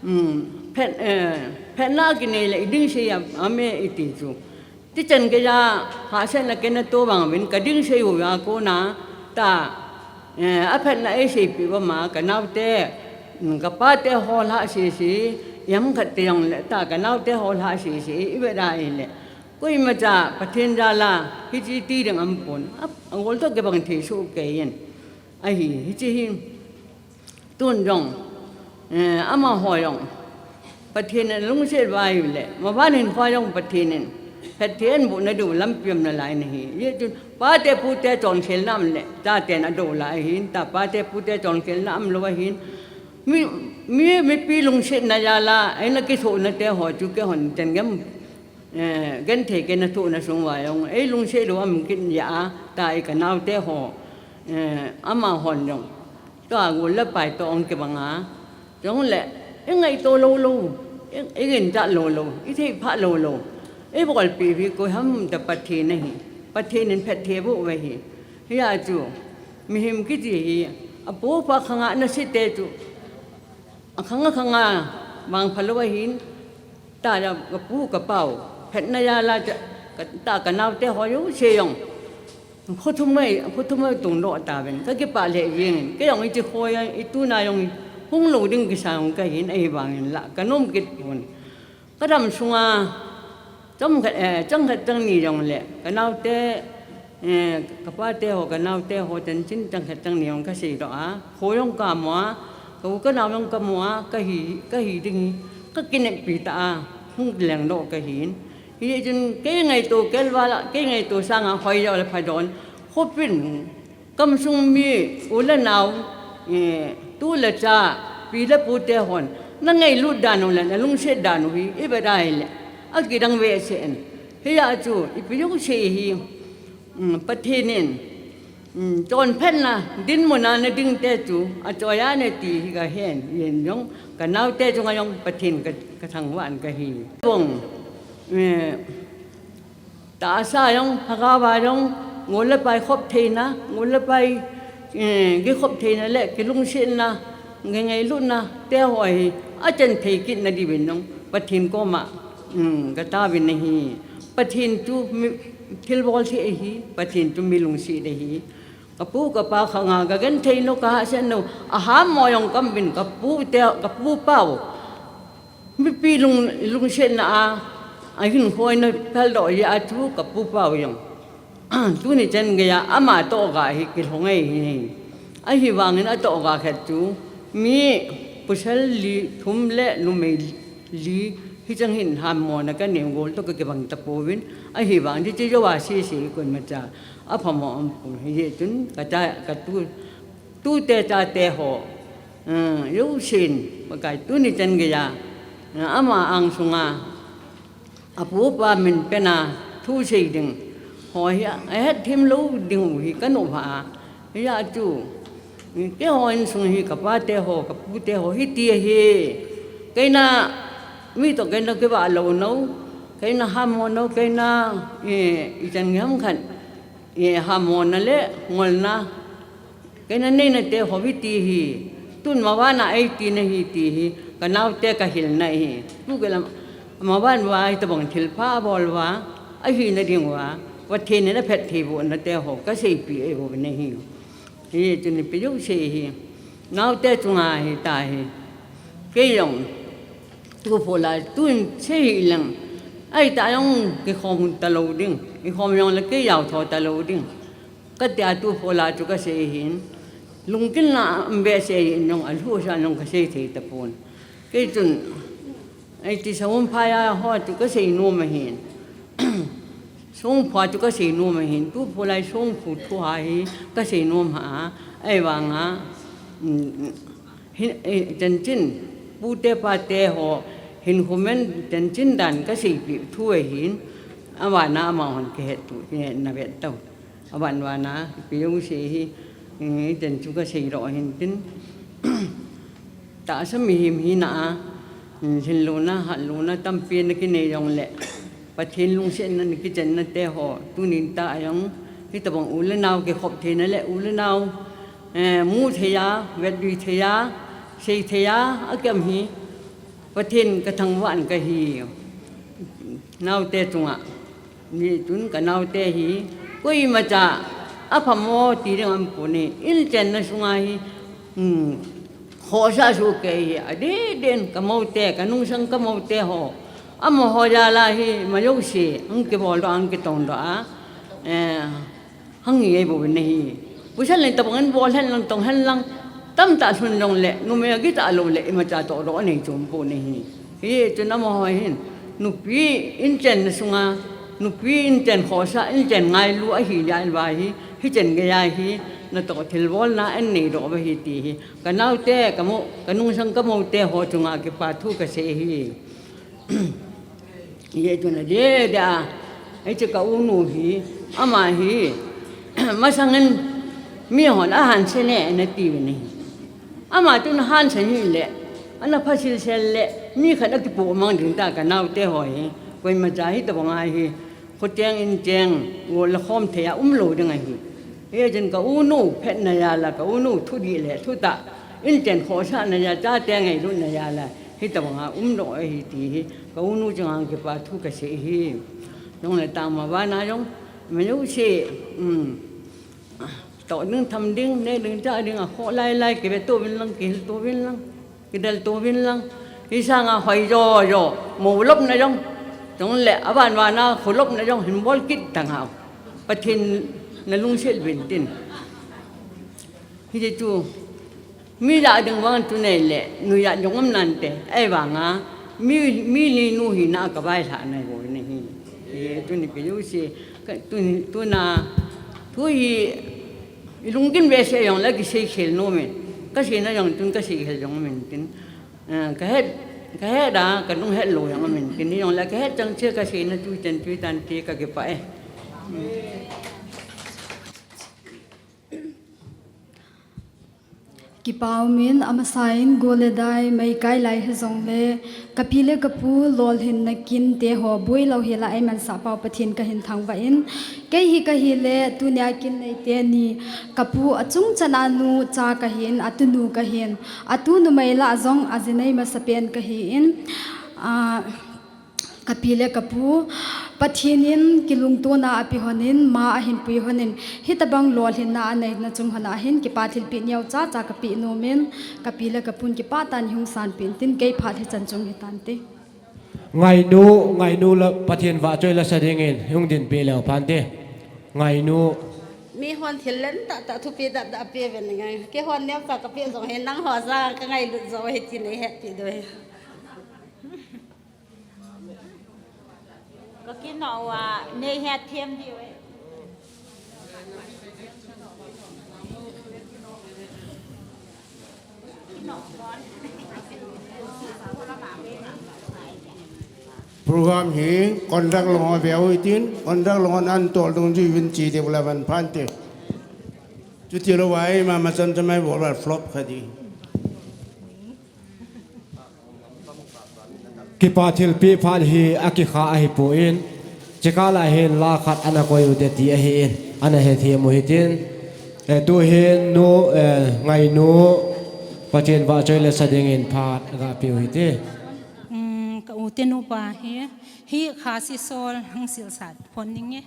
Um, phat, eh, phatna kinei le i ding sei a, a me i ti chu. Ti chan kei a, hahsatna kei na to vang uvin ka ding sei u a kona ta. Eh, aphatna eiseipi uva ma, ka naote, mm, ka pate ho lhah sese, ihamkhat te jongle ta, ka naote ho lhah sese, ivet a ahile. Koimacha, Pathen jal a, hiche ti ding aumpon. A, angol toh kibang thei soh kei in. Ahi, hiche hi, tun jong, eh, amaho jong. Pathen in alungset uva ahile, maban hinkho jong Pathen in phatthei eiboh nadiu lampi aum nalai ahi. Hijeh chun pate pute chonkhelna aum le, chaten adou lai ahin, ta pate pute chonkhelna aum lou ahin. Mi, mi, mipi lungsetna jal a, eina kithohna te ho chu keihon changei, eh, genthei kei na thohna sung uva jong. Ei lungset lou aum kit jeh a, ta i ka naote ho, eh, amahon jong. Tua gol le pai toh ong kibang a. Chule, i ngaito lou lou, i, i ginchat lou lou, i theipha lou lou. I bolpi hi koi ham ta Pathen ahi. Pathen in phatthei boh uve hi. Hijeh chun, mihem kiti hi, apu apa khang a na site chu. Akhang akhang a, vangpha lou ahin. Ta ja ka pu ka pau, phatna jal a cha, ka, ta ka naote ho jouse jong. Khothum mai, khothum mai tungdoh tauvin. Ka kipah lheh jengin. Kei jong hiche khoi a, ituna jong hung lou ding kisa jong kahin ahivangin la. Ka nom kit pon. Ka dam sunga, Chang khat, eh, chang khat chang ni jong le, ka naote, eh, ka pate ho, ka naote ho chanchin chang khat chang ni jong ka seidoh a, kho jong ka mu a, ka u ka nao jong ka mu a, ka hi, ka hi ding hi, ka kineppi ta a, hung lengdoh ka hin. Hijeh chun kei ngaito kei val a, kei ngaito sanga hoi jo le pha don, khopin Kamsung mi u le nao, eh, tu le cha, pi le pu te hon, na ngailut dan u le na lungset dan u hi, i vet a hile, akidang ve seh in. Hijeh chun, ipi jong sei hi, um, Pathen in, um, chonphatna, dinmun a na ding te chu, achoi a ne ti hi ka hen, yen jong, ka naote chunga jong Pathen ka, ka thangvah in ka hi. Bong, eh, Tahsa jong, lhagao a jong, ngol le pai khop theina, ngol le pai, eh, kikhop theina le kilungsetna, kingailutna te ho hi, achan thei kit na diuvin jong, Pathen koma, um, ka taovin ahi. Pathen chu mi, thilbol thei ahi, Pathen chu mi lungset ahi. Ka pu ka pa khanga ka genthei nu, ka hahsat nu, aham mo jong ka um uvin, ka pu te, ka pu pa u. Mipi lung, lungsetna a, ahin khoina phaldoh jeh a chu ka pu pa u jong. Tuni chan geiya ama toh ga hi kilhong ahi. Ahivangin atoh ga khat chu mi pasal li thum le numei li hichang hin hammona ka nei u gol toh ka kibang tapouvin. Ahivang hiche jou a sese koimacha aphamo aumpon. Hijeh chun ka cha, ka tu, tute chate ho, um, jousen, Pakai tuni chan geiya, uh, ama angsunga, apu apa min pena thu sei ding ho hi, ahet them lou ding u hi ka nop a. Hijeh chun, keiho insung hi ka pate ho, ka pute ho hiti ahi. Keina mi toh keina kivah lou nau, keina hammo nau, keina, eh, ichan gei ham khat, eh, hammona le ngolna, keina neina te ho hiti hi, tun mavana eiti nahi ti hi, ka naote ka hilna ahi. Tu kei lam, mavan uva hitobang thilpha bol uva, ahina ding uva, Pathen in aphattheibohna te ho, ka seipeh ahi bou nahi. Hijeh chun ipi jouse hi, naote chunga hita hi. Kei jong, tu phola, tun sei hi leng, ahita jong kikhom talou ding, ikhom jong le kei jao tho talou ding. Katia tu phola chu ka sei hin, lungkimna um behseh in jong alhusa jong ka sei thei tapon. Kei chun, eiti sangum phai a ho chu ka sei nom ahin. Songphu a chu ka sei nom ahin. Tu phola songphu thu a hi ka sei nom a. Ahivanga, um, hin, eh, chanchin, pute pate ho, hin comment chanchin dan ka seipeh thu ahin. Avana amahon kihet tu, kihetna vet tau. Aban vana, ipi jouse hi, eh, ichan chu ka seidoh hin tin. Tahsa mihem hina a, lhinlona, hatlouna tampi na kinei jongle, Pathen lungsetna na kichenna te ho, tunin ta a jong, hitobang u le nao kikhop theina le u le nao, eh, mu thei a, vetdui thei a, sei thei a, akiam hi, Pathen ka thangvah in ka hi. Naote chunga. Hijeh chun ka naote hi, koimacha, aphamo ti ding aumpon e, inchenna sunga hi, um, khohsah soh kei hi, adeh deh in ka moute, ka nungsang ka moute ho. Amaho jal a hi, ima jouse, hung kibol doh, hung kitong doh a. Eh, Hung hi ahi bou nahi. Pasal in tabang in bol hen lang tong hen lang. Tamtah lhun jongle, numei agitah lou le, imacha tohdoh anei chom pon ahi. Hijeh chun amaho hin, nupi inchen na sunga, nupi inchen khohsah, inchen ngailu ahi jeh uva hi, hichan geiya hi, natoh thilbolna anei doh uva ahi ti hi. Ka naote, ka mo, ka nungsang ka moute ho chunga kipa thu ka sei ahi. Hijeh chun adeh deh a, hiche ka unu hi, ama hi, masang in mihon ahanse ne, nati uvin ahi. Ama chun ahanse hile, ana phasil sel le, mi khat akipoh mang ding ta ka naote ho hi, koimacha hitobang a hi, Khocheng incheng, ngol le khom thei a umlou ding ahi. Hijeh chun ka unu phatna jal a, ka unu thudih le thutah, inchen khohsahna jal a, chate ngailutna jal a, hitobang a umdoh ahi ti hi, ka unu chunga kipa thu ka sei ahi. Jongle tangma vana jong, ima jouse, um, toh ding, tham ding, neh ding, chah ding, akhoh lai lai, kive to uvin lang, kihil to uvin lang. Kidel to uvin lang. Hisanga hoi jo jo. Moulopna jong. Chule aban vana kholopna jong hin bol kit tang hao. Pathen nalungset uvin tin. Hiti chu, mi ja ding vang chu nei le, nu ja jong um nante. Ahivanga, mi, mi ni nu hina kavailhah na bou na hi. Hi, tuni kei jouse, ka, tuni, tuna, thu hi, ilunggim behseh jongle kisei khel nom in. Kaseina jong tun kasei khel jong um in tin. Eh, kahet, kahet a, kalunghet lou jong um in tin. Hijongle kahet chang cheh kaseina chu chan chu tante kakipah e. Kipa umin, amasan go le dai meikai lai hijongle, kapi le kapu lolhinna kinte ho boilou hela eimansah pau Pathen kahin thangvah in, kei hi kahile, tunia kin neite ni, kapu achung chana nu cha kahin, atunu kahin, atu numei lah jong ajinei masapen kahin, ah, kapi le kapu, Pathen in kilungtona ape lhonin, ma ahin pui lhonin, hitobang lolhinna aneina chung lhona hin, kipa thilpeh neocha cha kapeh nomin, kapi le kapun kipah tah in hung sanpeh in tin, kei phat hichan chung hitante. Ngainu, Ngainu la Pathen vahchoi lasa dingin hung dinpeh leu phante. Ngainu. Mihon thil lentah tah thupeh dapdap ape uvin ngai. Keihon neocha kapeh jong hi nangho jal a kangailut jo hi ti neihetpeh diu ahi. Kakinoh uva neihetthem diu ahi. Program hi conduct langa veu hitin, conduct langa antol dungjuiyin che diu le van phante. Chuti louva eima machan chamai bol uva flop kha ding. Kipa thilpeh phat hi akikha ahipon, chekah lah hin la khat ana koi ute ti ahin, ana hethem u hitin, eh, tuhin nu, eh, Ngainu, Pathen vahchoi lasa dingin phat gapeh u hite. Um, ka u te nupa hi, hi Khasi sol hung silsat phon ninge.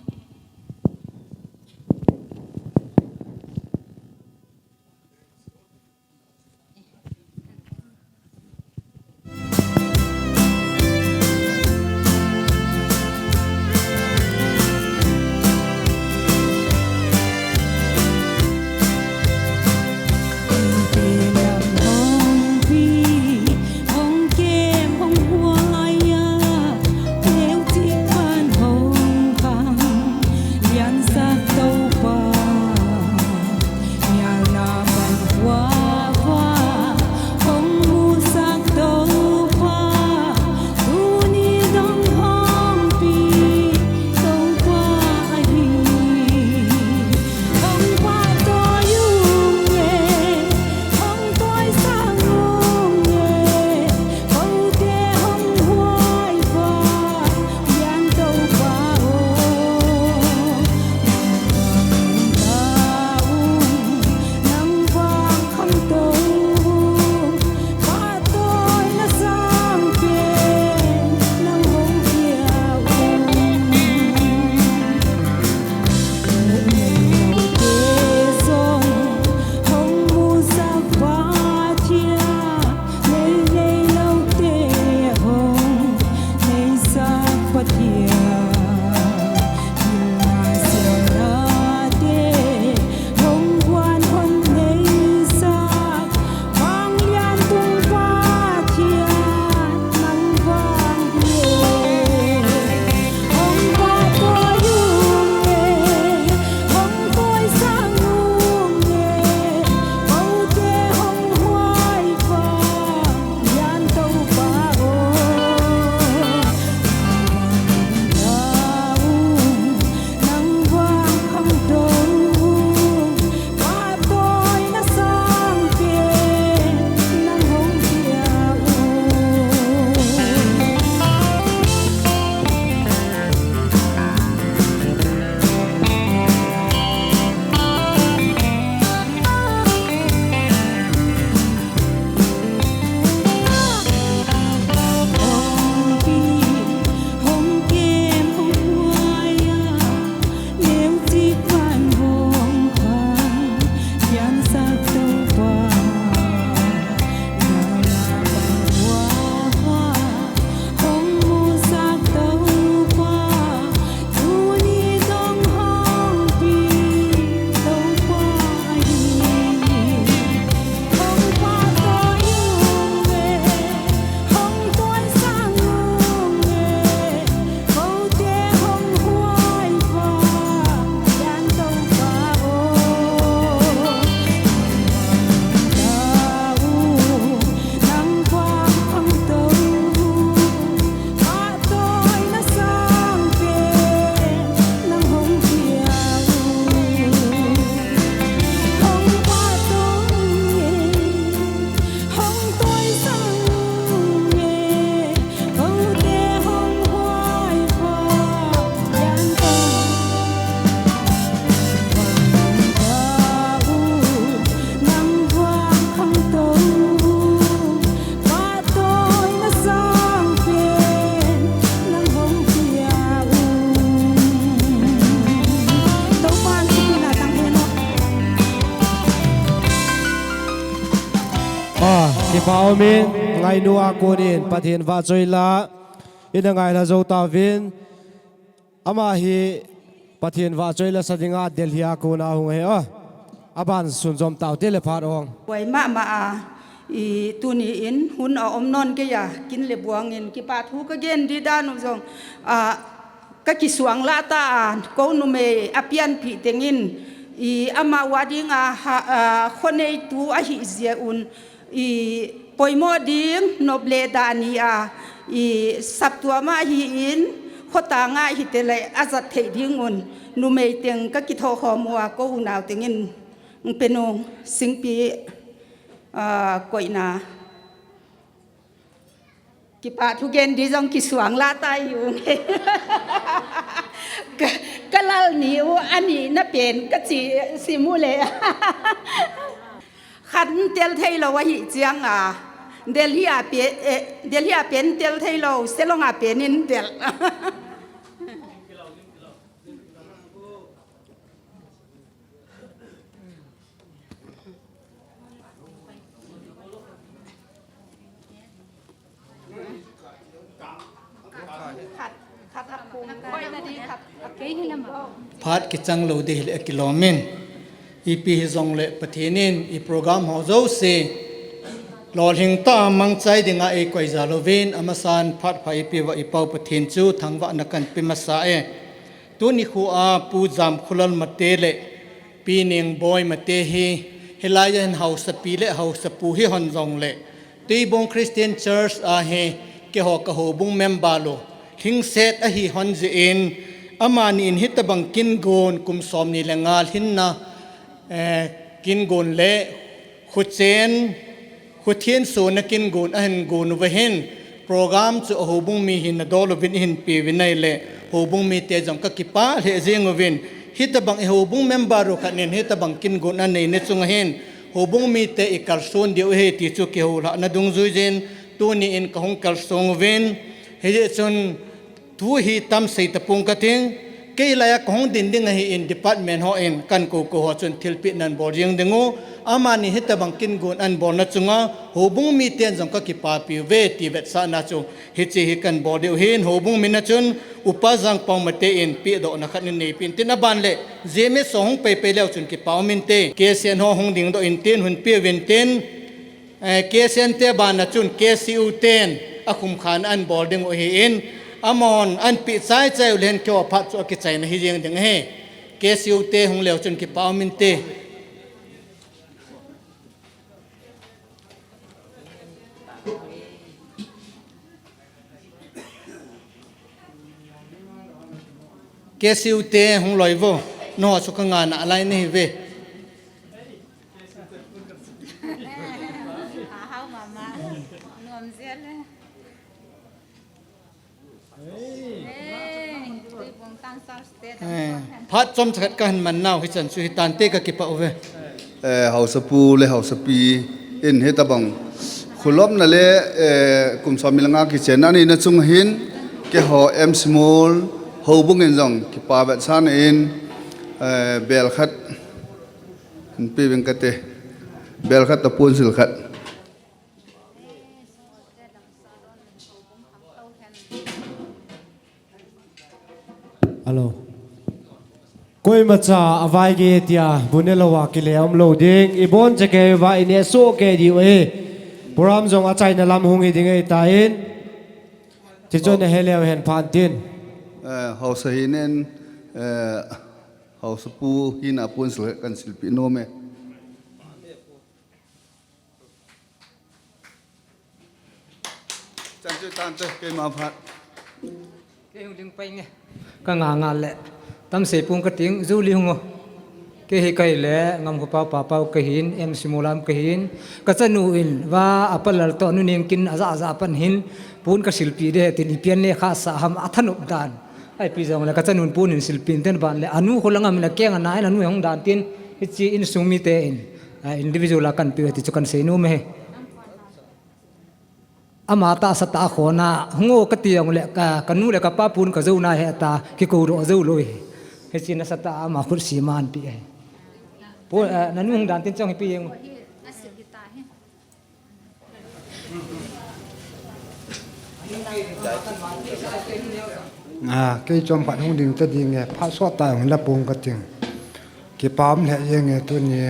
Kipa umin, ngainu a konin Pathen vahchoi la ina ngaila jou tauvin. Ama hi Pathen vahchoi la sa dinga Delhi a kona hung ahi a. Aban sunjom taute le phat ong. Huai mama a, i tuni in hun a om non kei a, kin le buang in kipa thu ka gen di dan u jong, a, ka kisuang la ta a, ko numei a pianpi tengin, i ama ua dinga ha, a, khoneitu ahi jeh un, i poimo ding nop le da ni a, i saptuam a hi in, khotang a hi te le a jat thei ding un, numei teng ka kitho khom ua ko unau tengin, Penung Singpi, a, koina. Kipa thu gen di jong kisuang la ta hi u nge. Ka, ka lal ni u ani na pen ka chi simu le. Khan tel thei lo ahi chiang a. Delhi a pe, eh, Delhi a pen tel thei lo, Shillong a pen in tel. Phat kichang lou ding hileh akilom in. Ipi hijongleh Pathen in i program ho jouse lolhing tah a mangchai dinga eikoi jal uvin, amasan phat pha eipeuva i Pau Pathen chu thangvahna kahin pe masa e. Tuni khoa Pu Jamkholal Mate le Pi Nengboi Mate hi, hilai a hin haosapi le haosapu hi hon jongleh, Tuibong Christian Church a hi keiho ka houbung member lou, lhingset ahi hon jeh in, amani in hitabang kin gon kum somni le nga lhinna, eh, kin gon le khuchen, khuthen sona kin gon ahin gon uva hin, program chu a houbung mi hina dol uvin eihin pe uvin ahileh, houbung mite jong ka kipah lheh jeng uvin, hitabang i houbung member u khat nin hitabang kin gon anei na chunga hin, houbung mite i kalson diu ahi ti chu kihoulhahna dungjui jin, tuni in ka hung kalsong uvin, hijeh chun, thu hi tam sei tapong kating, kei laiya ka hung din ding ahi in department ho in kahin kou kou ho chun thilpeh nan bol jeng ding u, amani hitabang kin gon ahin bolna chunga, houbung miten jong ka kipapi uve ti vetsahna chu, hiche hi kahin bol diu hin, houbung min a chun, Upa Jangpao Mate in pehdohna khat in neipi in tin aban leh, J M S ho hung pei pei leu chun kipa um inte, K C N ho hung dingdoh in tin, hun pe uvin tin, Eh, K C N te bana chun K C U ten akhumkhan ahin bol ding u ahi in, amahon ahin peh chai chai uleh hin keiho phat chu akichaina hi jeng ding ahi. K C U te hung leu chun kipa um inte. K C U te hung loi vo, nangho chu ka ngah nalai nahi uve. Eh, phat chomcha khat kahin man nau hichan chu hitante ka kipah uve. Eh, haosapu le haosapi in hitabang khulopna le, eh, kum somni le nga kichenna aneina chunga hin, keiho M C Mol houbung in jong kipa vetsahna in, eh, bel khat hin pe uving kate, bel khat toh ponsil khat. Hello. Koimacha avaigei tia bu nelou a kile umlou ding, ibon chekei uva ineh sohkei diu ahi. Program jong achaina lam hung hi ding ahitan, chuchun aheleu hen phan tin. Eh, haosa hina in, eh, haosapu hina ponsil kahin silpeh nom e. Chan chu tan chu keima phat. Kei hung ding pai nge. Ka ngah ngah le. Tam sei pung kating, Julie hung o. Kei hi kahile, Ngamkhopa Papau kahin, M C Molam kahin. Ka chanu in, va, apa lal toh, anu neng kin, aja aja pan hin, pon ka silpeh ding ahi tin, ipi aneh khah sah ham, athanop dan. Ipi jongle, ka chanun pon in silpeh in tin ban le, anu kholang a min akeng ana in, anu hung dan tin, hiche insung mite in, ah, individual a kahin peh u ahi ti chu kahin sei nom e. Ama tahsa tah a khona, hung o kati jongle, ka, kanu le kapa pon kajou na ahi ta, kikoudoh jou lou ahi. Hiche nasatah a ama khut sema ahin peh ahi. Pon, eh, nanu hung dan tin chong hi peh jeng u. Hi, a sih kita hi. A, kei chom phat hung ding ta ding e, phat sot ta hung la pung ka ting. Kipah um lheh jeng e tuni.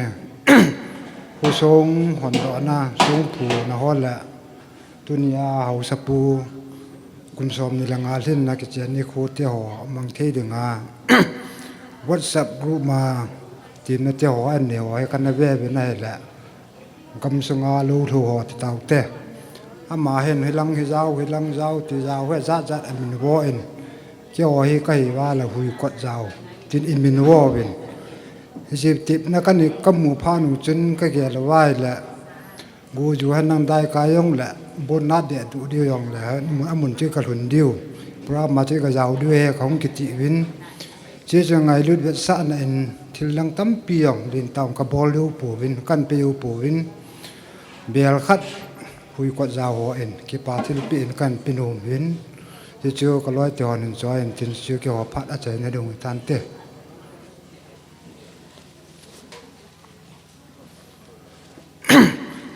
Khosung hondohna, songphuna ho le. Tuni a haosapu kum som ni le nga lhinna kichen ni khu te ho mang thei ding a. WhatsApp group ma timna te ho an ne ho he kana ve ve na he le. Gamsunga lou lhou ho ti tau te. Ama hin hilang hijau, hilang jau, ti jau he jat jat amin vo in. Kei ho hi kahi va la Huikot jau. Tin imin vo vin. Hiche tipna kani kamu phat nu chun kagel vai le. Gu ju han nang dai ka jong le. Bon na de du diu jong le. Amun, amun chu kalhun diu. Pura ma chu kajau diu he kahung kiti vin. Chuche chu ngailut vetsahna in thil dang tampi jong lin tah kabol diu pouvin, kan pe diu pouvin, bel khat Huikot jau ho in, kipa thilpeh in kan pe nom uvin, chuche chu kaloi te hon in choi in tin chu keiho phat achaina ding u tan te.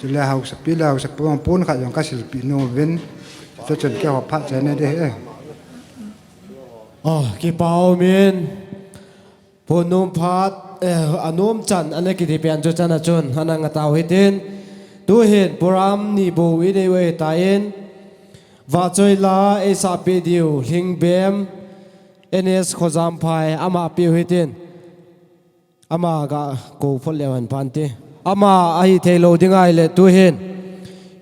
Chule haosapi le haosapu pon khat jong kasilpeh nom uvin. Chuchun keiho phat chaina ding e. Oh, kipa um in. Pon nom phat, eh, anom chan, ana kiti pen chu chan a chun, ana nga tau hitin. Tuhin, program ni bou inei u ahitan. Vahchoi la, eisahpeh diu, Lhingbem, N S Khojamphai, ama peh u hitin. Ama ga kou phot leu hen phan te. Ama ahi thei lou ding ahile tuhin.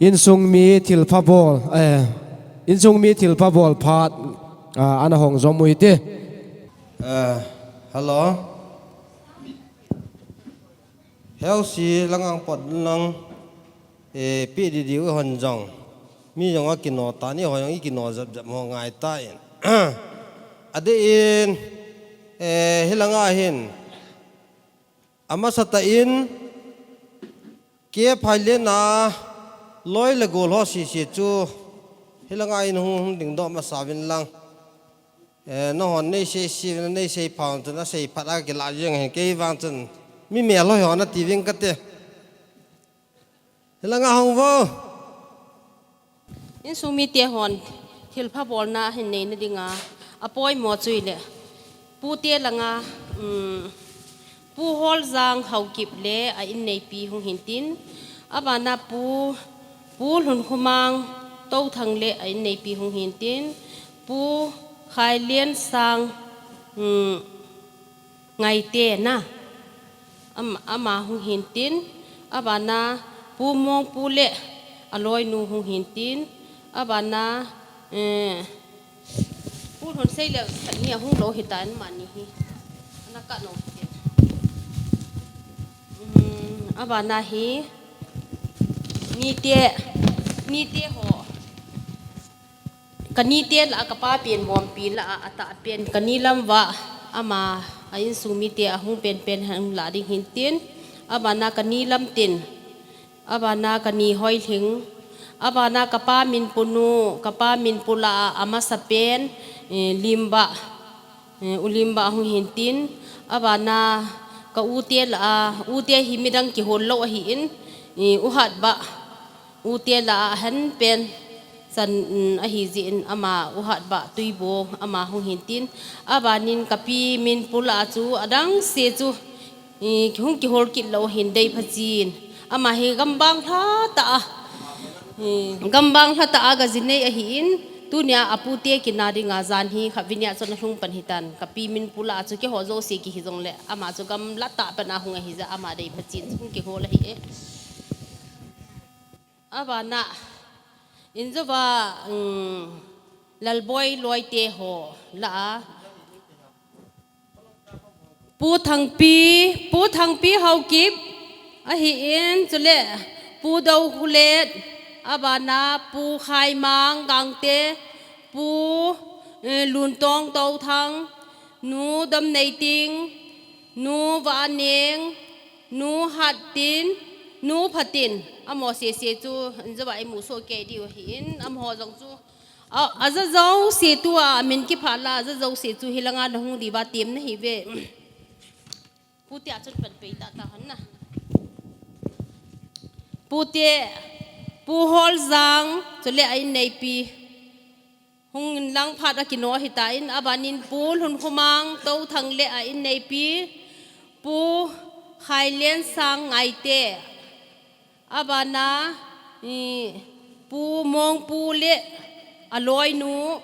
Insung mi thilpha bol, eh, insung mi thilpha bol phat, ah, ana hong jom u hite. Eh, hello. Heusi lang ang pot lang. Eh, pi di diu hon jong. Mi jong akino ta ni ho jong ikino jap jap ho ngai ta in. Adeh in, eh, hilanga hin. Amasa tah in, kei phai le na, loi le gol ho sisi chu. Hilanga in hung hung ding doh masa vin lang. Eh, nahon nei sei sei vin, nei sei pha un chun, asei phat a kila jeng hen kei vang chun. Mi mel ho ho nati ving kate. Hilanga hung vo. Insung mite hon thilpha bolna hin neina dinga apoimo chu ile. Pute langa, um, Pu Holjang Haokip le a inneipi hung hintin. Abana Pu, Pu Lhunkhomang Touthang le a inneipi hung hintin. Pu Khailiansang, um, Ngaite na. Am-, ama hung hintin, abana Pu Mongpu le aloinu hung hintin, abana, eh, Pu Lhonsei le khat ni ahung lou hitan mani hi. Ana ka no hitin. Um, abana hi, nite, nite ho. Kanite lah a kapa pen Mompi lah a, atah pen kani lam va ama a insung mite ahung pen pen hung lah ding hintin, abana kani lam tin, abana kani Hoilhing, abana kapa min Punu, kapa min Pu lah a amasa pen, eh, Limba, eh, U Limba ahung hintin, abana ka ute lah a, ute hi midang kihol lou ahin, eh, U Hatba, Ute lah a ahen pen chan, mm, ahi jeh in ama U Hatba Tuibo ama hung hintin. Abanin kapi min Pu lah a chu adang se chu, i, hung kihol kit lou hin dei phatin. Ama hi gambang lha tah a, i, gambang lha tah a gajinei ahin. Tunia apute kina dinga jan hi kha vinia chun alhung pan hitan. Kapi min Pu lah a chu keiho jouse kihi jongle ama chu gamla tah pan a hung ahi jeh a ama dei phatin hung kihol ahi e. Abana, injova, um, Lalboi loite ho lah a. Pu Thangpi, Pu Thangpi Haokip, ahin, chule, Pu Doukhulet, abana, Pu Khaimang Gangte, Pu, eh, Luntong Touthang, Nu Domneiting, Nu Vaneng, Nu Hattin, Nu Phatin, amaho sese chu, injova imu soh kei diu ahin, amaho jong chu, a, aja jouse tua, amin kipha lah a, aja jouse chu, hilanga nahung diuva temna hive. Pute a chun pan pei tah tah hen na. Pute, Pu Holjang, chule a inneipi. Hung in lang phat a kino hita in, abanin Pu Lhunkhomang Touthang le a inneipi, Pu Khailiansang Ngaite, abana, i, Pu Mongpu le a loinu,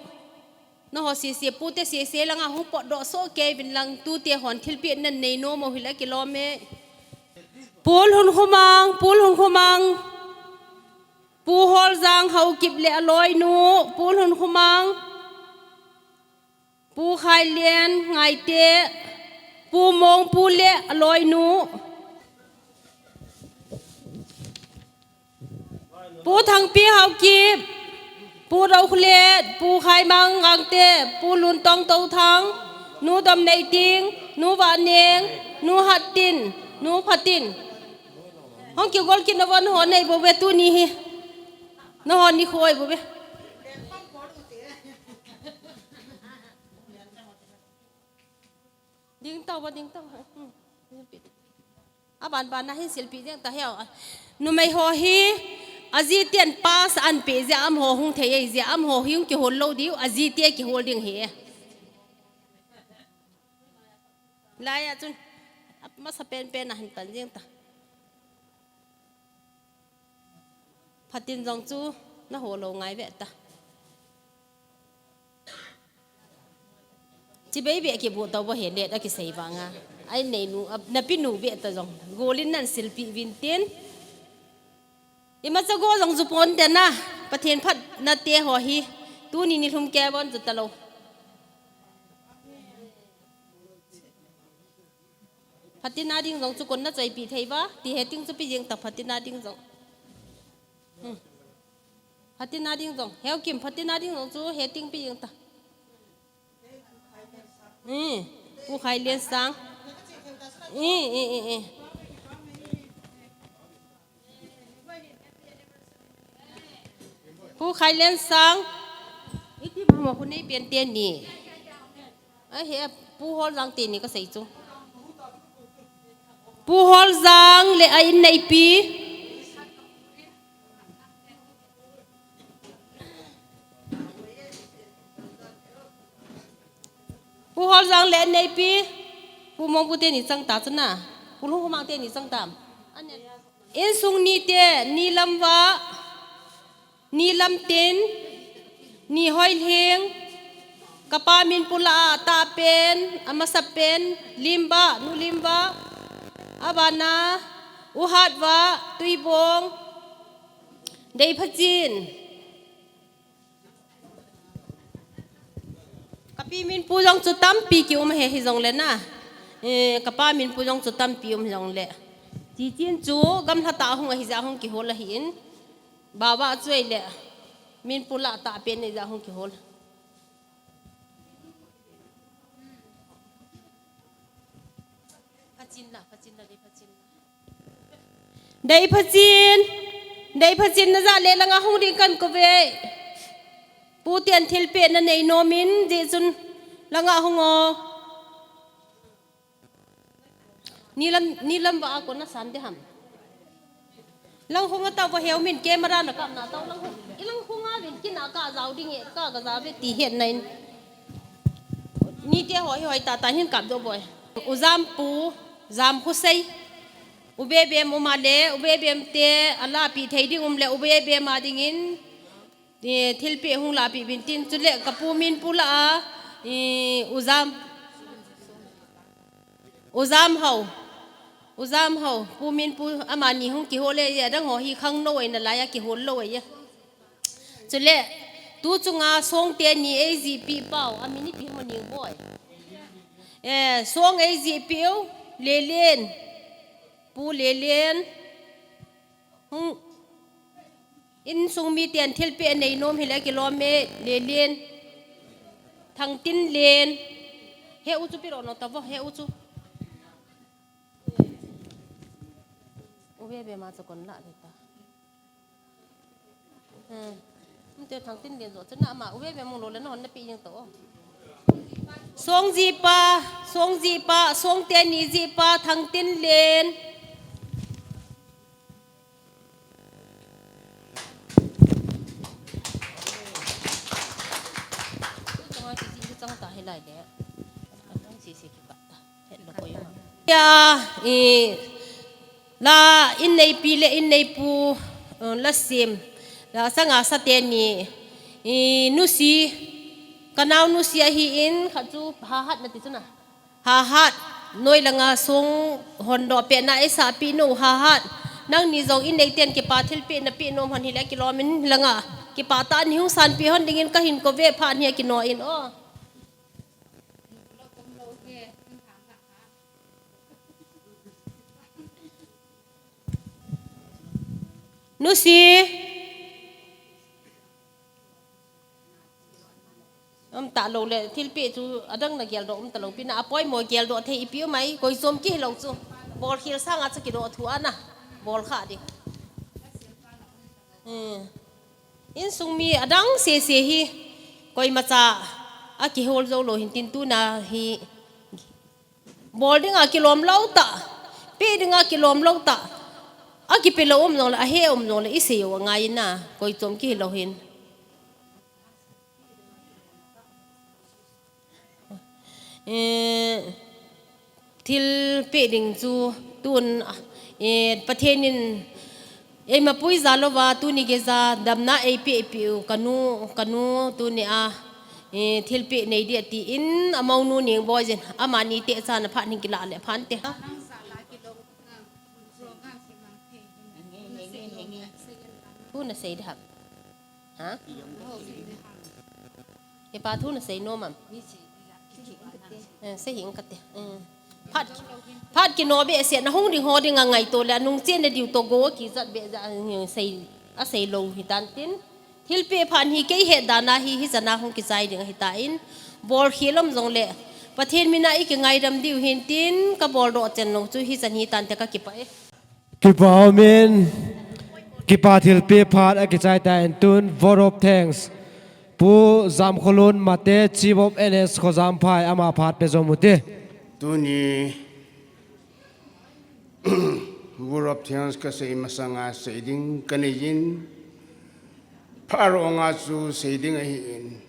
naho sese, pute sese langa hung potdoh soh kei uvin lang, tute hon thilpeh nan nei nom u hile kilom e. Pu Lhunkhomang, Pu Lhunkhomang, Pu Holjang Haokip le a loinu, Pu Lhunkhomang, Pu Khailian Ngaite, Pu Mongpu le a loinu, Pu Thangpi Haokip, Pu Dokhulet, Pu Khaimang Gangte, Pu Luntong Touthang, Nu Domneiting, Nu Vahneng, Nu Hattin, Nu Phatin. Hung kigol kit navon ho nei bou ve tuni hi. Nahon nikho ahi bou ve. Ding tauva, ding tauva. Hmm. Aban ban na hin silpeh ding ta heo. Numei ho hi, ajiten pass anapeh jeh a amaho hung thei ahi jeh a amaho hi hung kihol lou diu, ajite kihol ding ahi. Laiya chun, amasapen pen a hin pan jing ta. Phatin jong chu naho lou ngai ve ta. Chibai ve kibu tauva he let a kisei vanga. A inneinu, a, napinu ve ta jong. Golin nan silpeh uvin tin. Imacha go jong ju ponte na. Pathen phatna te ho hi. Tuni nilhum kei von ju talou. Phatin a ding jong chu kon na choipeh thei uva, ti heting chu pe jing ta phatin a ding jong. Hmm. Phatin a ding jong. Haokip phatin a ding jong chu heting pe jing ta. Hmm. Pu Khailiansang. Hmm, hmm, hmm, hmm. Pu Khailiansang. Iti bang ma khu nei pen teni. Ahi, Pu Holjang teni kasei chu. Pu Holjang le a inneipi. Pu Holjang le a inneipi. Pu Mongpu teni chang ta chu na. Pu Lhunkhomang teni chang tam. Insung nite, Nilamvah, Nilamtin, Nihoilhing, kapa min pu lah a atah pen, amasapen, Limvah, Nu Limvah, abana, U Hatvah, Tuibong, Deiphachen. Kapi min pu jong chu tampi kium ahi, hijongle na. Eh, kapa min pu jong chu tampi um jongle. Tichun chu gamlha tah a hung ahi jeh a hung kihol ahin. Baba chu ahile. Min pu lah tah pen ahi jeh a hung kihol. Phachin la, phachin la, Deiphachen la. Deiphachen, Deiphachen na ja le langa hung ding kan kouve. Pu ten thilpeh na nei nom in, jeh chun langa hung o. Nilam, Nilamvah a kon na san de ham. Lang hung a tao va heu min camera na kap na tao lang hung. I lang hung a vin kin a ka jao ding e, ka ga ja ve ti het na in. Nite ho hi hoi tah tah hin kap doh boi. U Jampu, Jamkhosei. U Bebem um a le, U Bebem te, a lahpeh thei ding um le, U Bebem a dingin, eh, thilpeh hung lahpeh uvin tin, chule ka pu min pu lah a, eh, U Jam, U Jamhao, U Jamhao, pu min pu, amani hung kihol e, adang ho hi khangnou ahi nalai a kihol lou ahi. Chule, tu chunga song teni eijih peh pau, amin ipi ham a Ningboi. Eh, song eijih peh u, Lelen, Pu Lelen, hung, insung miten thilpeh nei nom hile kilom e, Lelen, Thangtinlen, he u chu peh lo no ta vo, he u chu. U Bebem a chu kon lah ve ta. Hmm. Nte Thangtinlen jo chu na ama U Bebem mong lou le na hon na peh jeng to. Song jipa, song jipa, song teni jipa, Thangtinlen. Chang ta hilai le. Atang si si ki pa ta. Hello ko yo. Ya, i, la in neipi le in neipu, uh, la sim. La sanga sa te ni, i, nusi, ka nau nusi ahi in, kha chu ha hat na ti chu na. Ha hat, noi langa sung hon do pe na e sa pi nu ha hat. Nang ni zong in nei ten ki pa thil pi na pi nom hon hi le ki lom in langa. Ki pa ta ni hung san pi hon ding in ka hin ko ve pha ni ki no in o. Nusi. Um ta lo le, thil pi chu adang na gel do um ta lo pi na, a poimo gel do thei ipi um ai, koi zom ki lo chu. Bol khil sanga chu ki do thu ana. Bol kha di. Hmm. In sung mi adang se se hi, koi ma cha a ki hol zo lo hin tin tu na hi. Bol dinga kilom lo ta, pe dinga kilom lo ta. A kipe lo um jong le, a he um jong le, i sei u a ngai na, koi chom ki lo hin. Eh, thil pe ding chu tun, eh, Pathen in Eima pui za lova, tuni geija damna ei pe, ei pe u, ka nu, ka nu tuni a, eh, thil pe nei di ati in, a monu ning boi jin, ama ni te cha na phat ning kila le phan te. Thu na sei de ham. Ha? Ke pa thu na sei no mam. Eh, sei hing ka te. Eh. Phat, phat ki no be se na hung ding ho ding a ngai to le nung chen na diu to go ki zat be za, eh, sei, a sei lo hi tan tin. Thil pe phan hi kei he dana hi, hi zana hung ki zai ding hi ta in. Bol khi lom jong le. Pathen mina i ki ngai dam diu hin tin ka bol do chen lo chu hi zan hi tan te ka ki pa e. Kipa umin, kipa thilpi phat akichai ta in tun, vote of thanks. Pu Zamkholun Mate, Chief of N S Khojamphai, ama phat pe jom ute. Tuni, vote of thanks kasei masanga sei ding kanei in, phat ronga chu sei ding ahi in.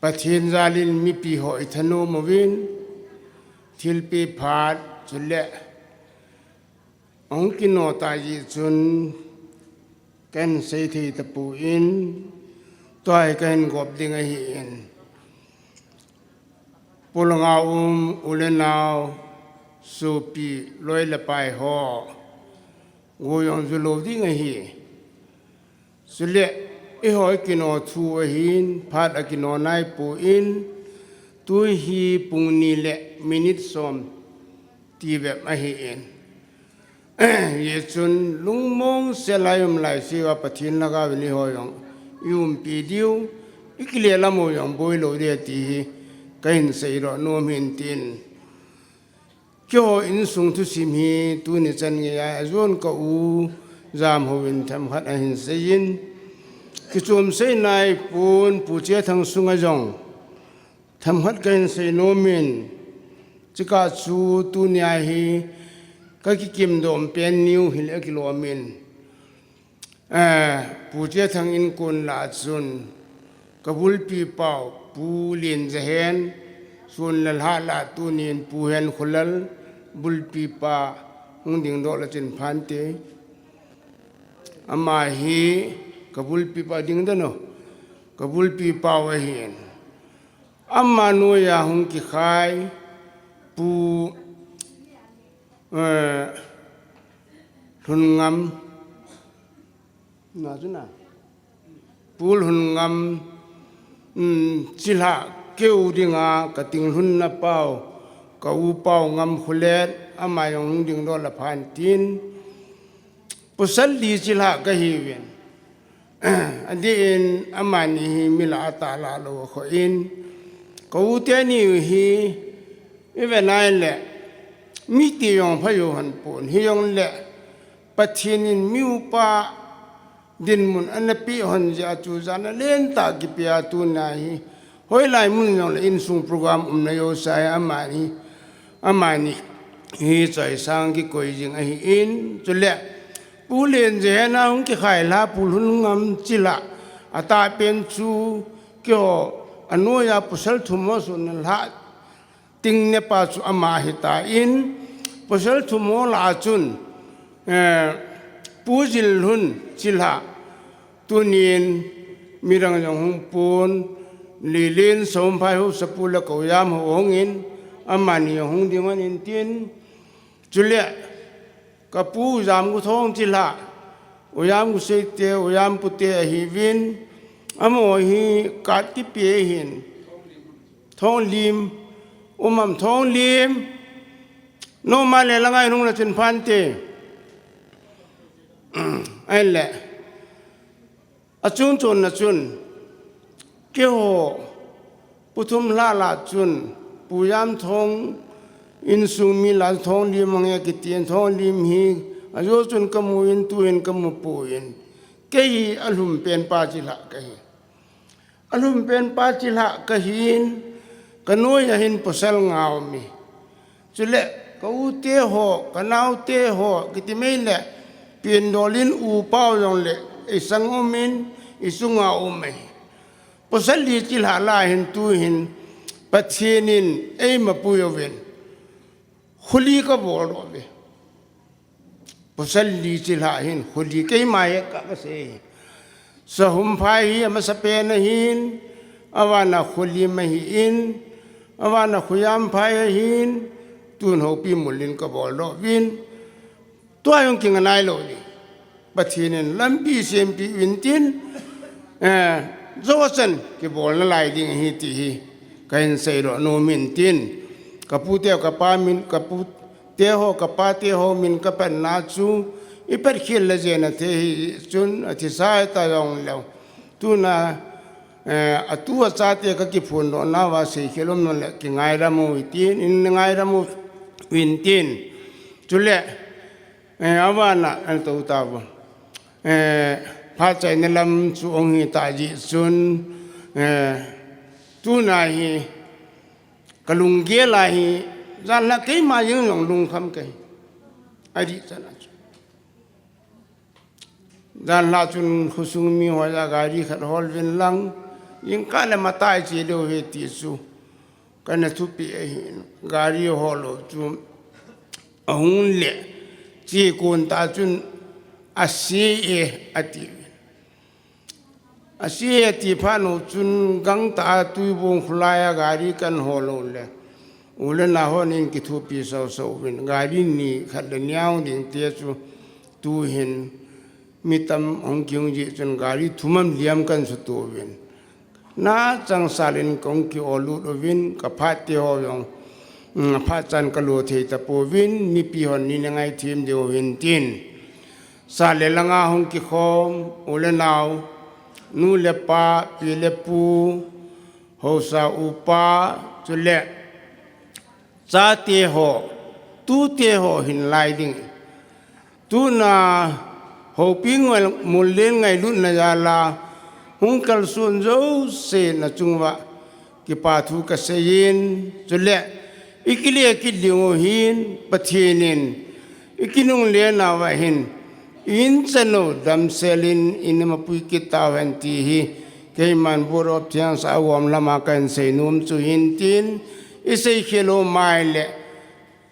Pathen jalin mipi ho i thanom uvin, thilpi phat chule, Ahung kino ta ji chun kan sei thei tapu in, tua hi kan gop ding ahi in. Pulanga um, u le nau, sopi, loi le pai ho, go jong ju lo ding ahi. Chule, eiho i kino thu ahin, phat a kino nai pu in, tui hi pung ni le minute som ti vep ahi in. Ye chun lungmong se lai um lai si va Pathen laka vin eiho jong i umpi diu, i kile lam u jong boi lo ding ti hi ka hin sei ro nom hin tin. Keiho insung thusim hi tuni chan ngei a, a jon ka u Zamkholun themkhat ahin sei in, kichom sei nai pon Pu Chethang sunga jong themkhat ka hin sei nom in, chika chu tuni a hi ka kikim dom pen niu hile kilom in. Eh, Pu Chethang in kon la chun, ka bulpi pau, Pu Lenjehen, sun la la la tunin Pu Henkholal, bulpi pa, hung ding doh la chin phante. Ama hi, ka bulpi pa ding dano, ka bulpi pau ahin. Ama noiya hung kikhai, Pu, eh, Lhunngam, Na chu na. Pu Lhunngam, um, chilha keu dinga ka ting lhunna pau, ka u pau Ngamkholet, ama jong hung ding doh la phan tin. Pasal li chilha ka hi uvin. Adeh in amani hi mi la a ta la lo kho in. Ka u teni hi, i ve nai le, mi ti jong pha u hon pon. Hi jong le, Pathen in mi upa dinmun ana pe hon jeh a chu jana lentah kipe a tuni a hi. Hoilai mun jong le insung program umna jouse a hi amani, amani hi choisang kikoi jing ahi in. Chule, Pu Lenjehen a hung kikhai la Pu Lhunngam chilha. A tah pen chu keiho anoiya pasal thum ho sunlha ting nepa chu ama ahitan, pasal thum ho lah a chun, eh, Pu Jillhun Chilhah, tunin midang jong hung pon, Lilin Sahumphai ho sapu le koijam ho hungin, amani jong hung ding hon intin, chule, ka pu Jamguthong Chilhah, U Jamgu Seite, U Jampute ahiuvin, amaho hi kat kipe ahin, Thonglim, um am Thonglim, noma le langa hung na chun phante. Ahile, achung chonna chun, keiho, Pu Thumlhah lah chun, Pu Jamthong insung mi lah Thonglim ange kitin, Thonglim hi, ajo chun kamun, tuhin kamu poi. Kei hi alhumpen pa Chilhah kahi. Alhumpen pa Chilhah kahin, kanoiya hin pasal nga aume. Chule, ka ute ho, ka naote ho, kiti mai le, pindolin upa u jongle, isang umin, isunga um ahi. Pasal li Chilhah lah hin tuhin, Pathen in eima pui uvin, kho li kabol uve. Pasal li Chilhah hin, kho li keima hi ka, kasei. Sahumphai hi amasapen ahin, avana Kholim ahin, avana Khoijamphai ahin, tun Houpi Mullin kabol doh uvin. Tua jong kingai nailou ding. Pathen in lampi sempeh uvin tin, eh, jou a chan kibol nalai ding ahi ti hi kahin seidoh nom in tin. Ka pute, ka pa min, ka pute ho, ka pate ho min ka panna chu, i pat khel le jeng a thi hi chun, athi sa ta jongleu. Tuna, eh, atu achate ka kiphondoh nauva seikhel um nale kingaidam uvin tin, in ngaidam uvin tin. Chule, eh, avana, an to ta vo. Eh, phat chaina lam chu hung hita jeh chun, eh, tuna hi, ka lunggel a hi, jan la keima jeng jong lungkham kahi. Adih chan a chu. Jan la chun khosung mi ho a gari khat hol uvin lang, jingkah le matai che leu hen ti chu. Kana thupi ahin, gari hol lou chu. Ahung le, che kon ta chun, ase e, ati. Ase e ati phat u chun gangtah a Tuibong khulai a gari kan hol u le, u le nao hon in kithopi sausau uvin, gari ni khat le neo ding te chu tuhin mi tam hung kihung jeh chun gari thum am li am kan suto uvin. Na changsal in kahung ki-ol lut uvin, ka phat te ho jong, mm, phat chan kalo thei tapouvin, mipi hon nei ngaithem diu vin tin. Sa le langa hung kikhom, u le nao, nu le pa, pi le pu, haosa upa, chule chate ho, tute ho hin lai ding. Tuna Houpi Mullin ngailutna jal a, hung kalson jouse na chung uva, kipa thu kasei in, chule, i kile kit ding u hin, Pathen in, i kinungle nauva hin, i in chan u damsel in, i na mapui kit tauhen ti hi, keiman Board of Things a uom lama kahin seinom chu hin tin, i seikhel u mai le,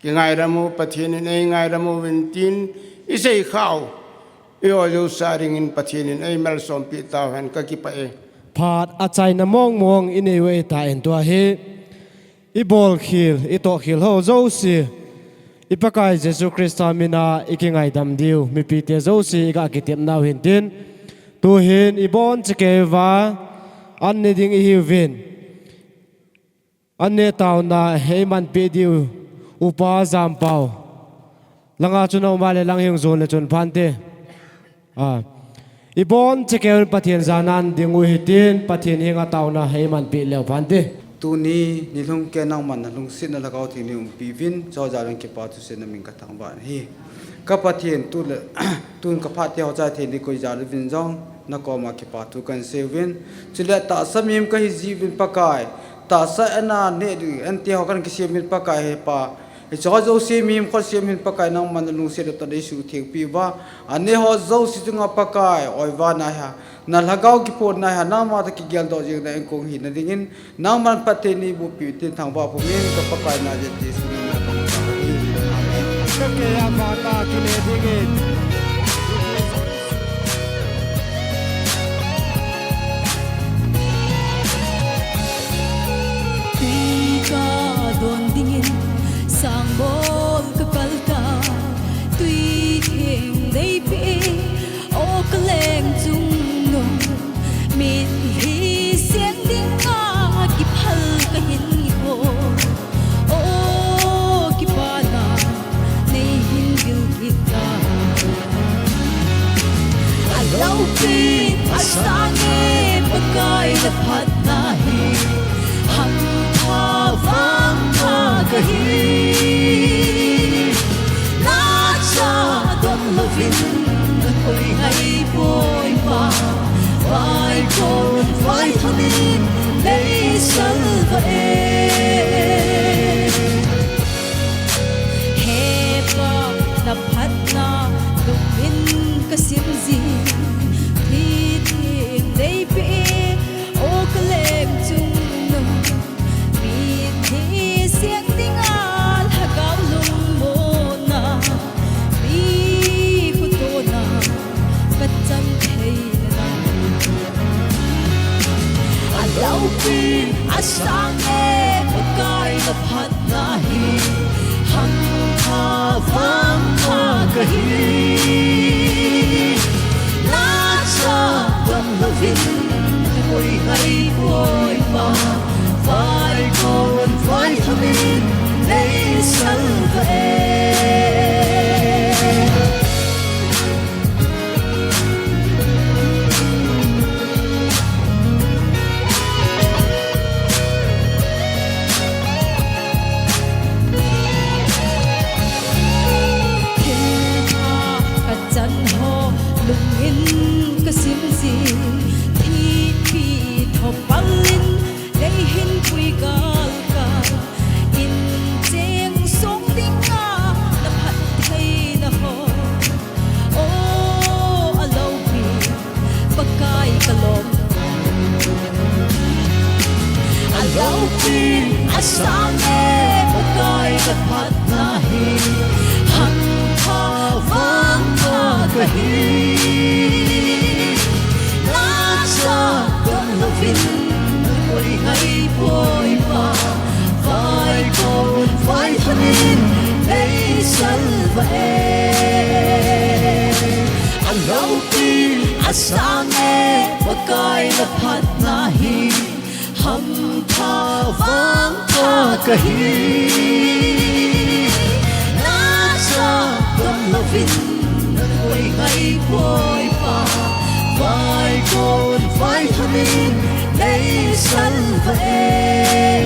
kingaidam u, Pathen in eingaidam uvin tin, i seikhah u, i ho jouse a dingin Pathen in eimalsom peh tauhen kakipah e. Phat achaina mong mong i nei u ahitan tua hi. I bolkhel, i tohkhel ho jouse. I Pakai Jesu Christa mina i kingaidam diu, mipi te jouse i ga kitep nau hin tin. Tuhin i bonchakeuva, an ne ding i hiuvin. An ne taona eimanpeh diu, Upa Jampao. Langa chun a um a le lang hung jon le chun phante. A. I bonchakeu in Pathen jana an ding u hitin, Pathen henga taona eimanpeh leu phante. Tuni, nilhum kei nangman nalungsetna Lhagao Theng nei umpi uvin, chujal in kipa thuseina min kathangvah in ahi. Ka Pathen tu le, tun ka phat te ho chai thei ding koi jal uvin jong, nakoma kipa thu kahin sei uvin. Chule tahsa mihem kahi jeh uvin Pakai. Tahsa ana neh ding, ante ho kahin kisem uvin Pakai he Pa. Hicheho jouse mihem khosim hin Pakai nangman nalungset u toh neisuhtheng piuva, anei ho jouse chunga Pakai oiva nahi, nalhagao kiphonna hi nangma toh kigeldoh jing nading kong hina dingin, nangman phatthei neiboh piu tin thangvah pum in ka Pakai na Jesu min a kong thangvah in. Amen. Kakei a vata kile dingin. Tui kadon dingin sangbol kakal ta, tui theng neipeh, o kaleng chungnung. Mitlhi seng dinga kiphal kahin ho, o kipana neihin vil kit ta. Aloupin asange Pakai naphatna hi, hampha vangpha kahi. Nacha dot louvin nakoi ngaipoi Pa, vaikon vaithonin neisalvah e. He Pa, naphatna lungin kasim jin, thi theng neipeh, o kaleng chungnung. Mitlhi seng dinga lhagao lungmonna, mi khotona kachan theina. Aloupin asange Pakai naphatna hi, hampha vangpha kahi. Nacha dot louvin nakoi ngaipoi Pa, vaikon vaithonin neisalvah e. Thilpha kachan ho lungin kasim jin, thihpi thopal in neihin pui galgal, incheng song dinga naphattheina ho, o aloupin Pakai kalom. Aloupin asange Pakai naphatna hi, hampha vangpha kahi. Nacha dot louvin nakoi ngaipoi Pa, vaikon vaithonin neisalvah e. Aloupin asange Pakai naphatna hi, hampha vangpha kahi. Nacha dot louvin nakoi ngaipoi Pa, vaikon vaithonin neisalvah e.